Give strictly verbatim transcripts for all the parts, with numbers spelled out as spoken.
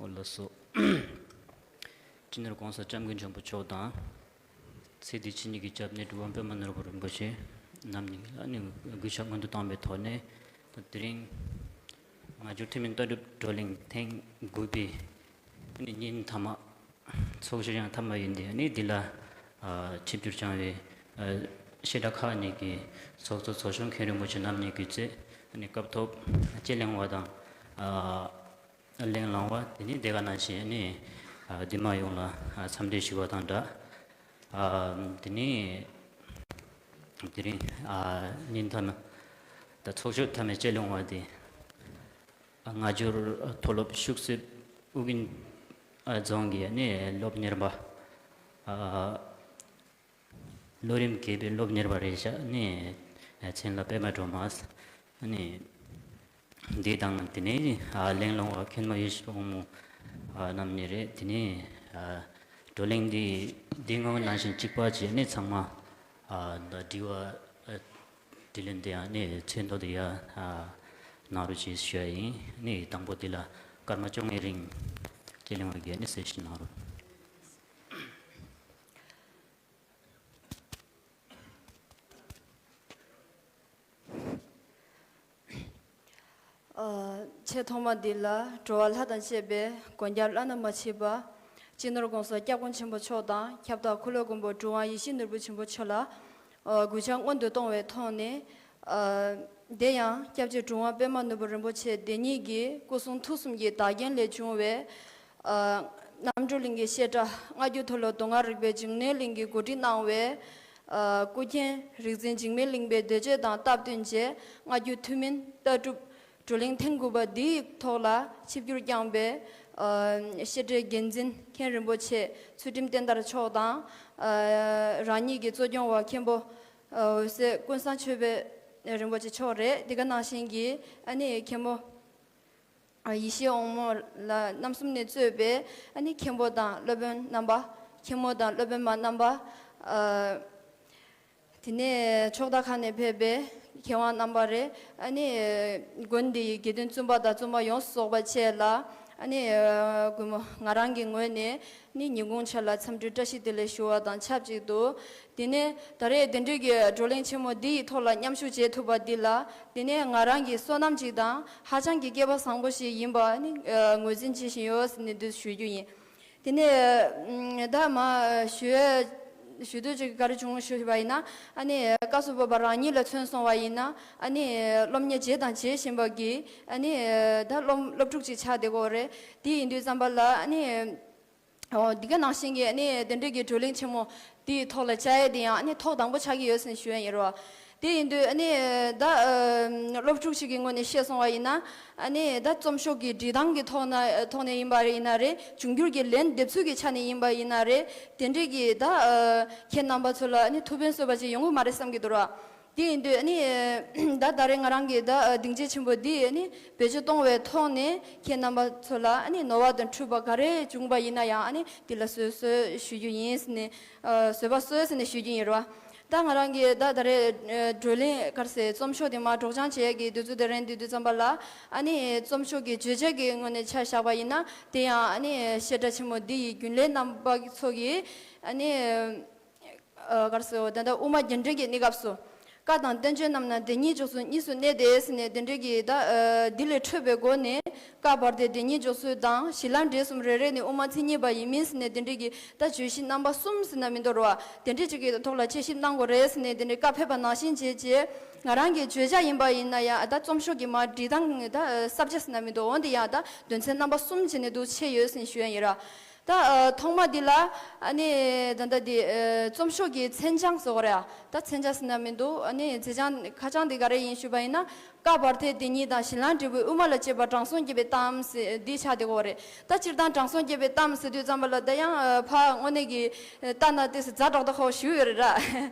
ལགས་སོ། སྤྱི་ནོར་༸གོང་ས་༸སྐྱབས་མགོན་ཆེན་པོ་མཆོག་དང་། ཚེ་འདི་ཕྱི་གཉིས་ཀྱི་སྐྱབས་གནས་གྲུབ་དབང་པདྨ་ནོར་བུ་རིན་པོ་ཆེ་རྣམ་གཉིས་ལ་ནི་གུས་ཕྱག་སྔོན་དུ་བཏང་བའི་ཐོག་ནས། ད་དེ་རིང་སྔ་འགྱུར་ཐུན་མིན་ལྟ་གྲུབ་བགྲོ་གླེང་ཐེངས་དགུ་པའི་ནི་ཉིན་མཐའ་མ། ཚོགས་ཞུགས་ཡང་མཐའ་མ་ཡིན་ཏེ་ནི་འདི་ལ་ཨ་ཆིབས་བསྒྱུར་བསྐྱངས་པའི་ཨ་བཤད་གྲྭ་ཁག་གཉིས་ཀྱི་ཚོགས་གཙོ་ཚོགས་གཞོན་མཁན་རིན་པོ་ཆེ་རྣམ་གཉིས་ཀྱི་གཙོས་ནི་སྐབས་ཐོག་དཔྱད་གླེང་བ་དང་ཨ་གླེང་བསླང་བ་དེ་ནི་དེ་ག་ནང་བཞིན་ནི་ཨ་འདི་མ་ཡོངས་ལ་ཨ་འཚམས་འདྲི་ཞུ་བ་དང་སྦྲགས། ཨ་དེ་ནི་དེ་རིང་ཨ་ཉིན་མཐའ་མ་ད་ཚོགས་ཞུགས་མཐའ་མའི་དཔྱད་གླེང་བ་དེ། སྔ་འགྱུར་མཐོ་སློབ་ཤུག་གསེབ་ཨུ་རྒྱན་རྫོང་གི་ནི་སློབ་གཉེར་པ། ལོ་རིམ་བརྒྱད་པའི་སློབ་གཉེར་པ་རེད་བཞག་ནི་མཚན་ལ་པདྨ་སྒྲོལ་མ། ནི་འདི་དང་དེ་ནས་གླེང་སློང་བ་མཁན་མོ་ཡེ་ཤེས་དབང་མོ་རྣམ་གཉིས་རེད། དེ་ནས་བགྲོ་གླེང་འདི་འདི་སྔོན་ནང་བཞིན་གཅིག་པ་བྱས་ནས་ཚང་མ་དྲི་བ། དྲིས་ལན་དེ་ཡང་ནི་ཚོན་མདོག་དེ་ཡང་གནང་རོགས་ཞེས་ཞུ་ཡ་ཡིན། ནི་དང་པོ་དེ་ལ་སྐར་མ་བཅོ་ལྔའི་རིང་དཔྱད་གླེང་བ་གིས་ནི་གསལ་བཤད་གནང་རོགས། ཆེས་ཐོག་མ་འདི་ལ་འགྲོ་བ་ལྷ་དང་བཅས་པའི་མགོན་སྐྱབས་བླ་ན་མ་མཆིས་པ། སྤྱི་ནོར་༸གོང་ས་༸སྐྱབས་མགོན་ཆེན་པོ་མཆོག་དང་ཁྱབ་བདག་འཁོར་ལོ་མགོན་པོ་གྲུབ་དབང་ཡིད་བཞིན་ནོར་བུ་ཆེན་པོ་མཆོག་ལ་གུས་ཕྱག་སྔོན་དུ་གཏོང་བའི་ཐོག་ནས། དེ་ཡང་སྐྱབས་རྗེ་གྲུབ་དབང་པདྨ་ནོར་བུ་རིན་པོ་ཆེ་དེ་ཉིད་ཀྱི་སྐུ་གསུང་ཐུགས་གསུམ་གྱི་བདག་རྐྱེན་ལས་བྱུང་བའི་རྣམ་གྲོལ་གླིང་གི་བཤད་གྲྭ། སྔ་འགྱུར་མཐོ་སློབ་མདོ་སྔགས་རིག་པའི་འཇིགས་མེད་གླིང་གིས་གོ་སྒྲིག་གནང་བའི་སྐུ་མཁྱེན་རིག་འཛིན་འཇིགས་མེད་གླིང་པའི་འདོད་སྤྱོད་དང་སྟབས་བསྟུན་བྱས། སྔ་འགྱུར་ཐུན་མིན་ལྟ་གྲུབ་བགྲོ་གླེང་ཐེངས་དགུ་པ་འདིའི་ཐོག་ལ་ཆིབས་བསྒྱུར་བསྐྱངས་པའི་བཤད་གྲྭའི་འགན་འཛིན་མཁན་རིན་པོ་ཆེ་ཚུལ་ཁྲིམས་བསྟན་དར་མཆོག་དང་། རང་ཉིད་ཀྱི་གཙོ་སྐྱོང་བ་མཁན་པོ་འོད་ཟེར་ཀུན་བཟང་ཆོས་འཕེལ་རིན་པོ་ཆེ་མཆོག་རེད། འདི་ག་ནང་བཞིན་གྱི་ཨ་ནི་མཁན་པོ་ཡེ་ཤེས་དབང་མོ་ལགས་རྣམ་གསུམ་ནས་གཙོས་པའི་ཨ་ནི་མཁན་པོ་དང་སློབ་དཔོན་རྣམ་པ། མཁན་མོ་དང་སློབ་དཔོན་མ་རྣམ་པ། དེ་ནས་ཕྱོགས་མཐའ་ཁག་ནས་ཕེབས་པའི་མཁས་དབང་རྣམ་པ་རེད། ཨ་ནི་དགོན་འདིའི་དགེ་འདུན་བཙུན་པ་དང་བཙུན་མ་ཡོངས་སུ་རྫོགས་པ་བཅས་ལ་ཨ་ནི་གུས་མོ་ང་རང་གི་ངོས་ནས་ནི་ཉིན་གུང་ཆ་ལ་འཚམས་འདྲི་བཀྲ་ཤིས་བདེ་ལེགས་ཞུ་བ་དང་ཆབས་ཅིག་ཏུ། དེ་ནས་ད་རེས་དེ་འདྲའི་གི་བགྲོ་གླེང་ཆེན་མོ་འདི་ཡི་ཐོག་ལ་མཉམ་ཞུགས་བྱེད་ཐུབ་པ་འདི་ལ། དེ་ནས་ང་རང་གི་བསོད་ནམས་ཅིག་དང་ཧ་ཅང་གི་སྐལ་པ་བཟང་པོ་ཞིག་ཡིན་པ་ནི་ངོས་འཛིན་བྱེད་བཞིན་ཡོད་ཟེར་ནས་འདི་ཞུ་རྒྱུ་ཡིན། དེ་ནས་ད་མ་ཞུ་ཞུ་འདོད་ཅིག་ག་རེ་བྱུང་ཞུས་པ་ཡིན་ན། ཨ་ནི་སྐབས་སུ་བབ་པ་རང་ཉིད་ལ་མཚོན་སོང་བ་ཡིན་ན། ཨ་ནི་སློབ་གཉེར་བྱས་དང་བྱེད་བཞིན་པ་གི་ཨ་ནི་ད་སློབ་སློབ་ཕྲུག་ཅིག་ཆགས་བསྡད་ཀྱི་ཡོད་རེད། དེ་ཡིན་དུས་ཙམ་པ་ལ་ཨ་ནི་འོ་འདི་ག་ནང་བཞིན་གྱི་ཨ་ནི་དེ་འདྲའི་གི་བགྲོ་གླེང་ཆེན་མོ་དེའི་ཐོག་ལ་བཅར་ཡས་དེ་ཡང་ཨ་ནི་ཐོག་དང་པོ་ཆགས་ཀྱི་ཡོད་ཟེར་ཞུ་ཡ་ཡིན་རོ། དེ་ཡིན་དུས་ཨ་ནི་ད་ཨ་སློབ་ཕྲུག་ཞིག་གི་ངོས་ནས་བཤད་སོང་བ་ཡིན་ན། ཨ་ནི་ད་རྩོམ་ཤོག་གི་འབྲི་སྟངས་ཀྱི་ཐོག་ན་ཐོག་ནས་ཡིན་པ་རེད། ཡིན་ན་རེད། འབྱུང་འགྱུར་གྱི་ལན་འདེབས་ཚུལ་གྱི་ཆ་ནས་ཡིན་པ་ཡིན་ན་རེད། དེ་འདྲའི་གི་ད་ཨ་ཁྱེད་རྣམ་པ་ཚོ་ལ་ཨ་ནི་ཐུགས་ཕན་གསོས་པ་ཅིག་ཡོང་གི་མ་རེད་བསམ་གྱི་འདུག་ར། དེ་ཡིན་དུས་ཨ་ནི་ད་ད་རེས་ང་རང་གི་ད་ཨ་སྡིངས་ཆ་ཆེན་པོ་འདི་ཨ་ནི་བེད་སྤྱོད་གཏོང་བའི་ཐོག་ནས་ཁྱེད་རྣམ་པ་ཚོ་ལ་ཨ་ནི་ནོར་བ་དང་འཁྲུལ་པ་ག་རེ་བྱུང་བ་ཡིན་ན་ཡང་ཨ་ནི་འདི་ལ་བཟོད་གསོལ་ཞུ་རྒྱུ་ཡིན་ཟེར་ནས་ཨ་བཟོད་པ་གསོལ་ཟེར་ནས་ཞུ་རྒྱུ་ཡིན་རོ། ད་ང་རང་གི་ད་ད་རེས་ཨ་བགྲོ་གླེང་ག་རེ་ཟེར་རྩོམ་ཤོག་དེ་མར་སྒྲོག་སྦྱང་བྱེད་ཡས་ཀྱི་དུས་ཚོད་དེ་རན་དུས་དུས་ཙམ་པ་ལ་ཨ་ནི་རྩོམ་ཤོག་གི་བརྗོད་བྱ་གི་ངོས་ནས་ཆ་བཞག་པ་ཡིན་ན། དེ་ཡང་ཨ་ནི་བཤད་གྲྭ་ཆེན་མོ་འདི་ཡི་རྒྱུན་ལས་རྣམ་པ་ཚོ་གིས་ཨ་ནི། ཨ་ག་རེ་ཟེར། ད་ལྟ་དབུ་མ་རྒྱན་འགྲེལ་གྱི་གནས་སྐབས་སུ། བཀའ་དང་བསྟན་བཅོས་རྣམས་ན་བདེན་གཉིས་འཇོག་ཚུལ་གཉིས་སུ་གནས་ཏེ་ཟེར་ནས་དེ་འདྲའི་གི་ད་ཨ་འདི་ལས་འཕྲོས་པའི་སྒོ་ནས་བཀའ་བར་དོའི་བདེན་གཉིས་འཇོག་ཚུལ་དང་གཞི་ལམ་འབྲས་གསུམ་རེ་རེ་ནི་དབུ་མ་མཚན་ཉིད་པ་ཡིན་མིན་ཟེར་ནས་དེ་འདྲའི་གི་ད་བརྗོད་གཞི་རྣམ་པ་གསུམ་ཟེར་ན་མི་འདུག་རོ། དེ་འདྲའི་ཅིག་གི་ཐོག་ལ་དཔྱད་ཞིབ་གནང་དགོས་རེད་ཟེར་ནས་དེ་འདྲའི་བཀའ་ཕེབས་པ་ནང་བཞིན་བྱས་རྗེས། ང་རང་གི་བརྗོད་བྱ་ཡིན་པ་ཡིན་ན་ཡང་ད་རྩོམ་ཤོག་གི་མར་འབྲི་སྟངས་ད་ཨ་གསར་བརྗེ་ཟེར་ན་མི་འདུག་འོན་ཏེ་ཡང་ད་དོན་ཚན་རྣམ་པ་གསུམ་བྱས་ནས་འདུག་ཕྱེ་ཡོད་ཟེར་ནས་ཞུ་ཡ་ཡིན་ར། ད་ཨ་ཐོག་མ་འདི་ལ་ཨ་ནི་ད་ལྟ་འདི་ཨ་རྩོམ་ཤོག་གི་མཚན་བྱང་ཟེར་བ་རེད་ཨ། ད་མཚན་བྱང་ཟེར་ན་མི་འདུག་ཨ་ནི་མཛད་བྱང་ཁ་བྱང་འདི་ག་རེ་ཡིན་ཞུས་པ་ཡིན་ན། བཀའ་བར་དོའི་བདེན་གཉིས་དང་གཞི་ལམ་འབྲས་བུ་དབུ་མ་ལ་དཔྱད་པ་དྲང་སྲོང་བརྒྱད་པའི་གཏམ་ཟེར་འདི་ཆགས་བསྡད་ཀྱི་ཡོད་རེད། ད་སྤྱིར་བཏང་དྲང་སྲོང་བརྒྱད་པའི་གཏམ་ཟེར་དུས་ཙམ་པ་ལ་ད་ཡང་ཨ་ཕ་དངོས་གནས་ཀྱི་ཨ་ལྟ་ན་ཏོག་ཙམ་ཛ་དྲག་ཏོག་ཁ་པོ་ཞིག་ཡོད་རེད་ར།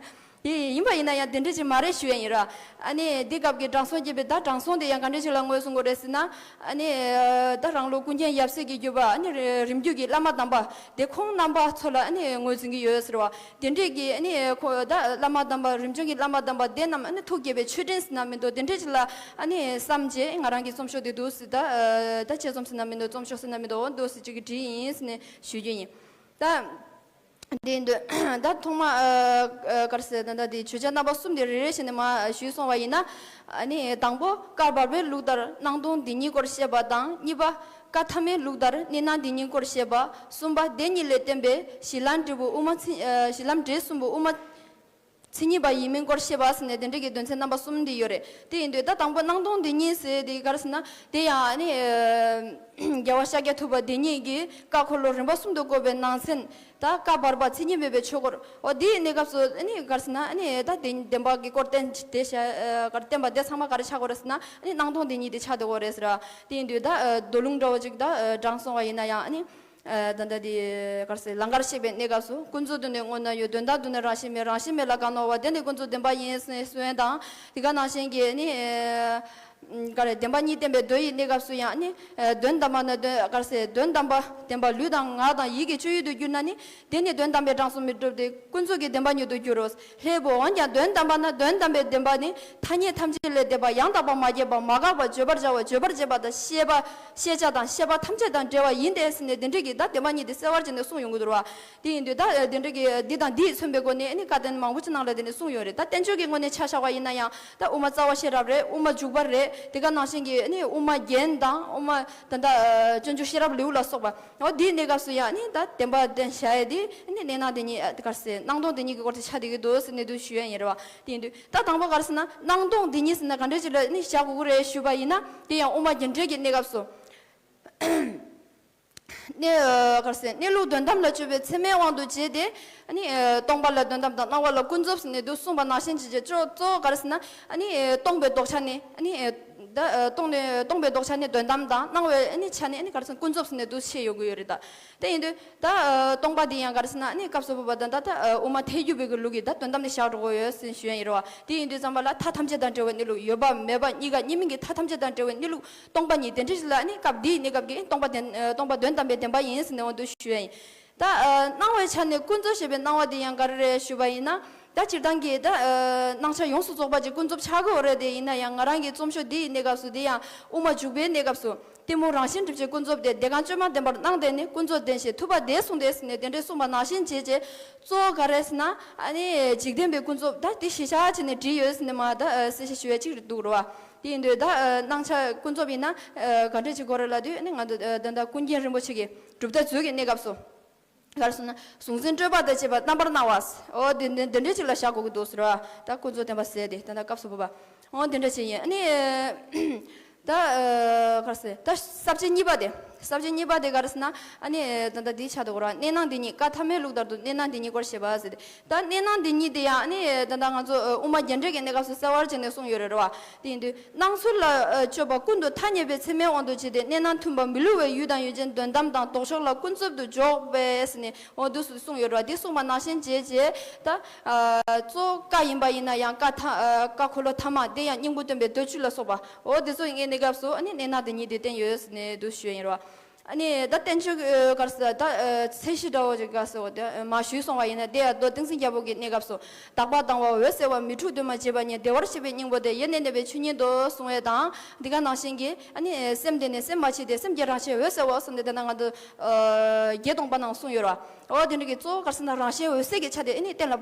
དེ་ཡིན་པ་ཡིན་ན་ཡང་དེ་འདྲ་ཅིག་མ་རེད་ཞུ་ཡ་ཡིན་ར། ཨ་ནི་འདི་སྐབས་ཀྱི་དྲང་སྲོང་བརྒྱད་པའི་ད་དྲང་སྲོང་དེ་ཡང་ག་འདྲ་ཅིག་ལ་ངོས་བཟུང་དགོས་རེད་ཟེར་ན། ཨ་ནི་ད་རང་ལུགས་ཀུན་མཁྱེན་ཡབ་སྲས་ཀྱི་བརྒྱུད་པ། ཨ་ནི་རིམ་བརྒྱུད་ཀྱི་བླ་མ་དམ་པ་དེ་ཁོང་རྣམ་པ་ཚོ་ལ་ཨ་ནི་ངོས་འཛིན་གྱི་ཡོད་ཟེར་བ། དེ་འདྲས་ཀྱི་ཨ་ནི་ཁོ་ད་བླ་མ་དམ་པ། རིམ་བྱོན་གྱི་བླ་མ་དམ་པ་དེ་རྣམས་ཨ་ནི་ཐུགས་དགྱེས་པའི་མཆོད་སྤྲིན་ཟེར་ན་མི་འདུག་དེ་འདྲས་ཅིག་ལ་ཨ་ནི་བསམ་བྱས། ང་རང་གི་རྩོམ་ཤོག་དེ་འདུག་ཟེར། ད་ད་ཆེད་རྩོམ་ཟེར་ན་མི་འདུག་རྩོམ་ཤོག་ཟེར་ན་མི་འདུག་འོ་འདུག་ཟེར་ཅིག་གི་བྲིས་ཡིན་ཟེར་ནས་ཞུ་རྒྱུ་ཡིན། ད། དེ་འདུག་ད་ཐོག་མ་ཨ་ཨ་ག་རེ་ཟེར། ད་ལྟ་དེ་བརྗོད་བྱ་རྣམ་པ་གསུམ་དེ་རེ་རེ་བྱས་ནས་མར་ཞུས་སོང་བ་ཡིན་ན། ཨ་ནི་དང་པོ་བཀའ་བར་པའི་ལུགས་ལྟར་སྣང་སྟོང་དེ་ཉིད་སྐོར་བཤད་པ་དང་། གཉིས་པ་བཀའ་ཐ་མའི་ལུགས་ལྟར་གནས་སྣང་དེ་ཉིད་སྐོར་བཤད་པ། གསུམ་པ་དེ་ཉིད་ལས་བརྟེན་པའི་གཞི་ལམ་འབྲས་བུ་དབུ་མ་མཚན་ཨ་གཞི་ལམ་འབྲས་གསུམ་པོ་དབུ་མ་མཚན་ཉིད་པ་ཡིན་མིན་སྐོར་བཤད་པ་ཟེར་ནས་དེ་འདྲ་གི་དོན་ཚན་རྣམ་པ་གསུམ་འདི་ཡོད་རེད། དེ་ཡིན་དུས་ད་དང་པོ་སྣང་སྟོང་དེ་ཉིད་ཟེར་དེ་ག་རེ་ཟེར་ན། དེ་ཡང་ཨ་ནི་ཨ་རྒྱལ་བ་ཤཱཀྱ་ཐུབ་པ་དེ་ཉིད་ཀྱིས་བཀའ་འཁོར་ལོ་རིམ་པ་གསུམ་དུ་བསྐོར་བའི་ནང་ཚན། ད་བཀའ་བར་པ་མཚན་ཉིད་མེད་པའི་ཆོས་སྐོར། འོ་དེའི་གནས་སྐབས་སུ་ཨ་ནི་ག་རེ་ཟེར་ན། ཨ་ནི་ད་དེ་བདེན་པ་གི་སྐོར་བསྟན་དེ་བཤད་ཨ་ག་རེ་བསྟན་པ་དེ་ཚང་མ་ག་རེ་ཆགས་དགོས་རེད་ཟེར་ན། ཨ་ནི་སྣང་སྟོང་དེ་ཉིད་དེ་ཆགས་བསྡད་དགོས་རེད་ཟེར་བ། དེ་ཡིན་དུས་ད་ཨ་མདོ་ལུང་འདྲ་བོ་ཅིག་ད་ཨ་དྲངས་སོང་བ་ཡིན་ན་ཡང་། ཨ་ནི་ཨ་ད་ལྟ་དེ་ག་རེ་ཟེར། ལང་ཀར་གཤེགས་པའི་གནས་སྐབས་སུ། ཀུན་རྫོབ་ཏུ་ནི་དངོས་རྣམས་ཡོད། དོན་དམ་དུ་ནི་རང་བཞིན་མེད། རང་བཞིན་མེད་ལ་གང་སྣང་བ། དེ་ནི་ཀུན་རྫོབ་བདེན་པ་ཡིན་ཟེར་ནས་གསུངས་ཡས་དང་། དེ་ག་ནང་བཞིན་གྱི་ཨ་ནི་ཨ་ག་རེ། བདེན་པ་གཉིས་བསྟན་པའི་མདོ་ཡི་གནས་སྐབས་སུ་ཡང་། ཨ་ནི་ཨ་དོན་དམ་པ་ན་དོན་ག་རེ་ཟེར། དོན་དམ་པ་བདེན་པ་ལུས་དང་ངག་དང་ཡིད་ཀྱི་སྤྱོད་ཡུལ་དུ་གྱུར་ན་ནི། དེ་ནི་དོན་དམ་པའི་དྲང་སྲོང་མི་འགྲུབ་སྟེ། ཀུན་རྫོབ་ཀྱི་བདེན་པ་ཉིད་དུ་འགྱུར་རོ། ལྷའི་བུ། འོན་ཀྱང་དོན་དམ་པ་ན་དོན་དམ་པའི་བདེན་པ་ནི་ཐ་སྙད་ཐམས་ཅད་ལས་འདས་པ། ཡང་དག་པར་མ་སྐྱེས་པ། མ་འགགས་པ། བརྗོད་པར་བྱ་བ། བརྗོད་པར་བྱེད་པ་དང་ཤེས་པ། ཤེས་བྱ་དང་ཤེས་པ་ཐམས་ཅད་དང་བྲལ་བ་ཡིན་ཏེ་ཟེར་ནས་དེ་འདྲ་གི་ད་བདེན་པ་གཉིས་དེ་གསལ་བར་བྱས་ནས་གསུངས་ཡོང་གི་འདུག་ར། དེ་ཡིན་དུས་ད་དེ་འདྲ་གི་འདི་དང་འདིས་མཚོན་པའི་སྒོ་ནས་ཨ་ནི་བཀའ་བསྟན་མང་པོ་ཅིག་ནང་ལ་དེ་ནས་གསུངས་ཡོད་རེད། ད་བསྟན་བཅོས་ཀྱི་ངོས་ནས་ཆ་བཞག་པ་ཡིན་ན་ཡང་། ད་དབུ་མ་རྩ་བ་ཤེས་རབ་རེད། དབུ་མ་འཇུག་པ་རེད། དེ་ག་ནང་བཞིན་གྱི་ཨ་ནི་དབུ་མ་རྒྱན་དང་། དབུ་མ་ད་ལྟ་ཨ་སྤྱོད་འཇུག་ཤེས་རབ་ལེའུ་ལ་སོགས་པ། འོ་དེའི་གནས་སྐབས་སུ་ཡང་ཨ་ནི་ད་བདེན་པ་བསྟན་བྱ་ཡས་དེ་ཨ་ནི་གནས་སྣང་དེ་ཉིད། ཨ་ག་རེ་ཟེར། སྣང་སྟོང་དེ་ཉིད་ཀྱི་སྐོར་དེ་ཆགས་བསྡད་ཀྱི་འདུག་ཟེར་ནས་དུ་ཞུ་ཡ་ཡིན་རེད་བ། དེ་ཡིན་དུས་ད་དང་པོ་ག་རེ་ཟེར་ན། སྣང་སྟོང་དེ་ཉིད་ཟེར་ན་ག་འདྲ་ཅིག་ལ་ནི་བཞག་དགོས་ཀྱི་རེད་ཞུས་པ་ཡིན་ན། དེ་ཡང་དབུ་མ་རྒྱན་འགྲེལ་གྱི་གནས་སྐབས་སུ། གནས་ཨ་ག་རེ་ཟེར། གནས་ལུགས་དོན་དམ་ལ་དཔྱོད་པའི་ཚད་མའི་དབང་དུ་བྱས་ཏེ། ཨ་ནི་ཨ་སྟོང་པ་ལ་དོན་དམ་དང་སྣང་བ་ལ་ཀུན་རྫོབ་ཟེར་ནས་འདུག་གསུངས་པ་ནང་བཞིན་བྱས་བྱས། གཙོ་གཙོ་བོ་ག་རེ་ཟེར་ན། ཨ་ནི་ཨ་སྟོང་པའི་ལྡོག་ཆ་ནས། ཨ་ནི་ཨ་ད་ཨ་སྟོང་ནས་སྟོང་པའི་ལྡོག་ཆ་ནས་དོན་དམ་དང་། སྣང་བའི་ཨ་ནི་ཆ་ནས་ཨ་ནི་ག་རེ་ཟེར། ཀུན་རྫོབ་ཟེར་ནས་འདུག་བཤད་ཡོང་གི་ཡོད་རེད་ད། དེ་ཡིན་དུས་ད་ཨ་སྟོང་པ་འདི་ཡང་ག་རེ་ཟེར་ན། ཨ་ནི་སྐབས་སུ་བབ་པ་དང་ད་ལྟ་ཨ་དབུ་མ་ཐལ་འགྱུར་བའི་གི་ལུགས་ཀྱིས་ད་དོན་དམ་དེ་བཞག་འགྲོ་གི་ཡོད་ཟེར་ཞུ་ཡ་ཡིན་རེད་བ། དེ་ཡིན་དུས་ཙམ་པ་ལ་མཐའ་ཐམས་ཅད་དང་བྲལ་བའི་གནས་ལུགས། ཡོད་པ་མེད་པ་གཉིས་ཀ་གཉིས་མིན་གྱི་མཐའ་ཐམས་ཅད་དང་བྲལ་བའི་གནས་ལུགས་སྟོང་པ་ཉིད་དེ་འདྲ་ཞིག་ལ། ཨ་ནི་སྐབས་འདིའི་གནས་སྐབས་ཀྱི་སྟོང་པ་བདེན་ཨ་སྟོང་པ་དོན་དམ་པའི་བདེན་པ་ཡིན་ཟེར་ནས་འོ་འདུག་ཞུ་ཡ་ཡིན། ད་ཨ་སྣང་བའི་ཆ་ནས་ཀུན་རྫོབ་ཞེས་པའི་སྣང་བ་དེ་ཡང་ག་རེ་རེད་ཞུས་པ་ཡིན་ན། ད་སྤྱིར་བཏང་གི་ད་ཨ་སྣང་ཆ་ཡོངས་སུ་རྫོགས་པ་ཅིག་ཀུན་རྫོབ་ཆགས་ཀྱི་ཡོད་རེད། དེ་ཡིན་ན་ཡང་ང་རང་གི་རྩོམ་ཤོག་འདི་ཡི་གནས་སྐབས་སུ། དེ་ཡང་དབུ་མ་འཇུག་པའི་གནས་སྐབས་སུ། གཏི་མུག་རང་བཞིན་སྒྲིབ་བྱེད་ཀུན་རྫོབ་སྟེ། དེ་གང་བཅོས་མ་བདེན་པར་སྣང་བསྡད་ནས། ཀུན་རྫོབ་བདེན་ཞེས་ཐུབ་པ་དེས་གསུངས་ཏེ་ཟེར་ནས་དེ་འདྲའི་གསུངས་པ་ནང་བཞིན་བྱས་བྱས། གཙོ་བོ་ག་རེ་ཟེར་ན། ཨ་ནི་འཇིག་རྟེན་པའི་ཀུན་རྫོབ་ད་དེ་གཞི་བཞག་བྱས་ནས་བྲིས་ཡོད་ཟེར་ནས་མར་ད་ཨ་གསལ་བཤད་ཞུ་ཡ་ཅིག་འདུག་རེད་བ། དེ་ཡིན་དུས་ད་ཨ་སྣང་ཆ་ཀུན་རྫོབ་ཡིན་ན་ཨ་ག་འདྲ་ཅིག་དགོས་རེད་ལབ་དུས། ཨ་ནི་ང་ཚོ་ཨ་ད་ལྟ་ཀུན་མཁྱེན་རིན་པོ་ཆེ་གི་གྲུབ་མཐའ་མཛོད་ཀྱི་གནས་སྐབས་སུ། ག་རེ་ཟེར་ན། གཟུང་འཛིན་སྤྲོས་པ་དང་བཅས་པ་རྣམ་པར་སྣང་བ། འོ་དེ་འདི་འདི་འདྲ་ཅིག་ལ་བཞག་དགོས་ཀྱི་འདུག་ཟེར་བ། ད་ཀུན་རྫོབ་བདེན་པ་ཟེར་དེ་ད་ལྟ་སྐབས་སུ་བབ་པ། འོ་འདི་འདྲ་ཅིག་ཡིན། ཨ་ནི་ད་ཨ་ག་རེ་ཟེར། ད་ས་བཅད་གཉིས་པ་དེ། ས་བཅད་གཉིས་པ་དེ་ག་རེ་ཟེར་ན། ཨ་ནི་ད་ལྟ་འདི་ཆགས་འདུག་ར། གནས་སྣང་དེ་ཉིད། བཀའ་ཐ་མའི་ལུགས་ལྟར་དུ་གནས་སྣང་དེ་ཉིད་སྐོར་བཤད་པ་ཟེར་ཏེ། ད་གནས་སྣང་དེ་ཉིད་དེ་ཡང་ཨ་ནི་ད་ལྟ་ང་ཚོ་ཨ་དབུ་མ་རྒྱན་འགྲེལ་གྱི་གནས་སྐབས་སུ་གསལ་བར་བྱས་ནས་གསུངས་ཡོད་རེད་བ། དེ་ཡིན་དུས། སྣང་ཚུལ་ལ་ཨ་དཔྱོད་པ་ཀུན་ཏུ་ཐ་སྙད་པའི་ཚད་མའི་དབང་དུ་བྱས་ཏེ། གནས་སྣང་མཐུན་པ་མི་བསླུ་བའི་ཡུལ་དང་ཡུལ་ཅན་དོན་དམ་དང་ལྡོག་ཕྱོགས་ལ་ཀུན་རྫོབ་ཏུ་འཇོག་པས་ཟེར་ནས་འོ་འདུག་སེ་གསུངས་ཡོད་རེད་བ། འདི་གསུངས་པ་ནང་བཞིན་བྱས་བྱས། ད་ཨ་གཙོ་བོ་བཀའ་ཡིན་པ་ཡིན་ན་ཡང་བཀའ་ཐ་ཨ་བཀའ་འཁོར་ལོ་ཐ་མ་དེ་ཡང་སྙིང་པོ་སྟོན་པའི་མདོ་བཅུ་ལ་སོགས་པ། འོ་འདི་ཚོ་ཡིན་གནས་སྐབས་སུ་ཨ་ནི་གནས་སྣང་དེ་ཉིད་དེ་བསྟན་ཡོད་ཟེར་ནས་འདུག་ཞུ་ཡ་ཡིན་རེད་བ། ཨ་ནི་ད་བསྟན་བཅོས་ཀྱི་ག་རེ་ཟེར། ད་ཨ་ཚད་གཞི་འདྲ་བོ་ཅིག་ག་རེ་ཟེར། འོ་དེ་མར་ཞུས་སོང་བ་ཡིན་ན། དེ་ཡང་མདོ་ཏིང་འཛིན་རྒྱལ་པོ་གི་གནས་སྐབས་སུ། དག་པ་དང་བ་འོད་གསལ་བ། མི་འཁྲུགས་འདུས་མ་བྱས་པ་ཉིད། བདེ་བར་གཤེགས་པའི་སྙིང་པོ་སྟེ། ཡེ་ནས་གནས་པའི་ཆོས་ཉིད་དོ་གསུང་བ་དང་། འདི་ག་ནང་བཞིན་གྱི་ཨ་ནི་སེམས་བདེ་ནས་སེམས་མ་སྐྱིད་དེ། སེམས་ཀྱི་རང་བཞིན་འོད་གསལ་བ་གསུངས་ཏེ། དེ་ན་ང་ཚོ་ཨ་བརྒྱད་སྟོང་པ་ནང་གསུངས་ཡོད་ར། འོ་དེ་འདྲ་གི་གཙོ་བོ་ག་རེ་ཟེར་ན། རང་བཞིན་འོད་གསལ་གྱི་ཆ་དེ་ཨ་ནི་གཏན་ལ་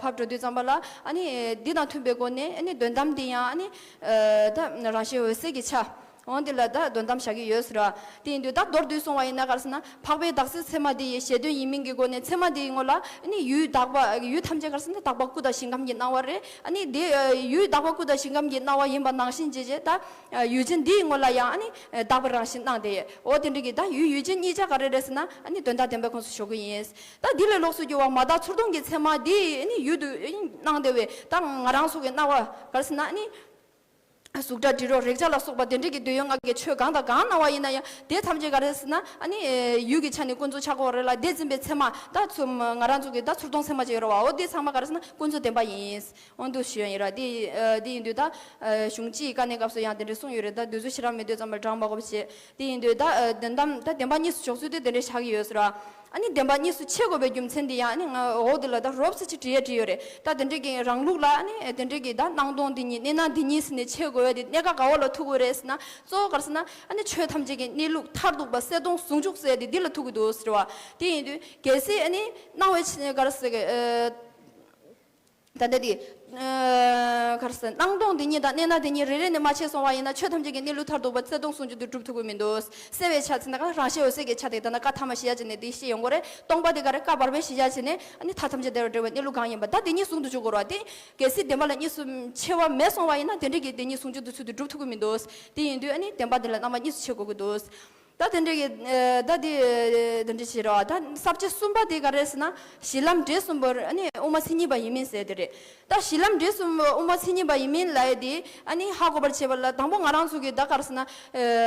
ཕབ་འགྲོ་དུས་ཙམ་པ་ལ། ཨ་ནི་འདི་དང་མཐུན་པའི་སྒོ་ནས་ཨ་ནི་དོན་དམ་འདི་ཡང་ཨ་ནི་ཨ་ད་རང་བཞིན་འོད་གསལ་གྱི་ཆ། འོ་འདི་ལ་ད་དོན་དམ་བཞག་གི་ཡོད་ཟེར་བ། དེ་ཡིན་དུས་ད་མདོར་བསྡུས་གསུངས་པ་ཡིན་ན་ག་རེ་ཟེར་ན། འཕགས་པའི་བདག་སྲིད་ཚད་མ་འདི་ཡི་ཞེ་དོན་ཡིན་མིན་གྱི་སྒོ་ནས། ཚད་མ་འདིའི་ངོ་ལ་ཨ་ནི་ཡུལ་དག་པ། ཡུལ་ཐམས་ཅད་ག་རེ་ཟེར་ན། དག་པ་སྐུ་དང་ཞིང་ཁམས་ཀྱི་སྣང་བ་རེད། ཨ་ནི་འདི་ཡུལ་དག་པ་སྐུ་དང་ཞིང་ཁམས་ཀྱི་སྣང་བ་ཡིན་པ་ནང་བཞིན་བྱས་བྱས། ད་ཡུལ་ཅན་འདིའི་ངོ་ལ་ཡང་ཨ་ནི་དག་པའི་རང་བཞིན་སྣང་སྟེ། འོ་དེ་འདྲ་གི་ད་ཡུལ་ཡུལ་ཅན་གཉིས་ཆ་ག་རེ་རེད་ཟེར་ན། ཨ་ནི་དོན་དམ་བདེན་པའི་ཁོངས་སུ་ཞུགས་ཀྱི་ཡིན། ད་འདི་ལས་ལོགས་སུ་གྱུར་པ་མ་དག་ཚུར་མཐོང་གི་ཚད་མ་འདི་ཨ་ནི་ཡུལ་དུ་སྣང་སྟེ་བས། ད་ང་རང་ཚོ་གི་སྣང་བ་ག་རེ་ཟེར་ན། ཨ་ནི། གཟུགས་སྒྲ་དྲི་རོ་རེག་བྱ་ལ་སོགས་པ་དེ་འདྲ་གི་འདོད་ཡོན་ལྔ་གི་ཆོས་གང་དང་གང་སྣང་བ་ཡིན་ན་ཡང་དེ་ཐམས་ཅད་ག་རེ་ཟེར་ན་ཨ་ནི་ཡུལ་གྱི་ཆ་ནས་ཀུན་རྫོབ་ཆགས་ཀྱི་ཡོད་རེད་ལ། དེ་འཛིན་པའི་མཚན་མ་ད་ཚུར་ང་རང་ཚོ་གི་ད་ཚུར་མཐོང་མཚན་མ་ཅིག་ཡོད་རེད་བ། འོ་དེ་ཚང་མ་ག་རེ་ཟེར་ན་ཀུན་རྫོབ་བདེན་པ་ཡིན། འོ་འདུག་ཞུ་ཡ་ཡིན་ར། དེ་དེ་ཡིན་དུས་ད་གཞུང་སྤྱིའི་བཀའ་གནད་སྐབས་སུ་ཡང་དེ་འདྲ་གསུངས་ཡོད་རེད། ད་འདོད་ཚུལ་ཤེས་རབ་མི་འདོད་ཙམ་པར་གྲངས་མ་འགོག་པ་བྱེད། དེ་ཡིན་དུས་ད་ཨ་དོན་དམ་ད་བདེན་པ་གཉིས་སུ་འཇོག་ཚུལ་དེ་དེ་འདྲ་ཆགས་ཀྱི་ཡོད་ཟེར་བ། ཨ་ནི་བདེན་པ་གཉིས་སུ་ཕྱེ་དགོས་པའི་རྒྱུ་མཚན་དེ་ཡང་ཨ་ནི་ང་འོག་དེ་ལ་ད་རོབ་ཙམ་ཅིག་བྲིས་ཡ་བྲིས་ཡོད་རེད། ད་དེ་འདྲ་གི་རང་ལུགས་ལ་ཨ་ནི་དེ་འདྲ་གི་ད་སྣང་སྟོང་འདི་ཉིད་གནས་སྣང་འདི་གཉིས་ཟེར་ནས་ཕྱེ་དགོས་ཡ་དེ་གནད་འགག་ག་བ་ལ་ཐུག་གི་རེད་ཟེར་ན། གཙོ་བོ་ག་རེ་ཟེར་ན་ཨ་ནི་ཆོས་ཐམས་ཅད་ཀྱི་གནས་ལུགས་མཐར་ཐུག་པ་གསལ་སྟོང་ཟུང་འཇུག་ཟེར་ཡ་དེ་འདི་ལ་ཐུག་གི་འདུག་ཟེར་བ། དེ་ཡིན་དུས་གལ་སྲིད་ཨ་ནི་སྣང་བའི་ཆ་ག་རེ་ཟེར་གི་ཨ། ད་ལྟ་དེ། ཨ་ག་རེ་ཟེར། སྣང་སྟོང་འདི་ཉིད་དང་གནས་སྣང་འདི་ཉིད་རེ་རེ་ནས་མ་ཕྱེ་སོང་བ་ཡིན་ན་ཆོས་ཐམས་ཅད་ཀྱི་གནས་ལུགས་མཐར་ཐུག་པ་གསལ་སྟོང་ཟུང་འཇུག་ཏུ་སྒྲུབ་ཐུབ་ཀྱི་མི་འདུག་གསལ་བའི་ཆ་ཚིག་ན་རང་བཞིན་འོད་གསལ་གྱི་ཆ་དེ་ད་ནི་ཀ་ཐ་མ་གཞལ་བྱ་བྱས་ནས་འདི་བཤད་ཡོང་གི་རེད། སྟོང་པ་དེ་ག་རེ། ཀ་བར་པའི་གཞལ་བྱ་བྱས་ནས་ཨ་ནི་མཐའ་ཐམས་ཅད་བདེ་བར་འབྲེལ་བའི་གནས་ལུགས་གང་ཡིན་པ། ད་དེ་གཉིས་ཟུང་དུ་འཇུག་དགོས་རེད་བ། དེ་གལ་སྲིད་བདེན་པ་ལ་གཉིས་སུ་ཕྱེ་བ་མེད་སོང་བ་ཡིན་ན་དེ་འདྲ་གི་དེ་གཉིས་ཟུང་འཇུག་ཏུ་ཚུལ་དུ་སྒྲུབ་ཐུབ་ཀྱི་མི་འདུག་དེ་ཡིན་དུས་ཨ་ནི་བདེན་པ་དེ་ལ་རྣམ་པ་གཉིས་སུ་ཕྱེ་དགོས་ཀྱི་འདུག་ད་དེ་འདྲ་གི་ཨ་ད་དེ་དེ་འདྲ་བྱེད་རོགས། ད་ས་བཅད་གསུམ་པ་དེ་ག་རེ་ཟེར་ན། གཞི་ལམ་འབྲས་གསུམ་པོར་ཨ་ནི་དབུ་མ་མཚན་ཉིད་པ་ཡིན་མིན་ཟེར་དེ་རེད། ད་གཞི་ལམ་འབྲས་གསུམ་པོ་དབུ་མ་མཚན་ཉིད་པ་ཡིན་མིན་ལབ་ཡ་དེ་ཨ་ནི་ཧ་གོ་བར་བྱེད་པ་ལ་དང་པོ་ང་རང་ཚོ་གི་ད་ག་རེ་ཟེར་ན། ཨ་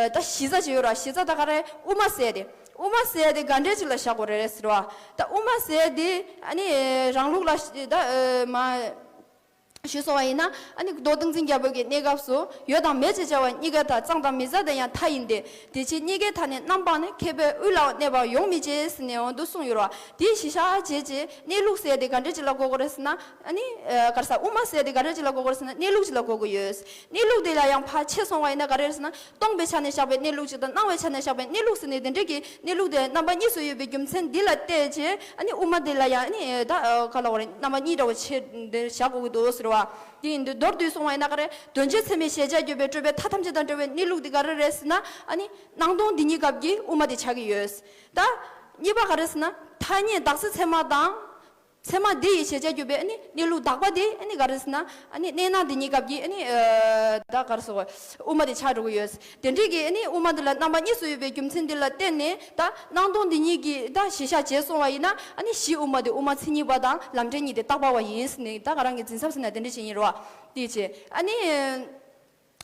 ད་གཞི་རྩ་ཅིག་ཡོད་ར། གཞི་རྩ་ད་ག་རེ། དབུ་མ་ཟེར་ཡ་དེ། དབུ་མ་ཟེར་ཡ་དེ་ག་འདྲས་ཅིག་ལ་བཞག་དགོས་རེད་ཟེར་བ། ད་དབུ་མ་ཟེར་ཡ་དེ་ཨ་ནི་རང་ལུགས་ལ་ད་ཨ་མ། ཞུས་སོང་བ་ཡིན་ན། ཨ་ནི་མདོ་ཏིང་འཛིན་རྒྱལ་པོ་གི་གནས་སྐབས་སུ་ཡོད་དང་མེད་ཅེས་བྱ་བ་གཉིས་ཀ་དང་གཙང་དང་མི་གཙང་དེ་ཡང་མཐའ་ཡིན་ཏེ། དེ་ཕྱིར་གཉིས་ཀའི་མཐའ་ནི་རྣམ་སྤངས་ནས། མཁས་པས་དབུས་ལའང་གནས་པ་ཡོང་མི་བྱེད་ཟེར་ནས་འོ་འདུག་གསུངས་ཡོད་རེད་བ། དེའི་གཞི་བཞག་བྱས་རྗེས་གནས་ལུགས་ཟེར་དེ་ག་འདྲ་ཅིག་ལ་གོ་དགོས་རེད་ཟེར་ན། ཨ་ནི་ཨ་ག་རེ་ཟེར། དབུ་མ་ཟེར་དེ་ག་འདྲ་ཅིག་ལ་གོ་དགོས་རེད་ཟེར་ན་གནས་ལུགས་ཅིག་ལ་གོ་དགོས་ཡོད། གནས་ལུགས་དེ་ལ་ཡང་ཕར་ཕྱེ་སོང་བ་ཡིན་ན་ག་རེ་རེད་ཟེར་ན། སྟོང་པའི་ཆ་ནས་བཞག་པའི་གནས་ལུགས་ཅིག་དང་སྣང་བའི་ཆ་ནས་བཞག་པའི་གནས་ལུགས་ཟེར་ནས་དེ་འདྲ་གི་གནས་ལུགས་དེ་རྣམ་པ་གཉིས་སུ་ཡོད་པའི་རྒྱུ་མཚན་འདི་ལ་བལྟས་རྗེས་ཨ་ནི་དབུ་མ་དེ་ལ་ཡང་ཨ་ནི་ད་ག་ལ་བ་རེད། རྣམ་པ་གཉིས་འདྲ་བོ་ཕྱེ་བཞག་དགོས་ཀྱི་འདུག་ཟེར་བ། དེ་ཡིན་དུས་མདོར་བསྡུས་སོང་བ་ཡིན་ན་ག་རེ། དོན་སྤྱི་ཚད་མས་གཞལ་བྱར་གྱུར་པའི་སྤྲོས་པའི་མཐའ་ཐམས་ཅད་དང་བྲལ་བའི་གནས་ལུགས་འདི་ག་རེ་རེད་ཟེར་ན། ཨ་ནི་སྣང་སྟོང་འདི་ཉིད་སྐབས་ཀྱི་དབུ་མ་དེ་ཆགས་ཀྱི་ཡོད། ད་གཉིས་པ་ག་རེ་ཟེར་ན། ཐ་སྙད་གདགས་ཚད་ཚད་མ་དང་། ཚད་མ་འདི་ཡིས་གཞལ་བྱར་གྱུར་པའི་ཨ་ནི་གནས་ལུགས་དག་པ་དེ་ཨ་ནི་ག་རེ་ཟེར་ན། ཨ་ནི་གནས་སྣང་འདི་ཉིད་སྐབས་ཀྱི་ཨ་ནི་ཨ་ད་ག་རེ་ཟེར། དབུ་མ་དེ་ཆགས་འགྲོ་གི་ཡོད། དེ་འདྲའི་གི་ཨ་ནི་དབུ་མ་འདི་ལ་རྣམ་པ་གཉིས་སུ་ཡོད་པའི་རྒྱུ་མཚན་འདི་ལ་བརྟེན་ནས་ད་སྣང་སྟོང་འདི་ཉིད་ཀྱི་ད་གཞི་བཞག་བྱས་སོང་བ་ཡིན་ན། ཨ་ནི་གཞི་དབུ་མ་དེ་དབུ་མ་མཚན་ཉིད་པ་དང་ལམ་འབྲས་གཉིས་དེ་རྟག་པ་བ་ཡིན་ཟེར་ནས་ད་ང་རང་གི་འཛིན་མཚམས་ཟེར་ན་དེ་འདྲ་ཞིག་ཡིན་རེད་བ། དེ་བྱས་ཨ་ནི།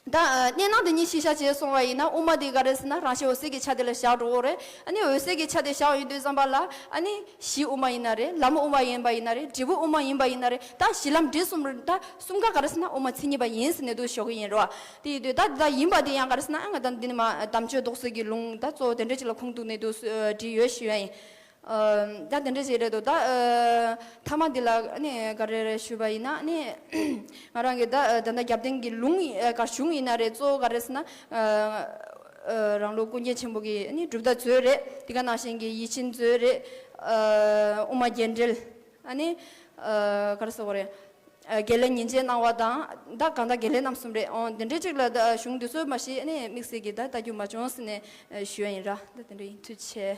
ད་གནས་སྣང་དེ་གཉིས་གཞི་བཞག་བྱས་སོང་བ་ཡིན་ན་དབུ་མ་དེ་ག་རེ་ཟེར་ན་རང་བཞིན་འོད་གསལ་གྱི་ཆ་དེ་ལ་བཞག་འགྲོ་གི་རེད། ཨ་ནི་འོད་གསལ་གྱི་ཆ་དེ་བཞག་ཡོང་དུས་ཙམ་པ་ལ་ཨ་ནི་གཞི་དབུ་མ་ཡིན་ན་རེད། ལམ་དབུ་མ་ཡིན་པ་ཡིན་ན་རེད། འབྲས་བུ་དབུ་མ་ཡིན་པ་ཡིན་ན་རེད། ད་གཞི་ལམ་འབྲས་གསུམ་རེད། ད་གསུམ་ཀ་ག་རེ་ཟེར་ན་དབུ་མ་མཚན་ཉིད་པ་ཡིན་ཟེར་ནས་འདུག་ཞོག་གི་ཡིན་རེད་བ། དེ་ཡིན་དུས་ད་འདི་ད་ཡིན་པ་དེ་ཡང་ག་རེ་ཟེར་ན། ཨ་ང་ད་འདི་ནི་མ་དམ་ཆོས་རྡོག་རྩ་གི་ལུང་ད་གཙོ་བོ་དེ་འདྲ་ཅིག་ལ་ཁུངས་གཏུགས་ནས་འདུག་བྲིས་ཡོད་ཞུ་ཡ་ཡིན། ཨ་ད་དེ་འདྲ་ཞིག་རེད་འདུག་ད་ཨ་མཐའ་མ་འདི་ལ་ཨ་ནི་ག་རེ་རེད་ཞུས་པ་ཡིན་ན། ཨ་ནི་ང་རང་གི་ད་ཨ་ད་ལྟ་རྒྱབ་རྟེན་གྱི་ལུང་ཨ་ག་གཞུང་ཡིན་ན་རེད། གཙོ་བོ་ག་རེ་ཟེར་ན། ཨ་ཨ་རང་ལུགས་ཀུན་མཁྱེན་ཆེན་པོ་གི་ཨ་ནི་གྲུབ་མཐའ་མཛོད་རེད། དེ་ག་ནང་བཞིན་གྱི་ཡིད་ཆེས་མཛོད་རེད། ཨ་དབུ་མ་རྒྱས་འགྲེལ། ཨ་ནི་ཨ་ག་རེ་ཟེར་དགོས་རེད། ཨ་དགེ་ལེགས་ཉིན་བྱེད་སྣང་བ་དང་ད་གང་ལྟར་དགེ་ལེགས་རྣམ་གསུམ་རེད། འོ་དེ་འདྲའི་ཅིག་ལ་ད་གཞུང་འདི་ཚོ་མ་ཤེས་ཨ་ནི་དམིགས་བསལ་གྱི་ད་ལྟ་རྒྱུ་མ་བྱུང་ཟེར་ནས་ཨ་ཞུ་ཡ་ཡིན་ར། ད་དེ་འདྲ་ཡིན། ཐུགས་རྗེ་ཆེ།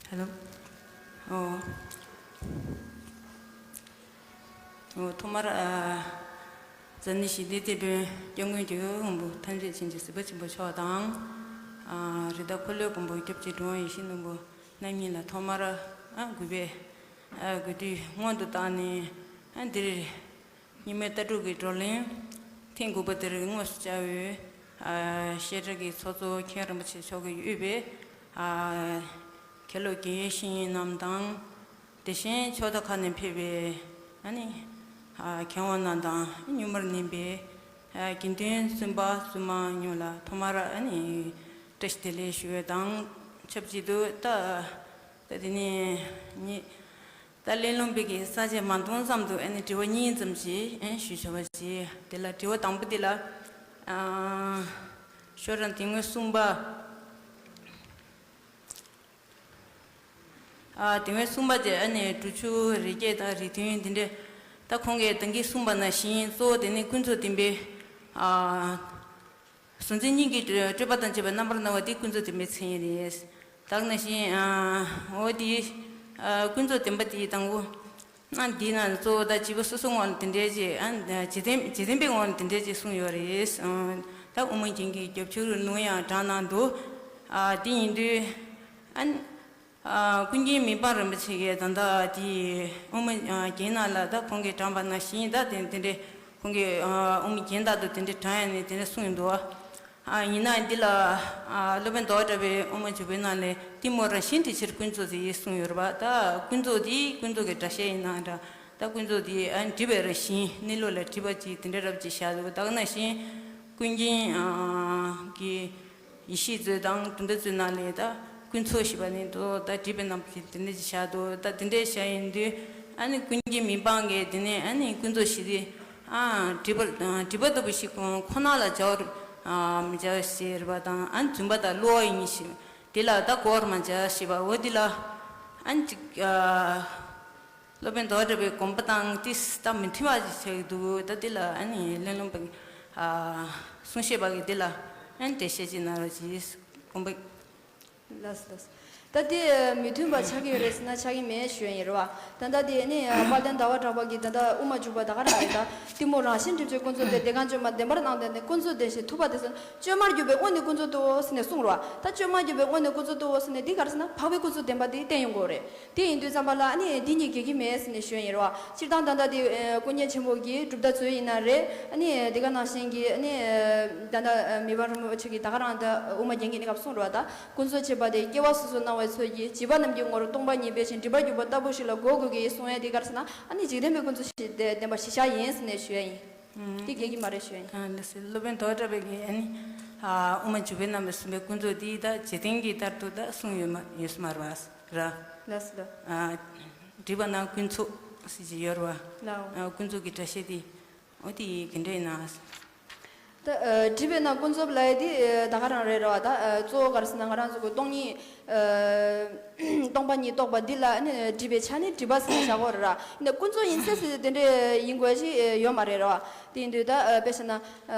ཧེ་ལོ། ཨོ། ཨོ་ཐོག་མར་ཨ་ཛ་ནི་ཞི་བདེ་སྟེ་སྒྲོན་སྐྱབས་མགོན་རྒྱལ་བའི་དབང་པོ་ཐམས་ཅད་མཁྱེན་ཅིང་གཟིགས་པ་ཆེན་པོ་མཆོག་དང་། ཨ་རི་དྭགས་འཁོར་ལོའི་མགོན་པོ་སྐྱབས་རྗེ་འགྲོ་བ་ཡིད་བཞིན་ནོར་བུ་རྣམ་གཉིས་ལ་ཐོག་མར་ཨ་གུས་པས་ཨ་གུས་འདུད་སྔོན་དུ་བཏང་ནས་ཨ་འདིར་རྙིང་མའི་ལྟ་གྲུབ་ཀྱི་བགྲོ་གླེང་ཐེངས་དགུ་པ་དེར་དངོས་སུ་བཅར་བའི་ཨ་བཤད་གྲྭ་གི་ཚོགས་གཙོ་མཁན་རིན་པོ་ཆེ་མཆོག་གིས་དབུས་པའི་ཨ་མཁན་སློབ་དགེ་བཤེས་གཉེན་རྣམས་དང་། དེ་བཞིན་ཕྱོགས་མཐའ་ཁག་ནས་ཕེབས་པའི་ཨ་ནི་ཨ་མཁས་དབང་རྣམས་དང་མཉམ་པར་གནས་པའི་ཨ་དགེ་འདུན་བཙུན་པ་བཙུན་མ་ཡོངས་ལ་ཐོག་མར་ཨ་ནི་བཀྲ་ཤིས་བདེ་ལེགས་ཞུ་བའི་དང་ཆབས་ཅིག་ཏུ་ད་ད་དེ་ནས་ཉི་ད་གླེང་སློང་པའི་གི་ས་བཅད་མ་འདོན་ཙམ་དུ་ཨ་ནི་དྲི་བ་གཉིས་ཙམ་ཞིག་ཨ་ཞུ་བྱ་བ་བྱེད། དེ་ལ་དྲི་བ་དང་པོ་དེ་ལ་ཨ་ཤོག་གྲངས་དེ་སྔོན་གསུངས་པ། ཨ་དེ་སྔོན་གསུངས་པ་དེ་ཨ་ནི་གྲུབ་ཆུ་རི་སྐྱེས་དང་རི་ཐུན་དེ་འདྲས་ད་ཁོང་གིས་ད་གིན་གསུངས་པ་ནང་བཞིན་གཙོ་བོ་དེ་ནི་ཀུན་རྫོབ་བདེན་པའི་ཨ་གཟུང་འཛིན་གཉིས་ཀྱི་སྤྲོས་པ་དང་བཅས་པའི་རྣམ་པར་སྣང་བ་དེ་ཀུན་རྫོབ་བདེན་པའི་མཚན་ཉིད་རེད། ད་ག་ནང་བཞིན་ཨ་འོ་དེ་ཨ་ཀུན་རྫོབ་བདེན་པ་དེ་དང་པོ། ཨ་འདི་ན་གཙོ་བོ་ད་བྱིས་པ་སོ་སོའི་ངོས་ནས་དེ་འདྲས་ཅིག་ཨ་འཇིག་རྟེན་འཇིག་རྟེན་པའི་ངོས་ནས་དེ་འདྲས་ཅིག་གསུངས་ཡོད་རེད། ཨ་ད་དབུ་མ་རྒྱན་གྱི་རྒྱབ་སྐྱོར་ལུང་ཡང་དྲངས་གནང་འདུག་ཨ་དེ་ཡིན་དུས་ཨ་ཨ་ཀུན་མཁྱེན་མི་ཕམ་རིན་པོ་ཆེ་གིས་ད་ལྟ་དེ་དབུ་མ་ཨ་རྒྱན་ནང་ལ་ད་ཁོང་གིས་དྲངས་པ་ནང་བཞིན་ད་དེ་དེ་འདྲས་ཁོང་གིས་ཨ་དབུ་མ་རྒྱན་ལྟར་དུ་དེ་འདྲས་དྲངས་ཡ་ནས་དེ་འདྲས་གསུངས་འདུག་ཨ་ཡིན་ན་འདི་ལ་ཨ་སློབ་དཔོན་ཟླ་བ་གྲགས་པའི་དབུ་མ་འཇུག་པའི་ནང་ལས་གཏི་མུག་རང་བཞིན་དྲི་ཕྱིར་ཀུན་རྫོབ་ཟེར་ཡས་གསུངས་ཡོད་རེད་པ། ད་ཀུན་རྫོབ་འདི་ཀུན་རྫོབ་ཀྱི་སྒྲ་བཤད་ཡིན་ན་འདྲ། ད་ཀུན་རྫོབ་འདི་ཨ་སྒྲིབ་པའི་རང་བཞིན་གནས་ལུགས་ལ་སྒྲིབ་པ་ཅིག་དེ་འདྲ་རབ་ཅིག་བཞག་འདུག་ད་ག་ནང་བཞིན་ཀུན་མཁྱེན་ཨ་གྱི་ཡེ་ཤེས་མཛོད་དང་དུམ་བུ་མཛོད་ནང་ལས་ད་ཀུན་རྫོབ་ཞེས་པ་ནི་འདུག་ད་སྒྲིབ་པའི་རྣམ་པ་ཅིག་དེ་འདྲ་ཅིག་བཞག་འདུག་ད་དེ་འདྲ་བཞག་ཡིན་དུས་ཨ་ནི་ཀུན་མཁྱེན་མི་ཕམ་གྱིས་དེ་ནས་ཨ་ནི་ཀུན་རྫོབ་ཞེས་དེ་ཨ་སྒྲིབ་པ་སྒྲིབ་པ་ལྟ་བུ་ཞིག་ཁོ་ན་ལ་སྦྱར་ཨ་མི་སྦྱར་ཟེར་བ་དང་ཨ་རྫུན་པ་དང་བསླུ་བ་ཡིན་ཞེས་དེ་ལ་ད་གོ་བར་མ་བྱ་ཞེས་པ་འོ་དེ་ལ་ཨ་ནི་ཅིག་ཨ་སློབ་དཔོན་ཟླ་བ་གྲགས་པའི་དགོངས་པ་དང་ཏིས་ད་མི་མཐུན་པ་ཞིག་ཆགས་ཀྱི་འདུག་ད་དེ་ལ་ཨ་ནི་ལན་ལོན་པ་གི་ཨ་གསུང་བཤད་པ་གི་དེ་ལ་ཨ་ནི་འགྲེལ་བཤད་ཅིག་གནང་རོགས་གྱིས། དགོངས་པ། ལགས་སོ་ལགས་སོ། ད་དེ་མི་མཐུན་པ་ཆགས་ཀྱི་ཡོད་རེད་ཟེར་ན་ཆགས་ཀྱི་མེད་ཞུ་ཡ་ཡིན་རེད་བ། ད་ལྟ་དེ་ནི་དཔལ་ལྡན་ཟླ་བ་གྲགས་པ་གིས་ད་ལྟ་དབུ་མ་འཇུག་པ་ད་ག་རང་རེད་ད། གཏི་མུག་རང་བཞིན་སྒྲིབ་བྱེད་ཀུན་རྫོབ་སྟེ། དེ་གང་བཅོས་མ་བདེན་པར་སྣང་སྟེ་ནི་ཀུན་རྫོབ་བདེན་ཞེས་ཐུབ་པ་དེ་ཟེར་ན་བཅོས་མར་གྱུར་པའི་དངོས་ནི་ཀུན་རྫོབ་ཏུའོ་ཟེར་ནས་གསུངས་རེད་བ། ད་བཅོས་མར་གྱུར་པའི་དངོས་ནི་ཀུན་རྫོབ་ཏུའོ་ཟེར་ནས་འདི་ག་རེ་ཟེར་ན་འཕགས་པའི་ཀུན་རྫོབ་བདེན་པ་དེ་བསྟན་ཡོང་གི་ཡོད་རེད། དེ་ཡིན་དུས་ཙམ་པ་ལ་ཨ་ནི་འདི་གཉིས་འགལ་གྱི་མེད་ཟེར་ནས་ཞུ་ཡ་ཡིན་རེད་བ། སྤྱིར་བཏང་ད་ལྟ་དེ་ཀུན་མཁྱེན་ཆེན་པོ་གིས་གྲུབ་མཐའ་མཛོད་ཡིན་ན་རེད། ཨ་ནི་དེ་ག་ནང་བཞིན་གྱི་ཨ་ནི་ད་ལྟ་མི་ཕམ་རིན་པོ་ཆེ་གིས་ད་ག་རང་ད་དབུ་མ་རྒྱན་གྱི་གནས་སྐབས་གསུངས་རེད་བ། ད་ཀུན་རྫོབ་ཅེས་པ་དེ་སྐྱེ་བ་སོ་སོར་སྣང་བའི་ཚུལ་གྱིས་བྱིས་པ་རྣམས་ཀྱི་ངོར་སྟོང་པ་ཉིད་དཔེ་བཞིན་སྒྲིབ་པར་གྱུར་པ་ལྟ་བུ་ཞིག་ལ་གོ་དགོས་ཀྱི་གསུང་ཡས་དེ་ག་རེ་ཟེར་ན་ཨ་ནི་འཇིག་རྟེན་པའི་ཀུན་རྫོབ་ཞེས་བདེན་པ་གཞི་བཞག་ཡིན་ཟེར་ནས་ཞུ་ཡ་ཡིན། དེ་འགལ་གྱི་མ་རེད་ཞུ་ཡ་ཡིན། ཨ་ལགས་སོ། སློབ་དཔོན་ཟླ་བ་གྲགས་པས་ཀྱིས་ཨ་ནི་ཨ་དབུ་མ་འཇུག་པའི་རྣམ་པར་གསུངས་པའི་ཀུན་རྫོབ་འདི་ད་འཇིག་རྟེན་གྱི་ལྟར་དུ་ད་གསུངས་ཡོད་མ་ཡོད་ས་མ་རེད་བ། ར། ལགས་སོ་ལགས། ཨ་སྒྲིབ་པ་ན་ཀུན་རྫོབ་ཟེར་གྱི་ཡོད་རེད་བ། ལའོ། ཨ་ཀུན་རྫོབ་ཀྱི་སྒྲ་བཤད་དེ་འོ་དེ་ག་འདྲ་ཡིན་ན། ད་ཨ་སྒྲིབ་པས་ན་ཀུན་རྫོབ་ལབ་ཡ་དེ་ཨ་ད་ག་རང་རེད་རེད་བ། ད་ཨ་གཙོ་བོ་ག་རེ་ཟེར་ན་ང་རང་ཚོ་གི་སྟོང་ཉིད་ཨ་སྟོང་པ་ཉིད་རྟོགས་པ་འདི་ལ་ཨ་ནི་སྒྲིབ་པའི་ཆ་ནས་སྒྲིབ་པ་ཟེར་ནས་བཞག་གོ་རེད་ར། ཡིན་ན་ཀུན་རྫོབ་ཡིན་ཚད་ཟེར་དེ་འདྲ་ཡིན་དགོས་ཞིག་ཡོད་མ་རེད་རེད་བ། དེ་ཡིན་དུས་ད་ཨ་དཔེ་བཤད་ན་ཨ་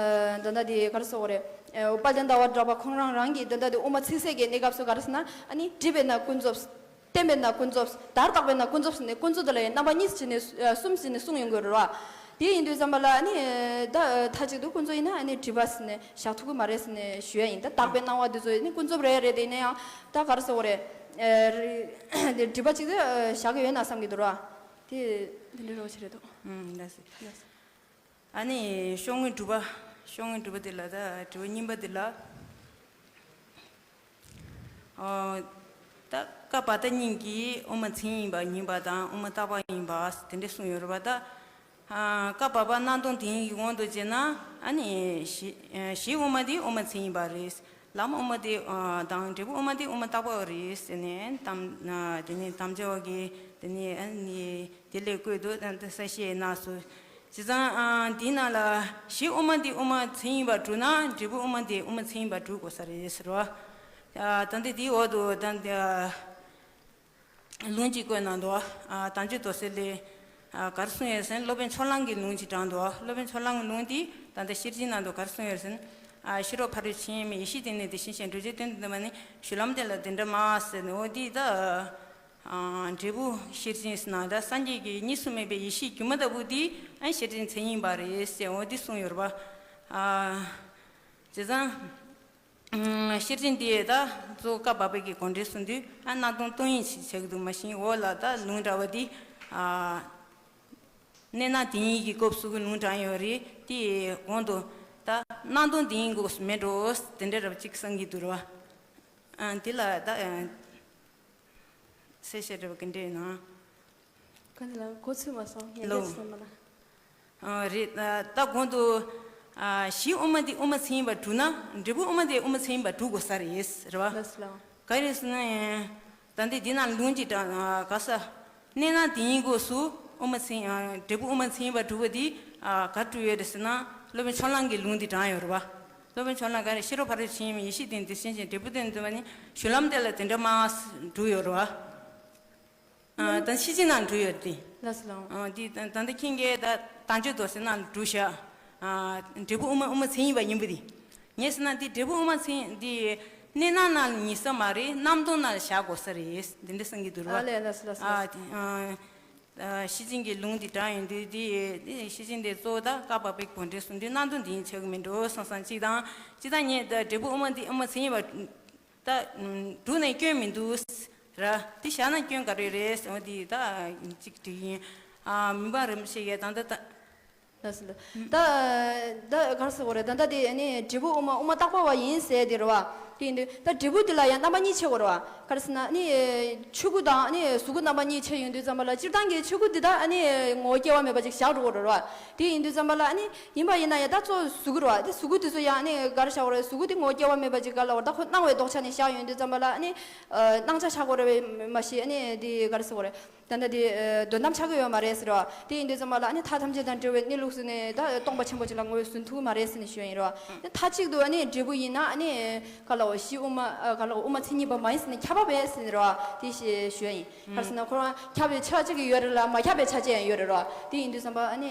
ད་ལྟ་དེ་ག་རེ་ཟེར་དགོས་རེད། ཨ་དཔལ་ལྡན་ཟླ་བ་གྲགས་པ་ཁོང་རང་རང་གིས་ད་ལྟ་དེ་དབུ་མ་ཚིག་གསལ་གྱི་གནས་སྐབས་སུ་ག་རེ་ཟེར་ན་ཨ་ནི་སྒྲིབ་པས་ན་ཀུན་རྫོབ། བརྟན་པས་ན་ཀུན་རྫོབ། བརྡར་བརྟགས་པས་ན་ཀུན་རྫོབ་ཟེར་ནས་ཀུན་རྫོབ་དེ་ལ་ཡང་རྣམ་པ་གཉིས་ཟེར་ནས་ཨ་གསུམ་ཟེར་ནས་གསུངས་ཡོང་གི་རེད་བ། དེ་ཡིན་དུས་ཙམ་པ་ལ་ཨ་ནི་ད་མཐའ་གཅིག་ཏུ་ཀུན་རྫོབ་ཡིན་ན་ཨ་ནི་སྒྲིབ་པ་ཟེར་ནས་བཞག་ཐུབ་ཀྱི་མ་རེད་ཟེར་ནས་ཞུ་ཡ་ཡིན། ད་བརྟགས་པའི་སྣང་བ་འདི་ཚོ་ཡིན་ན་ཀུན་རྫོབ་རེད་རེད། དེ་ཡིན་ན་ཡང་ད་ག་རེ་ཟེར་དགོས་རེད། ཨ་རེད། དེ་སྒྲིབ་པ་གཅིག་ཏུ་བཞག་གི་ཡོད་ན་བསམ་གྱི་འདུག་ར། དེ་འདི་འདྲའི་རོགས་བྱེད་རེད་འདུག་ཨུམ་ལགས་སོ། ལགས་སོ། ཨ་ནི་ཤོག་ངོས་དྲུག་པ། ཤོག་ངོས་དྲུག་པ་དེ་ལ་ད་དྲི་བ་གཉིས་པ་དེ་ལ། ཨོ། ད་ཀ་བ་ཏ་གཉིས་ཀྱིས་དབུ་མ་མཚན་ཉིད་པ་ཡིན་པ་དང་དབུ་མ་རྟག་པ་ཡིན་པ་དེ་འདྲ་གསུངས་ཡོད་རེད་པ། ད་ཨ་ཀ་བ་པ་སྣང་སྟོང་དེ་ཉིད་ཀྱི་དབང་དུ་བྱས་ན་ཨ་ནི་གཞི་གཞི་དབུ་མ་དེ་དབུ་མ་མཚན་ཉིད་པ་རེད། ལམ་དབུ་མ་དེ་ཨ་དང་འབྲས་བུ་དབུ་མ་དེ་དབུ་མ་རྟག་པ་རེད་ཟེར་ནས་དམ་ཨ་དེ་ནས་དམ་བཅའ་བ་གིས་དེ་ནས་ཨ་ནི་དེ་ལས་བཀོད་འདུག་ད་གསལ་བཤད་གནང་སོང་། བྱས་ཙང་ཨ་འདིའི་ནང་ལ་གཞི་དབུ་མ་འདི་དབུ་མ་མཚན་ཉིད་པར་གྲུབ་ན་འབྲས་བུ་དབུ་མ་འདི་དབུ་མ་མཚན་ཉིད་པར་གྲུབ་དགོས་ས་རེད་ཟེར་བ། ཨ་ད་འདི་འདིའི་འོག་ཏུ་ད་འདི་ཨ་ལུང་གཅིག་བཀོད་གནང་འདུག་ཨ་དམ་ཆོས་རྡོར་སེམས་ལས་ཨ་ག་རེ་གསུངས་ཡོད་ཟེར་ན་སློབ་དཔོན་ཕྱོགས་གླང་གི་ལུང་གཅིག་དྲངས་འདུག་སློབ་དཔོན་ཕྱོགས་གླང་གི་ལུང་འདི་ད་ལྟ་ཤེར་ཕྱིན་ནང་དུ་ག་རེ་གསུངས་ཡོད་ཟེར་ན། ཨ་ཤེས་རབ་ཕ་རོལ་ཕྱིན་མིན་ཡེ་ཤེས་དེ་ནི་དེ་བཞིན་གཤེགས། འགྲོ་རྗེས་བསྟན་དུ་འདུན་པ་ནི། གཞུང་ལམ་དེ་ལ་འདི་འདྲ་སྨྲ་ཟེར་ནས། འོ་འདི་ད་ཨ་འབྲས་བུ་ཤེར་ཕྱིན་ཟེར་ན་ད་སངས་རྒྱས་ཀྱི་གཉིས་སུ་མེད་པའི་ཡེ་ཤེས་སྒྱུ་མ་ལྟ་བུ་འདི་ཨ་ཤེར་ཕྱིན་མཚན་ཉིད་པ་རེད་ཟེར། འོ་འདི་གསུངས་ཡོད་རེད་པ། ཨ་བྱས་ཙང་ཨ་ཤེར་ཕྱིན་འདི་ད་གཙོ་བོ་ཀ་བ་པ་གི་དགོངས་འགྲེལ་གསུངས་དུས་ཨ་སྣང་སྟོང་སྟོང་ཉིད་ཅིག་ཆགས་ཀྱི་འདུག་མ་གཞི་འོག་ལ་ད་ལུང་འདྲ་བ་འདི་ཨ་གནས་སྣང་དེ་ཉིད་ཀྱི་སྐབས་སུ་གི་ལུང་དྲངས་ཡོད་རེད། དེའི་གོང་དུ་ད་སྣང་སྟོང་དེ་ཉིད་སྐབས་སུ་མེད་འགྲོ་དེ་འདྲ་རབ་ཅིག་བསམ་གྱི་འདུག་ར། ཨ་དེ་ལ་ད་ཨ་གསལ་བཤད་འདྲ་བ་ག་འདྲ་ཡིན་ན། ག་འདི་ལ་གོ་ཚོད་མ་སོང་། ངས་ལོ། ལས་སོང་མ་ན། ཨ་རེད། ཨ་ད་གོང་དུ་ཨ་གཞི་དབུ་མ་འདི་དབུ་མ་མཚན་ཉིད་པར་གྲུབ་ན་འབྲས་བུ་དབུ་མ་དེ་དབུ་མ་མཚན་ཉིད་པར་གྲུབ་དགོས་ས་རེད་རེད་བ། ལགས་སོ་ལགས། ག་རེ་ཟེར་ན། ད་འདི་འདི་ན་ལུང་གཅིག་དྲངས། ག་ས། གནས་སྣང་དེ་ཉིད་སྐབས་སུ་དབུ་མ་མཚན་ཨ་འབྲས་བུ་དབུ་མ་མཚན་ཉིད་པར་གྲུབ་པ་འདི་ཨ་ག་གྲུབ་ཡོད་རེད་ཟེར་ན། སློབ་དཔོན་ཕྱོགས་གླང་གི་ལུང་འདི་དྲངས་ཡོད་རེད་བ། སློབ་དཔོན་ཕྱོགས་གླང་ག་རེ། ཤེས་རབ་ཕ་རོལ་ཕྱིན་མིན་ཡེ་ཤེས་དེ་ནི་དེ་བཞིན་གཤེགས། འབྲས་བུ་བསྟན་དུ་འདུན་པ་ནི། གཞུང་ལམ་དེ་ལ་དེ་འདྲ་སྨྲ་གྲུབ་ཡོད་རེད་བ། ཨ་ད་ཤེར་ཕྱིན་ནང་གྲུབ་ཡོད་དེ། ལགས་སོ་ལགས། ཨ་འདི་ད་ད་ལྟ་ཁྱེད་ཀྱིས་ད་དམ་ཆོས་རྡོར་སེམས་ནང་གྲུབ་བཞག་ཨ་འབྲས་བུ་དབུ་མ་དབུ་མ་མཚན་ཉིད་པ་ཡིན་པ་དེ། ངས་ཟེར་ན་འདི་འབྲས་བུ་དབུ་མ་མཚན་འདི་གནས་སྣང་ནང་ལ་ཉིད་ས་མ་རེད། སྣང་སྟོང་ནང་ལ་བཞག་དགོས་ས་རེད། འདི་འདྲ་བསམ་གྱི་འདུག་ར། ཨ་ལས་ལགས་སོ་ལགས་སོ། ཨ་དེ་ཨ་ ཤེར་ཕྱིན་གྱི་ལུང་འདི་དྲངས་ཡོང་དུས་འདི་ཤེར་ཕྱིན་དེ་གཙོ་བོ་ད་བཀའ་བབས་པའི་གོ་འདྲེན་གསུམ་འདི་གནད་དོན་འདི་ཡིན་ཆགས་ཀྱི་མིན་འགྲོ་བསམ་བསམ་གཅིག་དང་། གཅིག་དང་གཉིས་ད་འབྲས་བུ་དབུ་མ་འདི་དབུ་མ་མཚན་ཉིད་པ་ད་སྒྲུབ་ནས་སྐྱོན་མི་འདུག་ར། འདི་བཞག་ན་སྐྱོན་ག་རེ་རེད་ཟེར་བ་འདི་ད་གཅིག་དྲིས་ཡིན། མི་འབངས་རིན་པོ་ཆེ་ཡས་ད་ད་ད། ལགས་སོ། ད་ད་ག་རེ་ཟེར་དགོས་རེད། ད་ལྟ་དེ་ནི་འབྲས་བུ་དབུ་མ་དབུ་མ་བཏགས་པ་བ་ཡིན་ཟེར་དེ་རེད་བ། དེ་ཡིན་དུས་ད་འབྲས་བུ་དེ་ལ་ཡང་རྣམ་པ་གཉིས་ཕྱེ་དགོས་རེད་བ། ག་རེ་ཟེར་ན་ནི་ཆོས་སྐུ་དང་ནི་གཟུགས་སྐུ་རྣམ་པ་གཉིས་ཕྱེ་ཡོང་དུས་ཙམ་པ་ལ་སྤྱིར་བཏང་གི་ཆོས་སྐུ་འདི་དག་ནི་ངོ་བོ་སྐྱེ་བ་མེད་པ་ཅིག་བཞག་འགྲོ་དགོས་རེད་བ། དེ་ཡིན་དུས་ཙམ་པ་ལ་ནི་ཡིན་པ་ཡིན་ན་ཡང་ད་གཙོ་བོ་གཟུགས་སྐུ་རེད་བ། དེ་གཟུགས་སྐུ་དེ་ཚོ་ཡང་ནི་ག་རེ་བཞག་དགོས་རེད། གཟུགས་སྐུ་དེ་ངོ་བོ་སྐྱེ་བ་མེད་པ་ཅིག་ག་ལ་བར་ད་ཁོ་སྣང་བའི་ལྡོག་ཆ་ནས་བཞག་ཡོང་དུས་ཙམ་པ་ལ་ནི་སྣང་ཆ་ཆགས་དགོས་རེད་བ་མ་གཞི་ནི་དེ་ག་རེ་ཟེར་དགོས་རེད། ད་ལྟ་དེ་དོན་དམ་ཆགས་ཀྱི་ཡོད་མ་རེད་ཟེར་བ། དེ་ཡིན་དུས་ཙམ་པ་ལ་ནི་མཐའ་ཐམས་ཅད་དང་བྲལ་བའི་གནས་ལུགས་སུ་ནི་ད་སྟོང་པ་ཆེན་པོ་ཅིག་ལ་ངོས་ཟིན་ཐུབ་ཀྱི་མ་རེད་ཟེར་ནས་ཞུ་ཡ་ཡིན་རོ། ནི་མཐའ་གཅིག་ཏུ་ནི་འབྲས་བུ་ཡིན་ན་ནི་ག་ལ་འོ་གཞི་དབུ་མ་ག་ལ་འོ་དབུ་མ་མཚན་ཉིད་པ་མ་ཡིན་ཟེར་ནས་ཁྱབ་པ་བས་ཟེར་ནས་རོ། དེ་ཞེས་ཞུ་ཡ་ཡིན། ག་རེ་ཟེར་ན་ཁོ་རང་ཁྱབ་པའི་ཆ་གཅིག་གི་ཡོད་རེད་ལ་མ་ཁྱབ་པའི་ཆ་གཅིག་ཡང་ཡོད་རེད་རོ། དེ་ཡིན་དུས་ཙམ་པ་ནི་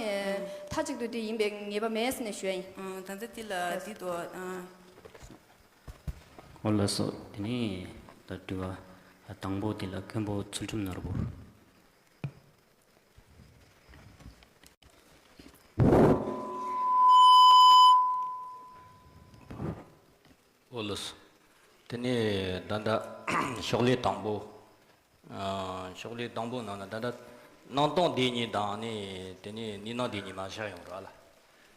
མཐའ་གཅིག་ཏུ་དེ་ཡིན་པའི་ངེས་པ་མེད་ཟེར་ནས་ཞུ་ཡ་ཡིན། ད་ལྟ་དེ་ལ་དེ་དོ། ཨོ་ལགས་སོ། དེ་ནས་ད་དྲི་བ་དང་པོ་དེ་ལ་མགོན་པོ་ཚུལ་ཁྲིམས་ནོར་བུ། ཨོ་ལགས་སོ། དེ་ནས་ད་ལྟ་ཤོག་ལྷེ་དང་པོ། ཨ། ཤོག་ལྷེ་དང་པོ་ནང་ན་ད་ལྟ་སྣང་སྟོང་བདེན་གཉིས་དང་ནི་དེ་ནས་གནས་སྣང་བདེན་གཉིས་མ་བཞག་ཡོང་ར་ལ།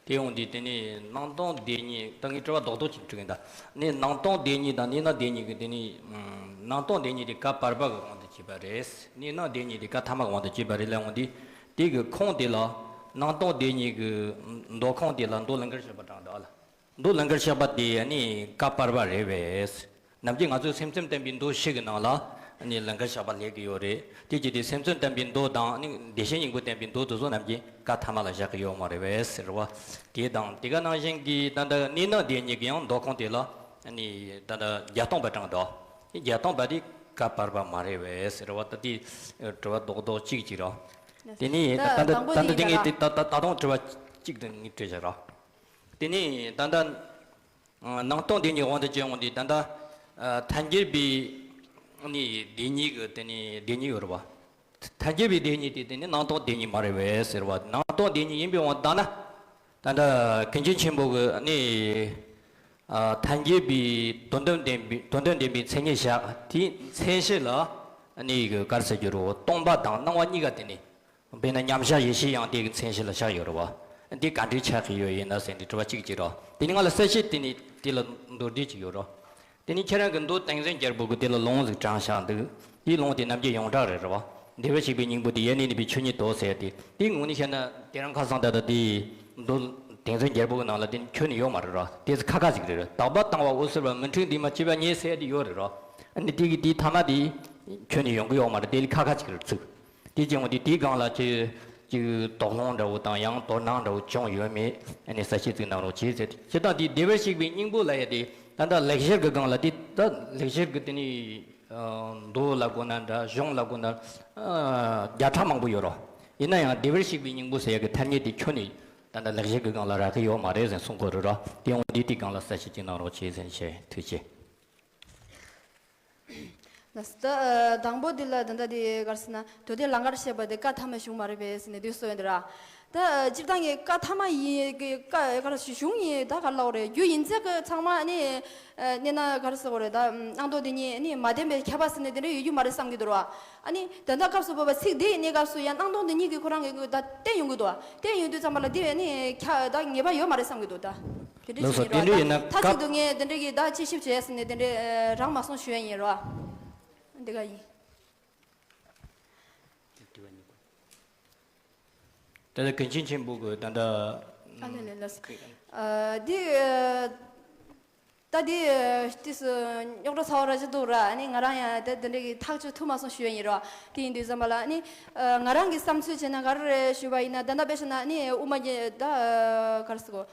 དེ་ཡོང་དུས་དེ་ནས་སྣང་སྟོང་བདེན་གཉིས་ད་ངས་དྲི་བ་རྡོག་རྡོག་ཅིག་དྲི་གིན་ད། ནི་སྣང་སྟོང་བདེན་གཉིས་དང་གནས་སྣང་བདེན་གཉིས་ཀྱི་དེ་ནས་སྣང་སྟོང་བདེན་གཉིས་དེ་བཀའ་བར་པ་གི་དབང་དུ་བྱས་པ་རེད། གནས་སྣང་བདེན་གཉིས་དེ་བཀའ་ཐ་མ་གི་དབང་དུ་བྱས་པ་རེད་ལ། འོང་དུས་དེ་གི་ཁུངས་དེ་ལ་སྣང་སྟོང་བདེན་གཉིས་ཀྱི་མདོ་ཁུངས་དེ་ལ་མདོ་ལང་ཀར་གཤེགས་པ་དྲངས་འདུག་ལ། མདོ་ལང་ཀར་གཤེགས་པ་དེ་ནི་བཀའ་བར་པ་རེད་པས། ནམ་རྒྱུན་ང་ཚོས་སེམས་ཙམ་བསྟན་པའི་མདོ་བཞི་གི་ནང་ལ་ནི་ལང་ཀར་གཤེགས་པ་སླེབས་ཀྱི་ཡོད་རེད། དེ་བྱས་ཏེ་སེམས་ཙམ་བསྟན་པའི་མདོ་དང་ནི་བདེ་གཤེགས་སྙིང་པོ་བསྟན་པའི་མདོ་དེ་ཚོ་ནམ་རྒྱུན་བཀའ་ཐ་མ་ལ་བཞག་གི་ཡོད་མ་རེད་པས་ཟེར་བ། དེ་དང་དེ་ག་ནང་བཞིན་གྱི་ད་ལྟ་གནས་སྣང་བདེན་གཉིས་ཀྱི་ཡང་མདོ་ཁུངས་དེ་ལ་ནི་ད་ལྟ་བརྒྱད་སྟོང་པ་དྲངས་འདུག་བརྒྱད་སྟོང་པ་དེ་བཀའ་བར་པ་མ་རེད་པས་ཟེར་བ། ད་དེ་དྲི་བ་རྡོག་རྡོག་གཅིག་གཅིག་ར། དེ་ནི་ད་ད་ད་དང་པོ་ད་དེ་ད་ངས་དེ་ད་ད་ད་དུང་དྲི་བ་གཅིག་དེ་ངས་དྲིས་བཞག་ར། དེ་ནས་ད་ལྟ་སྣང་སྟོང་བདེན་གཉིས་དབང་དུ་བྱས་འོང་དུས་ད་ལྟ་ཐལ་འགྱུར་བའི་ནི་བདེན་གཉིས་ཀྱི་དེ་ནི་བདེན་གཉིས་ཡོད་རེད་བ། ཐལ་འགྱུར་བའི་བདེན་གཉིས་དེ་དེ་ནི་སྣང་སྟོང་བདེན་གཉིས་མ་རེད་པས་ཟེར་བ། སྣང་སྟོང་བདེན་གཉིས་ཡིན་པའི་དབང་དུ་བཏང་ན། ད་ལྟ་ཀུན་མཁྱེན་ཆེན་པོ་གི་ནི་ཐལ་འགྱུར་བའི་དོན་དམ་བདེན་པའི་དོན་དམ་བདེན་པའི་མཚན་ཉིད་བཞག་དེའི་མཚན་གཞི་ལ་ནི་གི་ག་རེ་ཟེར་རྒྱུ་རེད། སྟོང་པ་དང་སྣང་བ་གཉིས་ཀ་དེ་ནི། དཔེར་ན་མཉམ་གཞག་ཡེ་ཤེས་ཡང་དེ་གི་མཚན་གཞི་ལ་བཞག་ཡོད་རེད་བ། འདི་ག་འདྲའི་ཆགས་ཀྱི་ཡོད་ཡིན་ན་ཟེར་འདི་དྲི་བ་གཅིག་གཅིག་རེད། དེ་ནི་ང་ལ་གསལ་བཤད་དེ་ནི་དེ་ལ་མདོར་བསྡུས་ཅིག་ཡོད་རེད། དེ་ནི་ཁྱེད་རང་གི་མདོ་ཏིང་འཛིན་རྒྱལ་པོ་གི་དེ་ལ་ལུང་ཟིག་དྲངས་བཞག་འདུག་དེའི་ལུང་དེ་ནམ་རྒྱུན་ཡོངས་གྲགས་རེད་རེད་བ། བདེ་བར་གཤེགས་པའི་སྙིང་པོ་དེ་ཡེ་ནས་གནས་པའི་ཆོས་ཉིད་དོ་ཟེར་ཏེ། དེའི་ངོས་ནས་བཤད་ན་དེ་རིང་ཁ་སང་ད་ལྟ་དེའི་མདོ་ཏིང་འཛིན་རྒྱལ་པོ་གི་ནང་ལ་དེ་ནི་ཁྱོན་ནས་ཡོད་མ་རེད་ར། དེ་ཚོ་ཁ་ཁ་ཟིག་རེད་ར། དག་པ་དང་བ་འོད་གསལ་བ་མི་འཁྲུལ་འདུས་མ་བྱས་པ་ཉིད་ཟེར་དེ་ཡོད་རེད་ར། ཨ་ནི་དེ་གི་དེའི་ཐ་མ་དེ་ཁྱོན་ནས་ཡོང་གི་ཡོད་མ་རེད། དེ་ལས་ཁ་ཁ་ཅིག་རེད་ཚུགས། དེ་བྱུང་བ་དེ་དེའི་སྒང་ལ་ཅིག་ཅིག་དོགས་སློང་འདྲ་བོ་དང་ཡང་དོ་སྣང་འདྲ་བོ་བྱུང་ཡོད་མེད་ཨ་ནི་གསལ་བཤད་ཅིག་གནང་རོགས་བྱེད་ཟེར་ཏེ། སྤྱིར་བཏང་དེ་བདེ་བར་གཤེགས་པའི་སྙིང་པོ་ལབ་ཡ་དེ་ད་ལྟ་ལེགས་སྦྱར་གྱི་སྒང་ལ་དེ་ད་ལེགས་སྦྱར་གྱི་དེ་ནི་མདོ་ལབ་དགོས་ན་འདྲ་གཞུང་ལབ་དགོས་ན་བརྒྱ་ཕྲག་མང་པོ་ཡོད་རོ། ཡིན་ན་ཡང་བདེ་བར་གཤེགས་པའི་སྙིང་པོ་ཟེར་ཡ་གི་ཐ་སྙད་དེ་ཁྱོན་ནས་ད་ལྟ་ལེགས་སྦྱར་གྱི་སྒང་ལ་རག་གི་ཡོད་མ་རེད་ཟེར་གསུང་གི་རེད་རོ། དེ་ཡང་དེ་དེའི་སྒང་ལ་གསལ་བཤད་ཅིག་གནང་རོགས་བྱེད་ཟེར་ནས་བཤད། ཐུགས་རྗེ་ཆེ། ལགས་སོ། ད་དང་པོ་འདི་ལ་ད་ལྟ་འདི་ག་རེ་ཟེར་ན་མདོ་སྡེ་ལང་ཀར་གཤེགས་པ་དེ་བཀའ་ཐ་མ་བྱུང་མ་རེད་པས་ཟེར་ནས་འདི་གསུངས་ཡོད་འདི་ར། ད་སྤྱིར་བཏང་གི་བཀའ་ཐ་མ་ཡིན་གི་བཀའ་ག་རེ་ཞུ་གཞུང་ཡིན་ད་ག་རེ་ལབ་དགོས་རེད། རྒྱུ་ཡིན་ཚད་གི་ཚང་མ་ནི་གནས་ན་ག་རེ་ཟེར་དགོས་རེད། ད་སྣང་སྟོང་བདེན་གཉིས་ནི་མ་བདེན་པས་ཁྱབ་པ་ཟེར་ནས་དེ་འདྲ་ཡོད་རྒྱུ་མ་རེད་བསམ་གི་འདུག་ར། ཨ་ནི་ད་ལྟ་སྐབས་སུ་བབ་པ་ཚིག་འདི་ཡི་གནས་སྐབས་སུ་ཡང་སྣང་སྟོང་བདེན་གཉིས་ཀྱི་ཁོ་རང་གི་ད་བསྟན་ཡོང་གི་འདུག་བསྟན་ཡོང་དུས་ཙམ་པ་ལ་འདི་ནི་ཁྱབ་ད་ངེས་པ་ཡོད་མ་རེད་བསམ་གི་འདུག་ད། དེ་འདྲ་ལགས་སོ། ཞིག་ཡིན་རོགས། དེ་འདྲ་ཡིན་ན་ད་མཐའ་གཅིག་ཏུ་ངས་དེ་འདྲ་གི་ད་དཔྱད་ཞིབ་བྱས་ཟིན་ནས་དེ་འདྲ་རག་མ་སོང་ཞུ་ཡ་ཡིན་རོགས། འདི་ག་ཡིན། ད་ལྟ་གངས་ཅན་ཆེན་པོ་གི་ད་ལྟ་ཨ་ལེ་ལེ་ལགས་སོ། ཨ་འདི་ད་འདི་ཏིས་རྙོག་དྲ་ཚ་བ་ར་ཅིག་འདུག་ར། ཨ་ནི་ང་རང་ཡང་ད་དེ་འདྲ་གི་ཐག་གཅོད་ཐུབ་མ་སོང་ཞུ་ཡ་ཡིན་རོགས། དེ་ཡིན་དུས་ཙམ་པ་ལ་ཨ་ནི་ང་རང་གི་བསམ་ཚུལ་བྱས་ན་ག་རེ་རེད་ཞུ་བ་ཡིན་ན་ད་ལྟ་དཔེ་བཞག་ན་ཨ་ནི་དབུ་མ་གི་ད་ག་རེ་ཟེར་གོ་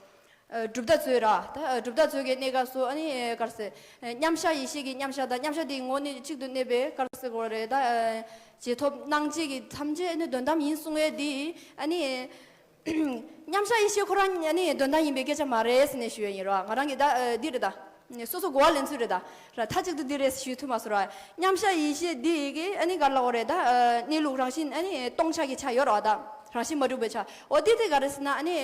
གྲུབ་མཐའ་རྩོད་ར། ད་གྲུབ་མཐའ་རྩོད་ཀྱི་གནས་སྐབས་སུ་ཨ་ནི་ག་རེ་ཟེར། མཉམ་གཞག་ཡེ་ཤེས་ཀྱི་མཉམ་གཞག་དང་མཉམ་གཞག་དེའི་ངོ་ནས་གཅིག་ཏུ་གནས་པའི་ག་རེ་ཟེར་དགོས་རེད། ད་རྗེས་ཐོབ་སྣང་མཆེད་ཀྱི་ཐམས་ཅད་ཨ་ནི་དོན་དམ་ཡིན་གསུང་ཡས་དེ་ཨ་ནི་མཉམ་གཞག་ཡེ་ཤེས་ཁོ་རང་ཨ་ནི་དོན་དམ་ཡིན་པའི་སྐད་ཆ་མ་རེད་ཟེར་ནས་ཞུ་ཡས་ཡིན་རོགས། ང་རང་གི་ད་འདི་རེད་ད། ནས་སོ་སོ་གོ་བ་ལེན་ཚུལ་རེད་ད། ར་མཐའ་གཅིག་ཏུ་འདི་རེད་ཞུ་ཐུབ་མ་སོང་ར། མཉམ་བཞག་ཡེ་ཤེས་འདི་ཡི་གེ་ཨ་ནི་ག་རེ་ལབ་དགོས་རེད་ད། གནས་ལུགས་རང་བཞིན་ཨ་ནི་སྟོང་ཆ་གི་ཆ་ཡོད་ར་བ་ད། རང་བཞིན་མ་གྲུབ་པའི་ཆ། འོ་དེ་དེ་ག་རེ་ཟེར་ན་ཨ་ནི།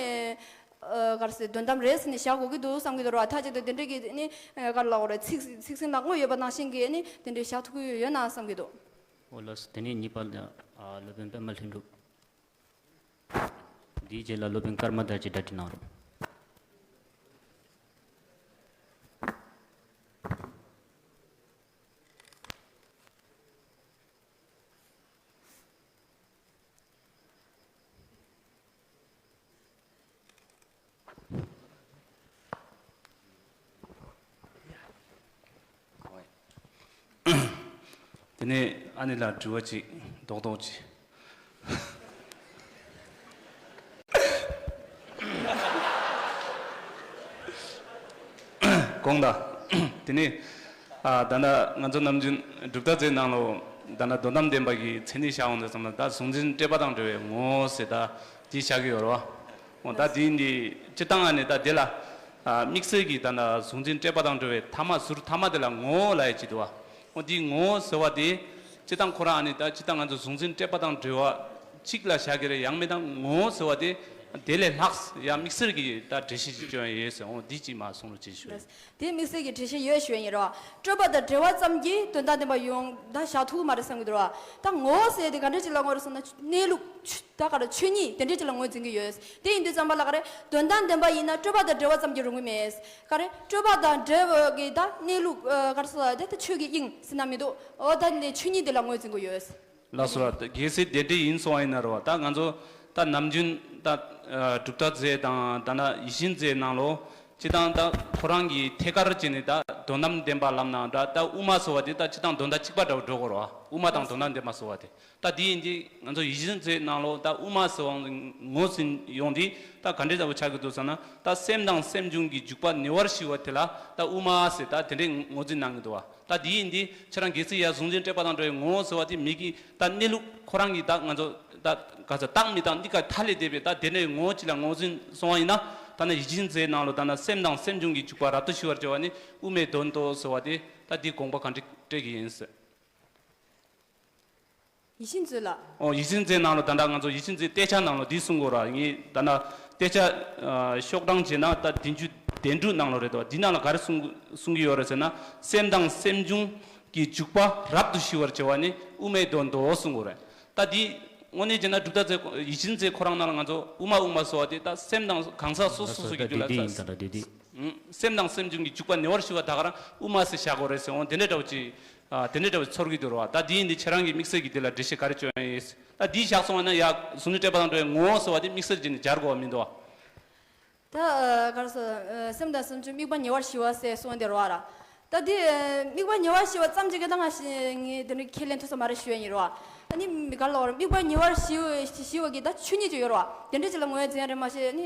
ག་རེ་ཟེར་དོན་དམ་རེད་ཟེར་ནས་བཞག་དགོས་ཀྱི་འདུག་བསམ་གྱི་འདུག་ར། མཐའ་གཅིག་ཏུ་དེ་འདྲས་ཀྱི་ཨ་ནི་ག་རེ་ལབ་དགོས་རེད། ཚིག་ཚིག་ཟིན་ལ་དངོས་ཡོད་པ་ནང་བཞིན་གྱི་ཨ་ནི་དེ་འདྲས་བཞག་ཐུབ་ཀྱི་ཡོད་ན་བསམ་གྱི་འདུག་འོ་ལགས་སོ། དེ་ནས་གཉིས་པ་ལ་སློབ་དཔོན་པད་མ་ལྷུན་གྲུབ། འདིའི་རྗེས་ལ་སློབ་དཔོན་ཀརྨ་དར་གྱིས་གྲ་སྒྲིག་གནང་རོགས། དེ་ནས་ཨ་ནེ་ལགས་དྲི་བ་གཅིག་རྡོག་རྡོག་གཅིག་དགོངས་དག་དེ་ནས་ཨ་ད་ལྟ་ང་ཚོ་ནམ་རྒྱུན་གྲུབ་མཐའ་རྩེའི་ནང་ལོ་ད་ལྟ་དོན་དམ་བདེན་པ་གི་མཚན་ཉིད་བཞག་འོང་དུས་ཙམ་ལ་ད་གཟུང་འཛིན་སྤྲོས་པ་དང་བྲལ་བའི་ངོ་བོ་ཟེར་ད་དེ་བཞག་གི་ཡོད་རེད་བ། འོ་ད་དེ་འདི་སྤྱིར་བཏང་ཨ་ནེ་ད་དེ་ལ་ཨ་དམིགས་བསལ་གྱི་ད་ལྟ་གཟུང་འཛིན་སྤྲོས་པ་དང་བྲལ་བའི་ཐ་མ་ཟུར་ཐ་མ་དེ་ལ་ངོ་བོ་ལབ་ཡ་ཅིག་འདུག་བ། འོ་དེའི་ངོ་བོ་ཟེར་བ་དེ་སྤྱིར་བཏང་ཁོ་རང་ཨ་ནེ་ད་སྤྱིར་བཏང་ང་ཚོ་གཟུང་འཛིན་སྤྲོས་པ་དང་བྲལ་བ་གཅིག་ལ་བཞག་གི་རེད། ཡང་མིན་ད་ངོ་བོ་ཟེར་བ་དེ་དེ་ལས་ལྷག་ཡང་དམིགས་བསལ་གྱི་ད་འགྲེལ་བཤད་ཅིག་བསྐྱོན་ཡ་ཡོད་ཟེར། འོ་འདི་གཅིག་མར་གསུང་རོགས་བྱེད་ཞུ། དེ་དམིགས་བསལ་གྱི་འགྲེལ་བཤད་ཡོད་ཞུ་ཡ་ཡིན་རོ། སྤྲོས་པ་དང་བྲལ་བ་ཙམ་གྱིས་དོན་དམ་བདེན་པ་ཡོང་ད་བཞག་ཐུབ་ཀྱི་མ་རེད་བསམ་གྱི་འདུག་ར། ད་ངོ་བོ་ཟེར་དེ་ག་འདྲ་ཅིག་ལ་ངོ་རེད་བསམ་ན་གནས་ལུགས་ཆོས་ད་ག་རེ་ཆོས་ཉིད་དེ་འདྲ་ཅིག་ལ་ངོས་འཛིན་གྱི་ཡོད། དེ་ཡིན་དུས་ཙམ་པ་ལ་ག་རེ་དོན་དམ་བདེན་པ་ཡིན་ན་སྤྲོས་པ་དང་བྲལ་བ་ཙམ་གྱིས་རུང་གི་མེད། ག་རེ་སྤྲོས་པ་དང་བྲལ་བ་གི་ད་གནས་ལུགས་ག་རེ་ཟེར་དེ་ད་ཆོས་ཀྱི་དབྱིངས་ཟེར་ན་མི་འདུག་འོ་ད་ནི་ཆོས་ཉིད་དེ་ལ་ངོས་འཛིན་གྱི་ཡོད། ལགས་སོ་ར། གལ་སྲིད་དེ་འདྲ་ཡིན་སོང་བ་ཡིན་ན་རོ། ད་ང་ཚོ་ད་ནམ་རྒྱུན་ད་གྲུབ་མཐའ་རྩེ་དང་ད་ན་ཡིད་བཞིན་རྩེའི་ནང་ལོ། སྤྱིར་བཏང་ད་ཁོ་རང་གི་ཐད་ཀར་བྱས་ནས་ད་དོན་དམ་བདེན་པ་ལབ་ན་འདྲ། ད་དབུ་མ་ཟེར་བ་དེ་ད་སྤྱིར་བཏང་དོན་དག་གཅིག་པ་འདྲ་བོ་འགྲོ་དགོས་རོ། དབུ་མ་དང་དོན་དམ་བདེན་པ་ཟེར་བ་དེ། ད་དེ་ཡིན་དུས་ང་ཚོ་ཡིད་བཞིན་རྩེའི་ནང་ལོ་ད་དབུ་མ་ཟེར་བ་ངོས་ཟིན་ཡོང་དུས་ད་ག་འདྲས་ལྟ་བུ་ཆགས་ཀྱི་འདུག་ཟེར་ན། ད་སེམས་དང་སེམས་བྱུང་གི་འཇུག་པ་ཉེ་བར་ཞི་བ་དེ་ལ་ད་དབུ་མ་ཟེར་ད་དེ་འདྲས་ངོས་འཛིན་གནང་གི་འདུག་བ། ད་དེ་ཡིན་དུས་ཁྱེད་རང་གལ་སྲིད་ཡ་གཟུང་འཛིན་སྤྲོས་པ་དང་བྲལ་བའི་ངོ་བོ་ཟེར་བ་དེ་མི་གི་ད་གནས་ལུགས་ཁོ་རང་གི་ད་ང་ཚོ་ད་ག་ཚོད་རྟག་མི་རྟག་འདི་ག་ཐ་ལས་འདས་པའི་ད་དེ་འདྲའི་ངོ་བོ་གཅིག་ལ་ངོས་འཛིན་སོང་བ་ཡིན་ན། ད་ནི་ཡིད་བཞིན་རྩེའི་ནང་ལོ་ད་ན་སེམས་དང་སེམས་བྱུང་གི་འཇུག་པ་རབ་ཏུ་ཞི་བར་བྱ་བ་ནི་དབུ་མའི་དོན་ཏོ་ཟེར་བ་དེ་ད་འདི་དགོངས་པ་ག་འདྲ་སྤྲད་ཀྱི་ཡིན་ཟེར། ཡིད་བཞིན་རྩེ་ལ། ཨོ་ཡིད་བཞིན་རྩེའི་ནང་ལོ་ད་ལྟ་ང་ཚོ་ཡིད་བཞིན་རྩེའི་གཏད་ཆགས་ནང་ལོ་འདི་གསུང་དགོས་ར། ངས་ད་ལྟ་གཏད་ཆགས་ཤོག་གྲངས་བྱས་ན་ད་བདུན་ཅུ་དོན་དྲུག་ནང་ལོ་རེད་དོ། འདི་ནང་ལ་ག་རེ་གསུང་གསུང་གི་ཡོད་རེད་ཟེར་ན། སེམས་དང་སེམས་བྱུང་གི་འཇུག་པ་རབ་ཏུ་ཞི་བར་བྱ་བ་ནི་དབུ་མའི་དོན་ཏོ་གསུང་དགོས་རེད། ད་འདི་དངོས་གནས་བྱས་ན་གྲུབ་མཐའ་རྩེ་ཡིད་བཞིན་རྩེ་ཁོ་རང་ནང་ལ་ང་ཚོ་དབུ་མ་དབུ་མ་ཟེར་བ་དེ་ད་སེམས་དང་གང་ཟག་སོ་སོ་སོ་སོ་གི་རྒྱུད་ལ་ད་སེམས་དང་སེམས་བྱུང་གི་འཇུག་པ་ཉེ་བར་ཞི་བ་ད་ག་རང་དབུ་མ་ཟེར་བཞག་དགོས་རེད་ཟེར་འོང་དེ་འདྲ་འདྲ་བོ་ཅིག་ཨ་དེ་འདྲའི་འདྲ་བའི་ཚོར་གྱི་འདུག་རོ། ད་འདི་ཡིན་འདི་ཁྱེད་རང་གི་དམིགས་བསལ་གྱི་དེ་ལ་འགྲེལ་བཤད་ག་རེ་བྱོན་ཡིན། ད་འདི་བཞག་སོང་བ་ན་ཡ་གཟུགས་ནས་སྤྲད་པ་དང་འགྲོ་བའི་ངོ་བོ་ཟེར་བ་དེ་དམིགས་བསལ་བྱས་ནས་སྦྱར་དགོས་པ་མི་འདུག་བ། ད་ག་རེ་ཟེར་སེམས་དང་སེམས་བྱུང་དམིགས་པ་ཉེ་བར་ཞི་བ་ཟེར་གསུངས་དེ་རོ་ར། ད་འདི་དམིགས་པ་ཉེ་བར་ཞི་བ་ཙམ་གྱིས་ཀྱང་ད་ང་ཞི་ངས་དེ་འདྲའི་ཁས་ལེན་ཐུབ་ས་མ་རེད་ཞུ་ཡ་ཡིན་རོ། ཨ་ནི་ག་རེ་ལབ་ར་དམིགས་པ་ཉེ་བར་ཞི་བ་ཞི་བ་གི་ད་ཆོས་ཉིད་ཅིག་ཡོད་རོ། དེ་འདྲ་ཅིག་ལ་ངོས་འཛིན་ཡ་རེད་མ་ཤེས་ནི་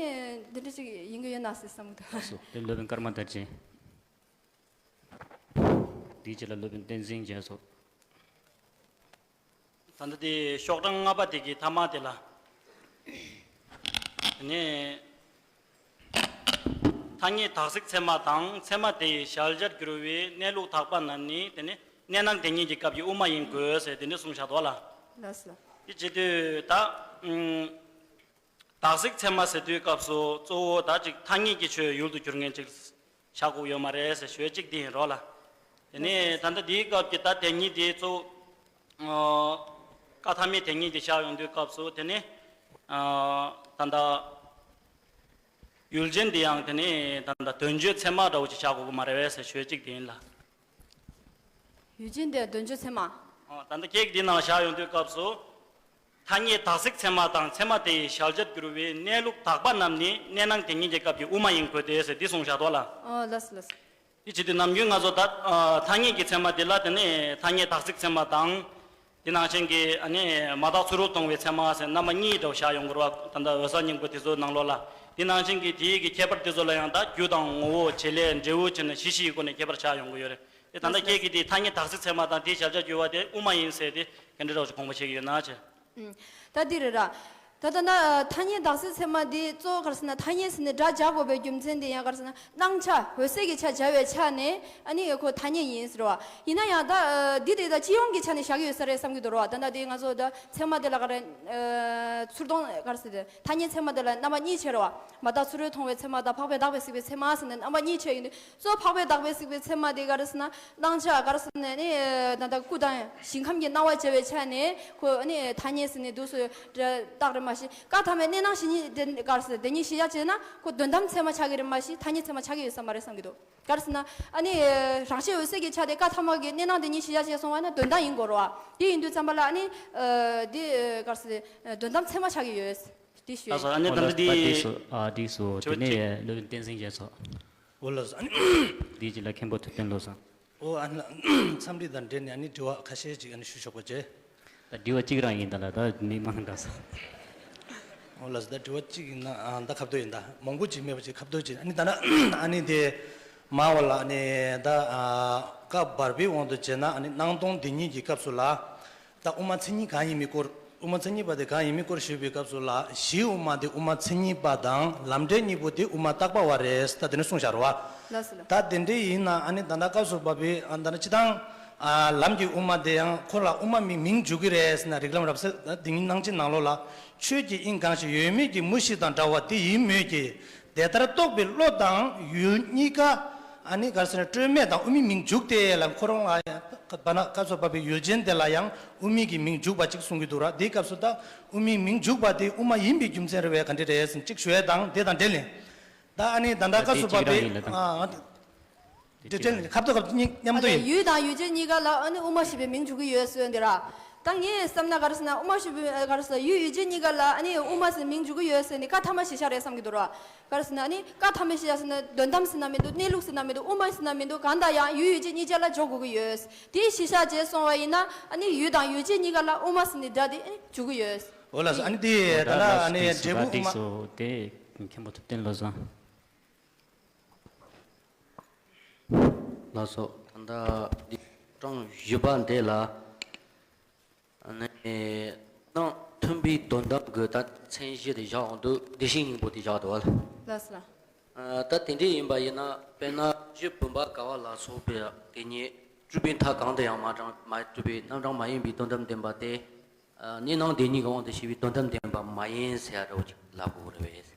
དེ་འདྲ་ཅིག་ཡིན་གྱི་ཡོད་ན་ཟེར་བསམ་གི་འདུག་དེ་སློབ་དཔོན་ཀརྨ་དར་ཅན། དེའི་རྗེས་ལ་སློབ་དཔོན་བསྟན་འཛིན་རྒྱ་མཚོ། ད་ལྟ་དེ་ཤོག་གྲངས་ལྔ་པ་དེ་གི་ཐ་མ་དེ་ལ། དེ་ནས་ཐ་སྙད་དག་ཚིག་ཚད་མ་དང་ཚད་མ་དེ་ཡི་གཞལ་བྱར་གྱུར་པའི་གནས་ལུགས་དག་པ་རྣམས་ནི་དེ་ནི་གནས་སྣང་དེ་ཉིད་ཀྱི་སྐབས་ཀྱི་དབུ་མ་ཡིན་དགོས་ཟེར་དེ་འདྲ་གསུངས་བཞག་འདུག་ལ། ལགས་སོ། དེ་བྱེད་དུས་ད། དག་ཚིག་ཚད་མ་ཟེར་དུས་སྐབས་སུ་གཙོ་བོ་ད་ཅིག་ཐ་སྙད་ཀྱི་ཆོས་ཡུལ་དུ་གྱུར་མཁན་ཅིག་བཞག་དགོས་ཡོད་མ་རེད་ཟེར་ཞུ་ཡ་གཅིག་དེ་ཡིན་རོགས་ལ། དེ་ནས་ད་ལྟ་འདིའི་སྐབས་ཀྱི་ད་དེ་ཉིད་དེ་གཙོ་བོ་ཀ་ཐ་མའི་དེ་ཉིད་དེ་བཞག་ཡོང་དུས་སྐབས་སུ་དེ་ནས་ད་ལྟ་ཡུལ་ཅན་དེ་ཡང་དེ་ནས་ད་ལྟ་དོན་བརྗོད་ཚད་མ་འདྲ་བོ་ཅིག་བཞག་དགོས་ཀྱི་མ་རེད་ཟེར་ཞུ་ཡ་གཅིག་དེ་ཡིན་ལ། ཡུལ་ཅན་དེ་དོན་བརྗོད་ཚད་མ། ཨ། ད་ལྟ་ཁྱེད་འདི་ནང་བཞག་ཡོང་དུས་སྐབས་སུ། ཐ་སྙད་དག་ཚིག་ཚད་མ་དང་ཚད་མ་དེ་ཡི་གཞལ་བྱར་གྱུར་པའི་གནས་ལུགས་དག་པ་རྣམས་ནི་གནས་སྣང་དེ་ཉིད་ཀྱི་སྐབས་ཀྱི་དབུ་མ་ཡིན་དགོས་ཏེ་ཟེར་འདི་གསུངས་བཞག་འདུག་ལ། ཨོ་ལགས་སོ་ལགས་སོ། འདི་བྱེད་དུས་ནམ་རྒྱུན་ང་ཚོ་ད་ཨ་ཐ་སྙད་ཀྱི་ཚད་མ་དེ་ལ་དེ་ནས་ཐ་སྙད་དག་ཚིག་ཚད་མ་དང་། དེ་ནང་བཞིན་གྱི་ཨ་ནི་མ་དག་ཚུ་རོལ་མཐོང་བའི་ཚད་མ་ཟེར་རྣམ་པ་གཉིས་འདྲ་བོ་བཞག་ཡོང་གི་རེད་བ། ད་ལྟ་འོད་གསལ་སྙིང་པོ་དེ་ཚོའི་ནང་ལོགས་ལ། དེ་ནང་བཞིན་གྱི་དེའི་གི་ཁྱད་པར་དེ་ཚོ་ལ་ཡང་ད་རྒྱུ་དང་ངོ་བོ་བྱེད་ལས་འབྲས་བུ་བྱས་ནས་བཞི་བཞིའི་སྒོ་ནས་ཁྱད་པར་བཞག་ཡོང་གི་ཡོད་རེད། དེ་ད་ལྟ་ཁྱེད་ཀྱིས་དེ་ཐ་སྙད་དག་ཚིག་ཚད་མ་དང་དེའི་གཞལ་བྱར་གྱུར་པ་དེ་དབུ་མ་ཡིན་ཟེར་དེ་ག་འདྲ་འདྲ་བོ་ཞིག་དགོངས་པ་བཞེས་ཀྱི་ཡོད་ན་ཅེས། ཨུམ། ད་འདི་རེད་ར། ད་ལྟ་ན་ཐ་སྙད་བདག་སྲིད་ཚད་མ་འདི་གཙོ་བོ་ག་རེ་ཟེར་ན། ཐ་སྙད་ཟེར་ནས་སྒྲ་སྦྱར་དགོས་པའི་རྒྱུ་མཚན་དེ་ཡང་ག་རེ་ཟེར་ན། སྣང་ཆ་འོད་གསལ་གྱི་ཆ་སྦྱར་བའི་ཆ་ནས་ཨ་ནི་ཁོ་ཐ་སྙད་ཡིན་ཟེར་བ། ཡིན་ན་ཡང་ད་འདི་དེ་ད་སྤྱི་ཡོངས་ཀྱི་ཆ་ནས་བཞག་གི་ཡོད་ས་རེད་བསམ་གྱི་འདུག་ར་བ། ད་ལྟ་དེ་ང་ཚོ་ད་ཚད་མ་དེ་ལ་ག་རེ་ཚུར་མཐོང་ག་རེ་ཟེར་དེ། ཐ་སྙད་ཚད་མ་དེ་ལ་རྣམ་པ་གཉིས་ཕྱེ་ར་བ། མ་བརྟགས་ཚུལ་ཁྲིམས་མཐོང་བའི་ཚད་མ་དང་། འཕགས་པས་བརྟགས་པས་གཟིགས་པའི་ཚད་མ་ཟེར་ནས་རྣམ་པ་གཉིས་ཕྱེ་ཡོད་དུས། གཙོ་བོ་འཕགས་པས་བརྟགས་པས་གཟིགས་པའི་ཚད་མ་དེ་ག་རེ་ཟེར་ན། སྣང་ཆ་ག་རེ་ཟེར་ན་ནི་ད་ལྟ་སྐུ་དང་ཞིང་ཁམས་ཀྱི་སྣང་བ་སྦྱར་བའི་ཆ་ནས་ཁོ་ནི་ཐ་སྙད་ཟེར་ནས་འདུག་སེ་བཏགས་རེད་མ་གཞི། ཀ་ཐ་མའི་གནས་སྣང་གཞི་གཉིས་དེ་ག་རེ་ཟེར། དེ་གཉིས་གཞི་བཞག་བྱས་ན་ཁོ་དོན་དམ་ཚད་མ་ཆགས་ཀྱི་རེད་མ་གཞི། ཐ་སྙད་ཚད་མ་ཆགས་ཀྱི་ཡོད་ས་མ་རེད་བསམ་གྱི་འདུག་ག་རེ་ཟེར་ན། ཨ་ནི་རང་ཆས་འོད་གསལ་གྱི་ཆ་དེ་ཀ་ཐ་མ་གི་གནས་སྣང་དེ་གཉིས་གཞི་བཞག་བྱས་སོང་བ་ན་དོན་དམ་ཡིན་དགོས་རེད་བ། དེ་ཡིན་དུས་ཙམ་པ་ལ་ཨ་ནི་འདི་ག་རེ་ཟེར། དོན་དམ་ཚད་མ་ཆགས་ཀྱི་ཡོད། དེ་ཞུ། ཨ་ས། ཨ་ནི་ད་ལྟ་འདི། འོ་ལགས་སོ། ཨ་འགྲིག་སོང་། དེ་ནས་སློབ་དཔོན་བསྟན་འཛིན་རྒྱ་མཚོ། འོ་ལགས་སོ། ཨ་ནི་འདིའི་རྗེས་ལ་མཁན་པོ་ཐུབ་བསྟན་བློ་བཟང་། འོ་ཨ་ནི་འཚམས་འདྲི་དང་འབྲེལ་ནས་ཨ་ནི་དྲི་བ་ཁ་ཤས་ཅིག་ཨ་ནི་ཞུ་ཆོག་པ་བྱས། ད་དྲི་བ་གཅིག་རང་ཡིན་ད་ལ། ད་མི་མང་འདྲ་སོང་། འོ་ལགས་སོ། ད་དྲི་བ་གཅིག་ཡིན་ན་ཨ་ད་ཁ་བསྡོ་ཡིན། ད་མང་པོ་ཅིག་མེད་པ་ཅིག་ཁ་བསྡོ་ཅིག་ཨ་ནི་ད་ན་ཨ་ནི་དེ་མ་འོ་ལ་ཨ་ནི་ད་ཨ་བཀའ་བར་པའི་དབང་དུ་བྱས་ན་ཨ་ནི་སྣང་སྟོང་འདི་ཉིད་ཀྱི་སྐབས་སུ་ལ། ད་དབུ་མ་མཚན་ཉིད་གང་ཡིན་མིན་སྐོར། དབུ་མ་མཚན་ཉིད་པ་དེ་གང་ཡིན་མིན་སྐོར་ཞུས་པའི་སྐབས་སུ་ལ། གཞིའི་དབུ་མ་དེ་དབུ་མ་མཚན་ཉིད་པ་དང་ལམ་འབྲས་གཉིས་པོ་དེ་དབུ་མ་བཏགས་པ་བ་རེད། ད་དེ་ནས་གསུངས་བཞག་རེད་བ། ལགས་སོ་ལགས། ད་དེ་འདྲའི་ཡིན་ན་ཨ་ནི་ད་ལྟ་སྐབས་སུ་བབས་པའི་ཨ་ད་ནི་སྤྱི་བཏང་ཨ་ལམ་གྱི་དབུ་མ་དེ་ཡང་ཁོ་ལ་དབུ་མ་མིན་མིང་འཇོག་གི་རེད་ཟེར་ན། རིགས་ལམ་རབ་གསལ་ད་འདི་ཉིད་སྣང་ཆེན་ནང་ལོགས་ལ། ཆོས་ཀྱི་དབྱིངས་གང་ཞིག་ཡོད་མེད་ཀྱི་མུ་བཞི་དང་འདྲ་བ་དེ་ཡིན་མོད་ཀྱི། དེ་ལྟར་རྟོགས་པའི་བློ་དང་ཡུལ་གཉིས་ཀ་ཨ་ནི་ག་རེ་ཟེར་ན་སྤྲོས་མེད་དང་དབུ་མའི་མིང་འཇུག་སྟེ་ལ། ཁོ་རང་ལ་ཡང་བར་ན་སྐབས་སུ་བབས་པའི་ཡུལ་ཅན་དེ་ལ་ཡང་དབུ་མའི་གི་མིང་འཇུག་པ་ཅིག་གསུང་གི་འདུག་ར། དེའི་སྐབས་སུ་ད་དབུ་མའི་མིང་འཇུག་པ་དེ་དབུ་མ་ཡིན་པའི་རྒྱུ་མཚན་རེད་བས་ག་འདྲ་རེད་ཟེར་ཅིག་ཞུ་ཡས་དང་། དེ་དང་འབྲེལ་ནས་ད་ཨ་ནི་ད་ལྟ་སྐབས་སུ་བབས་པའི་ཨ་འདི་འབྲེལ་ནས་ཁ་བརྡ་ཁ་བརྡ་གཉིས་མཉམ་དུ་ཡིན། ཡུལ་དང་ཡུལ་ཅན་གཉིས་ཀ་ལ་ཨ་ནི་དབུ་མ་ཞེས་པའི་མིང་འཇུག་གི་ཡོད་ཟེར་འདི་ར། ད་ངས་བསམ་ན་ག་རེ་ཟེར་ན། དབུ་མ་ཞེས་པའི་ག་རེ་ཟེར། ཡུལ་ཡུལ་ཅན་གཉིས་ཀ་ལ་ཨ་ནི་དབུ་མ་ཟེར་མིང་འཇུག་གི་ཡོད་ཟེར་ནི་ཀ་ཐ་མ་གཞི་བཞག་རེད་བསམ་གྱི་འདུག་ར། ག་རེ་ཟེར་ན་ཨ་ནི་ཀ་ཐ་མའི་གཞི་བཞག་ཟེར་ན་དོན་དམ་ཟེར་ན་མི་འདུག་གནས་ལུགས་ཟེར་ན་མི་འདུག་དབུ་མ་ཟེར་ན་མི་འདུག་གང་ལྟར་ཡང་ཡུལ་ཡུལ་ཅན་གཉིས་ཆ་ལ་འཇོག་དགོས་ཀྱི་ཡོད། དེའི་གཞི་བཞག་བྱས་སོང་བ་ཡིན་ན་ཨ་ནི་ཡུལ་དང་ཡུལ་ཅན་གཉིས་ཀ་ལ་དབུ་མ་ཟེར་ནི་སྒྲ་དེ་ཨ་ནི་འཇུག་གི་ཡོད། འོ་ལགས་སོ། ཨ་ནི་དེ་ད་ལྟ་ཨ་ནི་འབྲས་བུ་དབུ་མ། དེ་མཁན་པོ་ཐུབ་བསྟན་བློ་བཟང་། ལགས་སོ། ད་ལྟ་འདི་སྲུང་བཞི་པ་འདི་ལ། ཨ་ནི་སྣང་མཐུན་པའི་དོན་དམ་གྱི་ད་མཚན་གཞི་དེ་བཞག་འོང་དུས་བདེ་གཤེགས་སྙིང་པོ་དེ་བཞག་འདུག་བ། ལགས་སོ། ཨ་ད་དེ་འདྲ་ཡིན་པ་ཡིན་ན། དཔེར་ན་གཞི་བུམ་པ་ག་བ་ལ་སོགས་པའི་དེ་ཉིད་སྤྲུལ་པའི་མཐའ་གང་དུ་ཡང་མ་གྲངས་མ་སྤྲུལ་པའི་རྣམ་གྲངས་མ་ཡིན་པའི་དོན་དམ་བདེན་པ་དེ། ཨ་གནས་སྣང་དེ་ཉིད་ཀྱི་དབང་དུ་བྱས་པའི་དོན་དམ་བདེན་པ་མ་ཡིན་ཟེར་ཡ་འདྲ་བོ་ཅིག་ལབ་དགོས་རེད་པས།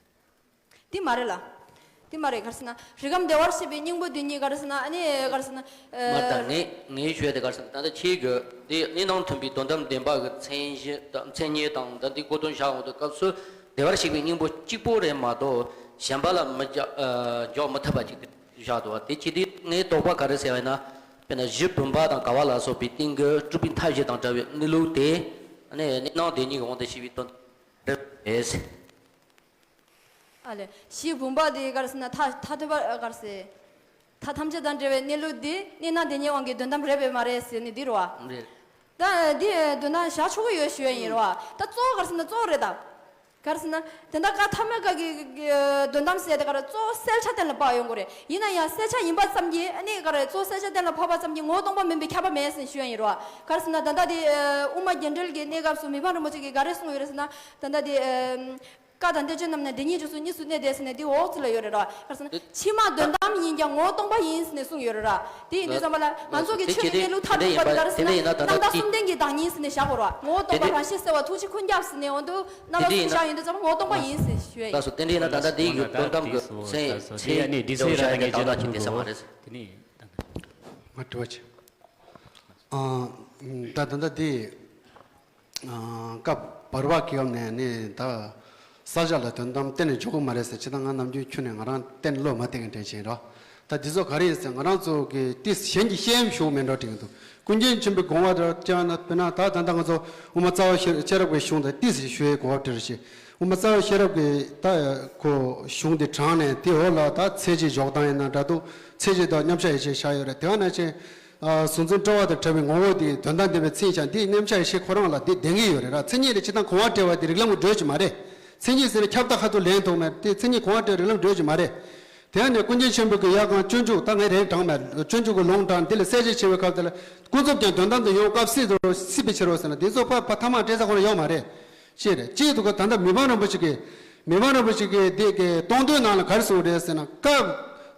དེ་མ་རེད་ལ། དེ་མ་རེད། ག་རེ་ཟེར་ན་རིགས་ཁམས་བདེ་བར་གཤེགས་པའི་སྙིང་པོ་དེ་ཉིད་ག་རེ་ཟེར་ན། ཨ་ནི་ག་རེ་ཟེར་ན། མ་ད་ངས་ངས་ཞུ་ཡ་དེ་ག་རེ་ཟེར་ན། ད་ལྟ་ཁྱེད་ཀྱིས་འདི་གནས་སྣང་མཐུན་པའི་དོན་དམ་བདེན་པ་གི་མཚན་གཞི་དང་མཚན་ཉིད་དང་ད་འདི་གོ་དོན་བཞག་འོང་དུས་སྐབས་སུ་བདེ་བར་གཤེགས་པའི་སྙིང་པོ་གཅིག་པོ་རེད་མ་གཏོགས་གཞན་པ་ལ་མི་འཇོག་ཨ་འཇོག་མི་ཐུབ་པ་ཅིག་བཞག་འདུག་བ། དེ་ཁྱེད་དེ་ངའི་དོགས་པ་ག་རེ་ཟེར་བ་ཡིན་ན། དཔེར་ན་གཞི་བུམ་པ་དང་ག་བ་ལ་སོགས་པའི་སྟེང་གི་སྤྲུལ་པའི་མཐའ་བཞི་དང་བྲལ་བའི་གནས་ལུགས་དེ་ཨ་ནི་གནས་སྣང་དེ་ཉིད་ཀྱི་དབང་དུ་བྱས་པའི་དོན་རེད་པས། ཨ་ལས། གཞི་བུམ་པ་དེ་ག་རེ་ཟེར་ན་མཐའ་མཐའ་ཐོས་པ་ག་རེ་ཟེར། མཐའ་ཐམས་ཅད་དང་བྲལ་བའི་གནས་ལུགས་འདི་གནས་སྣང་དེ་ཉིད་དབང་གིས་དོན་དམ་རེད་པས་མ་རེད་ཟེར་ནི་འདི་རེད་བ། རེད། ད་འདི་དོན་དམ་བཞག་ཆོག་གི་ཡོད་ཞུ་ཡ་ཡིན་རེད་བ། ད་གཙོ་བོ་ག་རེ་ཟེར་ན་གཙོ་བོ་རེད་ད། ག་རེ་ཟེར་ན་དེ་འདྲ་ཀ་ཐ་མ་ཀ་གི་གི་དོན་དམ་ཟེར་དེ་ག་རེ་གཙོ་བོ་གསལ་ཆ་གཏན་ལ་ཕབ་ཡོང་གི་རེད། ཡིན་ན་ཡང་གསལ་ཆ་ཡིན་པ་ཙམ་གྱིས་ཨ་ནི་ག་རེ་གཙོ་བོ་གསལ་ཆ་གཏན་ལ་ཕབ་པ་ཙམ་གྱིས་ངོ་བོ་སྟོང་པ་མིན་པའི་ཁྱབ་པ་མེད་ཟེར་ཞུ་ཡ་ཡིན་རེད་བ། ག་རེ་ཟེར་ན་ད་ལྟ་དེ་དབུ་མ་རྒྱས་འབྲིང་གི་གནས་སྐབས་སུ་མི་ཕམ་རིན་པོ་ཆེ་གིས་ག་རེ་གསུངས་ཡོད་རེད་ཟེར་ན། ད་ལྟ་དེ། བཀའ་དང་བསྟན་བཅོས་རྣམས་ནི་བདེན་གཉིས་འཇོག་ཚུལ་གཉིས་སུ་གནས་ཏེ་ཟེར་ནས་འདི་འོག་ཚུལ་ལ་ཡོད་རེད་ར། ག་རེ་ཟེར་ན་ཕྱི་མ་དོན་དམ་ཡིན་ཀྱང་ངོ་བོ་སྟོང་པ་ཡིན་ཟེར་ནས་གསུངས་ཡོད་རེད་ར། དེ་ཡིན་དུས་ཙམ་པ་ལ་ང་ཚོ་གི་ཆོས་ཀྱི་གནས་ལུགས་མཐར་ཐུག་པ་དེ་ག་རེ་ཟེར་ན་རྣམ་དག་གསུམ་ལྡན་གྱི་བདག་ཉིད་ཟེར་ནས་བཞག་དགོས་ར། ངོ་བོ་སྟོང་པ་རང་བཞིན་གསལ་བ་ཐུགས་རྗེ་འཁོར་རྒྱུག་ཟེར་ནས་འོ་འདུག་རྣམ་དག་གསུམ་བཞག་ཡོང་དུས་ཙམ་པ་ངོ་བོ་སྟོང་པ་ཡིན་ཟེར་ཞུ་ཡ་ཡིན། ལགས་སོ། དེ་འདྲ་ཡིན་ན་ད་ལྟ་འདི་ཡི་དོན་དམ་གྱི་མཚན་མཚན་ཉིད་དེ་བཞག་ཡ་དེ་དོན་དག་ཅིག་བསྡད་ས་མ་རེད། དེ་ནི་ང་དྲི་བ་བྱེད། ཨ། ད་ད་ལྟ་འདི། ཨ། སྐབས་བར་པ་གི་སྐབས་ནས་ནི་ད་ས་སྐྱ་ལ་དོན་དམ་གཏན་ནས་འཇོག་གི་མ་རེད་ཟེར། ཅི་ད་ང་ནམ་རྒྱུན་ཁྱོན་ནས་ང་རང་གཏན་བློ་མ་གཏད་མཁན་དྲན་བཞིན་རོ། ད་འདི་ཚོ་ག་རེ་ཡིན་ཟེར་ང་རང་ཚོ་གི་ཏིས་གཞན་གྱི་བཤད་ཡམ་ཞུ་མེད་འགྲོ་དྲན་གྱི་འདུག་ཀུན་མཁྱེན་ཆེན་པོའི་དགོངས་པ་དེར་བཅར་ན་དཔེར་ན་ད་ད་ལྟ་ང་ཚོ་དབུ་མ་རྩ་བ་ཤེས་ཤེས་རབ་ཀྱི་གཞུང་དང་ཏིས་ཞིག་ཞུ་ཡའི་གོ་སྐབས་སྤྲད་རེ་ཞིག་དབུ་མ་རྩ་བ་ཤེས་རབ་ཀྱི་ད་ཁོ་གཞུང་དེ་དྲངས་ནས་དེ་འོག་ལ་ད་མཚན་གཞི་འཇོག་སྟངས་ཡིན་ན་འདྲ་འདུག་མཚན་གཞི་དང་མཉམ་བཞག་ཡེ་ཤེས་བཞག་ཡོད་རེད། དེ་བ་ན་ཆེན། ཨ། གཟུང་འཛིན་སྤྲོ་བ་དང་བྲལ་བའི་ངོ་བོ་དེ་དོན་དམ་བདེན་པའི་མཚན་བྱང་འདི་མཉམ་བཞག་ཡེ་ཤེས་ཁོ་རང་ལ་འདི་ལྡན་གྱི་ཡོད་རེད་ར། མཚན་ཉིད་དེ་ཇི་ལྟར་གོང་བ་འགྲེལ་བ་དེ་རིགས་ལམ་གྱི་འགྲོས་ཅིག་མ་རེད། མཚན་ཉིད་ཟེར་ན་ཁྱབ་བདག་ཁ་ཐུག་ལེན་ཐུབ་མེད་དེ་མཚན་ཉིད་གོང་བ་འགྲེལ་རིགས་ལམ་འགྲོས་ཅིག་མ་རེད། དེ་ཡང་ནས་ཀུན་མཁྱེན་ཆེན་པོ་གི་ཡ་གང་སྤྱོད་འཇུག་ད་ངས་རེད་དྲངས་མེད་སྤྱོད་འཇུག་གི་ལུང་དྲངས་འདི་ལ་གསལ་བཤད་བྱེད་པའི་སྐབས་དེ་ལ་ཀུན་རྫོབ་ཀྱང་དོན་དམ་དུ་ཡོང་སྐབས་སྲིད་དུ་སྲིད་པའི་ཕྱིར་རོ་ཟེར་ན་འདི་ཚོ་ཕ་ཕ་ཐ་མ་སྤྲད་ས་ཁོ་རང་ཡོད་མ་རེད། ཅེས་རེད། ཅེས་འདུག་ག་ད་ལྟ་མི་ཕམ་རིན་པོ་ཆེ་གིས་མི་ཕམ་རིན་པོ་ཆེ་གིས་འདི་གི་གཏོང་དོན་ནང་ལ་ག་རེ་གསུངས་རེད་ཟེར་ན། སྐབས་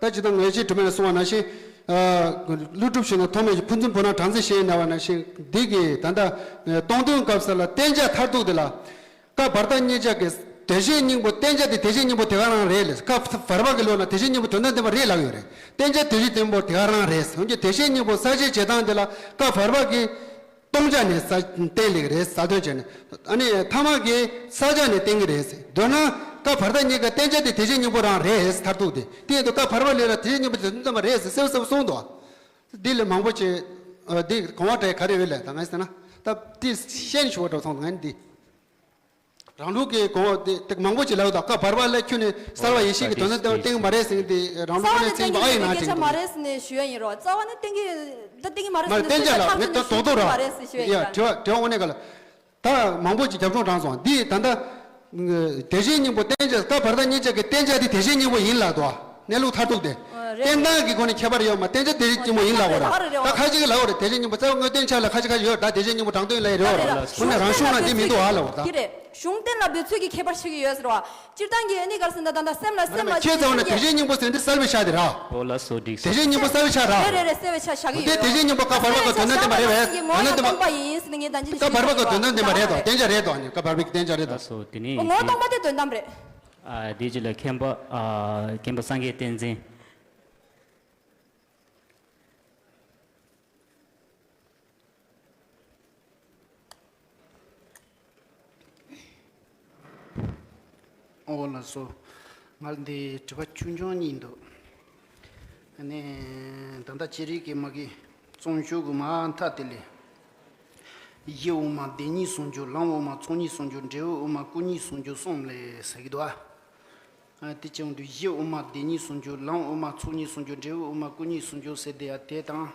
ད་ཅི་ད་ངས་ཅིག་དྲི་མེད་ལ་གསུངས་པ་ནང་བཞིན། ཀླུ་སྒྲུབ་ཞུས་ན་ཐོགས་མེད་ཀྱི་ཕུན་སུམ་ཚོགས་ན་གྲངས་ཚད་བཤད་ཡིན་ན་བ་ནང་བཞིན་འདི་གི་ད་ལྟ་གཏོང་དོན་སྐབས་སུ་ལ་བསྟན་བྱ་མཐར་ཐུག་དེ་ལ། སྐབས་བར་དག་གཉིས་ཆ་གི་དེ་བཞིན་སྙིང་པོ་བསྟན་བྱ་དེ་དེ་བཞིན་སྙིང་པོ་དེ་ག་རང་རེད་ལས། སྐབས་བར་པ་གི་ལོ་ན་དེ་བཞིན་སྙིང་པོ་དོན་དམ་བདེན་པ་རེད་ལབ་ཡོད་རེད། བསྟན་བྱ་དེ་བཞིན་སྙིང་པོ་དེ་ག་རང་རེད། འོན་ཀྱང་དེ་བཞིན་སྙིང་པོ་གསལ་བྱེད་བྱེད་སྟངས་དེ་ལ་སྐབས་བར་པ་གི་སྟོང་ཆ་ནས་ས་བསྟན་ལེགས་རེད། ས་དོན་བྱས་ནས། ཨ་ནི་ཐ་མ་གི་ས་ཆ་ནས་བསྟན་གྱི་རེད་ཟེར། མདོར་ན་སྐབས་བར་དག་གཉིས་ཀ་བསྟན་བྱ་དེ་དེ་བཞིན་སྙིང་པོ་རང་རེད་ཟེར། མཐར་ཐུག་དེ་དེ་ཡིན་དུས་སྐབས་བར་པ་ལས་ལ་དེ་བཞིན་སྙིང་པོ་དེ་དོན་དམ་པ་རེད་ཟེར་གསལ་གསལ་གསུངས་འདུག་འདི་ལས་མང་པོ་ཅིག་འདི་གོང་བ་འདྲ་ག་རེ་ཡོད་ལས་ད་ང་ཟེར་ན། ད་འདི་ཤེས་ཞུ་བ་འགྲོ་སོང་ད་ང་འདི། རང་ལུགས་ཀྱི་གོང་འོག་དེ་དེ་མང་པོ་ཅིག་ལབ་དང་། སྐབས་བར་པ་ལ་ཁྱོད་ནི་གསལ་བ་ཡེ་ཤེས་ཀྱི་དོན་དམ་བདེན་པ་བསྟན་གྱི་མ་རེད་ཟེར་མཁན་དེ་རང་ལུགས་ནས་མཚན་པ་ཨ་ཡི་ནང་བཞིན་དུ། རྩ་བ་ནས་བསྟན་གྱི་མ་རེད་ཟེར་ནས་ཞུ་ཡ་ཡིན་རོ། རྩ་བ་ནས་བསྟན་གྱི་ད་བསྟན་གྱི་མ་རེད་ཟེར་ནས་ཞུ་ཡ་ཡིན་རོ། རྩ་བ་ནས་བསྟན་གྱི་མ་རེད་ཟེར་ཞུ་ཡ་ཡིན་རོ། དྲི་བ་དྲི་བ་དངོས་གནས་ག་ལ། ད་མང་པོ་ཅིག་རྒྱབ་ལྗོངས་དྲངས་སོང་། འདི་ད་ལྟ་དེ་བཞིན་སྙིང་པོ་བསྟན་བྱ། སྐབས་བར་དག་གཉིས་ཆ་གི་བསྟན་བྱ་འདི་དེ་བཞིན་སྙིང་པོ་ཡིན་ལབ་འདུག་གནས་ལུགས་མཐར་ཐུག་དེ། ཨ་རེད། བསྟན་སྟངས་ཀྱི་སྒོ་ནས་ཁྱད་པར་ཡོད་མ། བསྟན་བྱ་དེ་བཞིན་སྙིང་པོ་ཡིན་ལབ་དགོས་ར། ད་ཁ་ཅིག་གིས་ལབ་དགོས་རེད། དེ་བཞིན་སྙིང་པོ་རྩ་བ་དངོས་བསྟན་ཆ་ལ་ཁ་ཅིག་ཁ་ཅིག་ཡོད་རེད། ད་དེ་བཞིན་སྙིང་པོ་དྲང་དོན་ལ་ཡི་རེད་བ་ར། དངོས་གནས་རང་གཞུང་ལ་འདི་མི་འདུག་ཨ་ལབ་དགོས་ར། ད་གཞུང་གཏན་ལ་འབེབས་ཚུལ་གྱི་ཁྱད་པར་ཕྱེ་གི་ཡོད་ཟེར་བ། སྤྱིར་བཏང་གི་ཨ་ནི་ག་རེ་ཟེར་ན་ད་ལྟ་སེམས་ལ་སེམས་ལ་ཁྱེད་ཚོ་ནི་དེ་བཞིན་སྙིང་པོ་ཟེར་འདི་གསལ་བའི་ཆ་དེ་ར། ཨོ་ལགས་སོ། འགྲིག་སོང་། དེ་བཞིན་སྙིང་པོ་གསལ་བའི་ཆ་ར། རེད་རེད་རེད། གསལ་བའི་ཆ་བཞག་གི་དེ་ཡོད། དེ་བཞིན་སྙིང་པོ་སྐབས་བར་པ་གི་དོན་དམ་བདེན་པ་རེད་བས། དོན་དམ་བདེན་པ། ངོ་བོ་སྟོང་པ་ཡིན་ཟེར་ནས་ངས་ད་ཅི་སྐབས་བར་པ་གི་དོན་དམ་བདེན་པ་རེད་དོ། བསྟན་བྱ་རེད་དོ། ཨ་ནི་སྐབས་བར་པའི་གི་བསྟན་བྱ་རེད་དོ། ལགས་སོ། དེ་ནས་ངོ་བོ་སྟོང་པ་དེ་དོན་དམ་རེད། ཨ་དེ་རྗེས་ལ་མཁན་པ་ཨ་མཁན་པ་སངས་རྒྱས་བསྟན་འཛིན། ཨོ་ལགས་སོ། ང་འདི་དྲི་བ་ཆུང་ཆུང་གཉིས་འདུག་ཨ་ནི་ད་ལྟ་ཅི་རིགས་ཀྱི་མ་གི་རྩོམ་ཤོག་གི་མ་མཐའ་དེ་ལས། གཞི་དབུ་མ་བདེན་གཉིས་ཟུང་འཇུག། ལམ་དབུ་མ་ཚོགས་གཉིས་ཟུང་འཇུག། འབྲས་བུ་དབུ་མ་སྐུ་གཉིས་ཟུང་འཇུག་གསུམ་ལས་ཟེར་གྱི་འདུག་ཨ། ཨ་དེ་བྱུང་དུས་གཞི་དབུ་མ་བདེན་གཉིས་ཟུང་འཇུག། ལམ་དབུ་མ་ཚོགས་གཉིས་ཟུང་འཇུག། འབྲས་བུ་དབུ་མ་སྐུ་གཉིས་ཟུང་འཇུག་ཟེར་དེ་ཡ་དེ་དང་།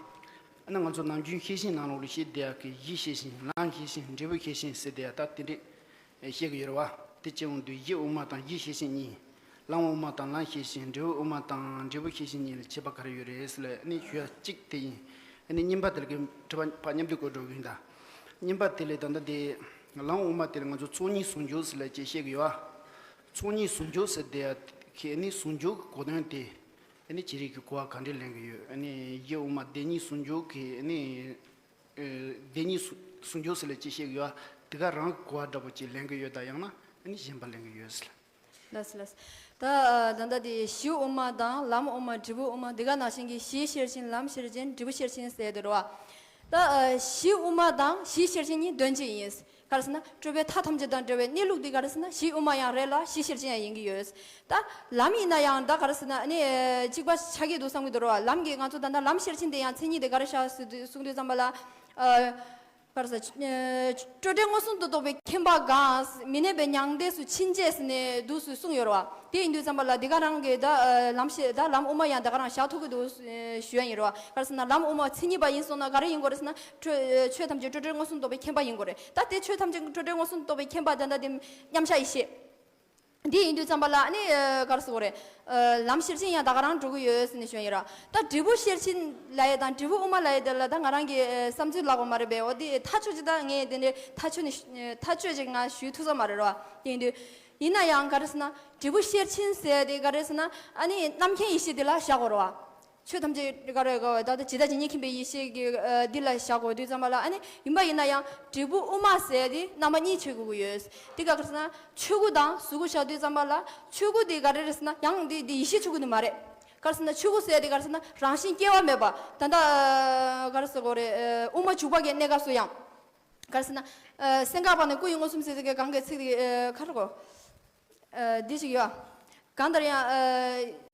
ཨ་ནི་ང་ཚོ་ནམ་རྒྱུན་ཤེས་བཞིན་ནང་ལོགས་ལ་བཤད་དེ་ཡ་གི་གཞི་ཤེས་བཞིན་ལམ་ཤེས་བཞིན་འབྲས་བུ་ཤེས་བཞིན་ཟེར་དེ་ཡ་ད་དེ་འདྲས་བཤད་གི་ཡོད་རེད་བ། དེ་བྱུང་དུས་གཞི་དབུ་མ་དང་གཞི་ཤེས་བཞིན་གཉིས། ལམ་དབུ་མ་དང་ལམ་ཤེས་བཞིན། འབྲས་བུ་དབུ་མ་དང་འབྲས་བུ་ཤེས་བཞིན་གཉིས་ལ་ཁྱད་པར་ག་རེ་ཡོད་རེད་ཟེར་ལ་ཨ་ནི་ཞུ་ཡ་གཅིག་དེ་ཡིན། ཨ་ནི་གཉིས་པ་དེ་ལ་གི་དྲི་བ་ཕར་མཉམ་དུ་བཀོད་འགྲོ་གི་ཡིན་ད། གཉིས་པ་དེ་ལས་ད་ལྟ་དེ་ལམ་དབུ་མ་དེ་ལ་ང་ཚོ་ཚོགས་གཉིས་ཟུང་འཇུག་ཟེར་ལ་ཅེས་བཤད་གི་ཡོད་ཨ། ཚོགས་གཉིས་ཟུང་འཇུག་ཟེར་དེ་ཡ་གི་ཨ་ནི་ཟུང་འཇུག་གི་གོ་དོན་དེ་ཨ་ནི་ཅི་རིགས་ཀྱི་གོ་བ་ག་འདྲས་ལེན་གི་ཡོད། ཨ་ནི་གཞི་དབུ་མ་བདེན་གཉིས་ཟུང་འཇུག་གི་ཨ་ནི་ཨ་བདེན་གཉིས་ཟུང་ཟུང་འཇུག་ཟེར་ལ་ཅེས་བཤད་གི་ཡོད་ཨ། དེ་ག་རང་གི་གོ་བ་འདྲ་པོ་ཅིག་ལེན་གི་ཡོད་ད། ཡང་ན་ཨ་ནི་གཞན་པ་ལེན་གི་ཡོད་ཟེར། ལགས་སོ་ལགས་སོ། ད་ཨ་ད་ལྟ་དེ་གཞི་དབུ་མ་དང་ལམ་དབུ་མ་འབྲས་བུ་དབུ་མ་དེ་ག་ནང་བཞིན་གྱི་གཞི་ཤེར་ཕྱིན་ལམ་ཤེར་ཕྱིན་འབྲས་བུ་ཤེར་ཕྱིན་ཟེར་དེ་རེད་བ། ད་ཨ་གཞི་དབུ་མ་དང་གཞི་ཤེར་ཕྱིན་གཉིས་དོན་གཅིག་ཡིན། ག་རེ་ཟེར་ན་སྤྲོས་པའི་མཐའ་ཐམས་ཅད་དང་བྲལ་བའི་གནས་ལུགས་དེ་ག་རེ་ཟེར་ན་གཞི་དབུ་མ་ཡང་རེད་ལ་གཞི་ཤེར་ཕྱིན་ཡང་ཡིན་གྱི་ཡོད། ད་ལམ་ཡིན་ན་ཡང་ད་ག་རེ་ཟེར་ན་ཨ་ནི་ཨ་གཅིག་པ་ཆགས་ཀྱི་འདུག་བསམ་གྱི་འདུག་རེད་བ། ལམ་གྱི་ང་ཚོ་ད་ལྟ་ལམ་ཤེར་ཕྱིན་དེ་ཡང་མཚན་ཉིད་དེ་ག་རེ་བཞག་ཟེར་དུས་གསུང་དུས་ཙམ་པ་ལ་ཨ། ག་རེ་ཟེར། ཨ་སྤྲོས་བྲལ་མངོན་སུམ་དུ་རྟོགས་པའི་མཁྱེན་པ་གང་། མི་གནས་པའི་མྱང་འདས་སུ་ཕྱིན་ཆད་ཟེར་ནས་འདུག་སེ་གསུངས་ཡོད་རེད་བ། དེ་ཡིན་དུས་ཙམ་པ་ལ་འདི་ག་རང་གི་ད་ཨ་ལམ་ཤེས་ད་ལམ་དབུ་མ་ཡང་ད་ག་རང་བཞག་ཐུབ་ཀྱི་འདུག་ཨ་ཞུ་ཡ་ཡིན་རེད་བ། ག་རེ་ཟེར་ན་ལམ་དབུ་མ་མཚན་ཉིད་པ་ཡིན་སོང་ན་ག་རེ་ཡིན་དགོས་རེད་ཟེར་ན་ཆོས་ཆོས་ཐམས་ཅད་སྤྲོས་བྲལ་མངོན་སུམ་རྟོགས་པའི་མཁྱེན་པ་ཡིན་དགོས་རེད། ད་དེ་ཆོས་ཐམས་ཅད་སྤྲོས་བྲལ་མངོན་སུམ་རྟོགས་པའི་མཁྱེན་པ་ད་ལྟ་དེ་མཉམ་གཞག་ཡེ་ཤེས། འདི་ཡིན་དུས་ཙམ་པ་ལ་ཨ་ནི་ཨ་ག་རེ་ཟེར་དགོས་རེད། ཨ་ལམ་ཤེར་ཕྱིན་ཡང་ད་ག་རང་འགྲོ་གི་ཡོད་ཟེར་ནས་ཞུ་ཡ་ཡིན་ར། ད་འབྲས་བུ་ཤེར་ཕྱིན་ལབ་ཡ་དང་འབྲས་བུ་དབུ་མ་ལབ་ཡ་དེ་ལ་ད་ང་རང་གི་ཨ་བསམ་ཚུལ་ལབ་དགོས་མ་རེད་པས། འོ་དེ་ཐག་ཆོད་ཅིག་ད་ངས་དེ་འདྲའི་ཐག་ཆོད་ནས་ཐག་ཆོད་ཅིག་ང་ཞུ་ཐུབ་ས་མ་རེད་ར། དེ་ཡིན་དུས་ཡིན་ན་ཡང་ག་རེ་ཟེར་ན་འབྲས་བུ་ཤེར་ཕྱིན་ཟེར་དེ་ག་རེ་ཟེར་ན་ཨ་ནི་རྣམ་མཁྱེན་ཡེ་ཤེས་དེ་ལ་བཞག་དགོས་ར་བ། ཆོས་ཐམས་ཅད་ག་རེ་ག་ད་ལྟ་ཇི་ལྟ་ཇི་སྙེད་མཁྱེན་པའི་ཡེ་ཤེས་ཀྱི་ཨ་འདི་ལ་བཞག་དགོས་དུས་ཙམ་པ་ལ་ཨ་ནི་ཡིན་པ་ཡིན་ན་ཡང་འབྲས་བུ་དབུ་མ་ཟེར་དེ་རྣམ་པ་གཉིས་ཆོས་དགོས་ཀྱི་ཡོད། དེ་ག་རེ་ཟེར་ན་ཆོས་སྐུ་དང་གཟུགས་སྐུ་བཞག་དུས་ཙམ་པ་ལ་ཆོས་སྐུ་དེ་ག་རེ་རེད་ཟེར་ན་ཡང་དེ་དེ་ཡེ་ཤེས་ཆོས་སྐུ་དེ་མ་རེད། ག་རེ་ཟེར་ན་ཆོས་སྐུ་ཟེར་དེ་ག་རེ་ཟེར་ན་རང་བཞིན་སྐྱེ་བ་མེད་པ་ད་ལྟ་ག་རེ་ཟེར་དགོས་རེད། དབུ་མ་འཇུག་པ་གི་གནས་སྐབས་སུ་ཡང་ག་རེ་ཟེར་ན་སེམས་ཁ་བག་ནས་སྐུ་ཡི་མངོན་སུམ་ཟེར་དེ་གའི་གང་གི་ཚིག་དེ་ག་རེ་གོ་ཨ་འདི་ཞིག་ཡོད། གང་ལྟར་ཡང་ཨ་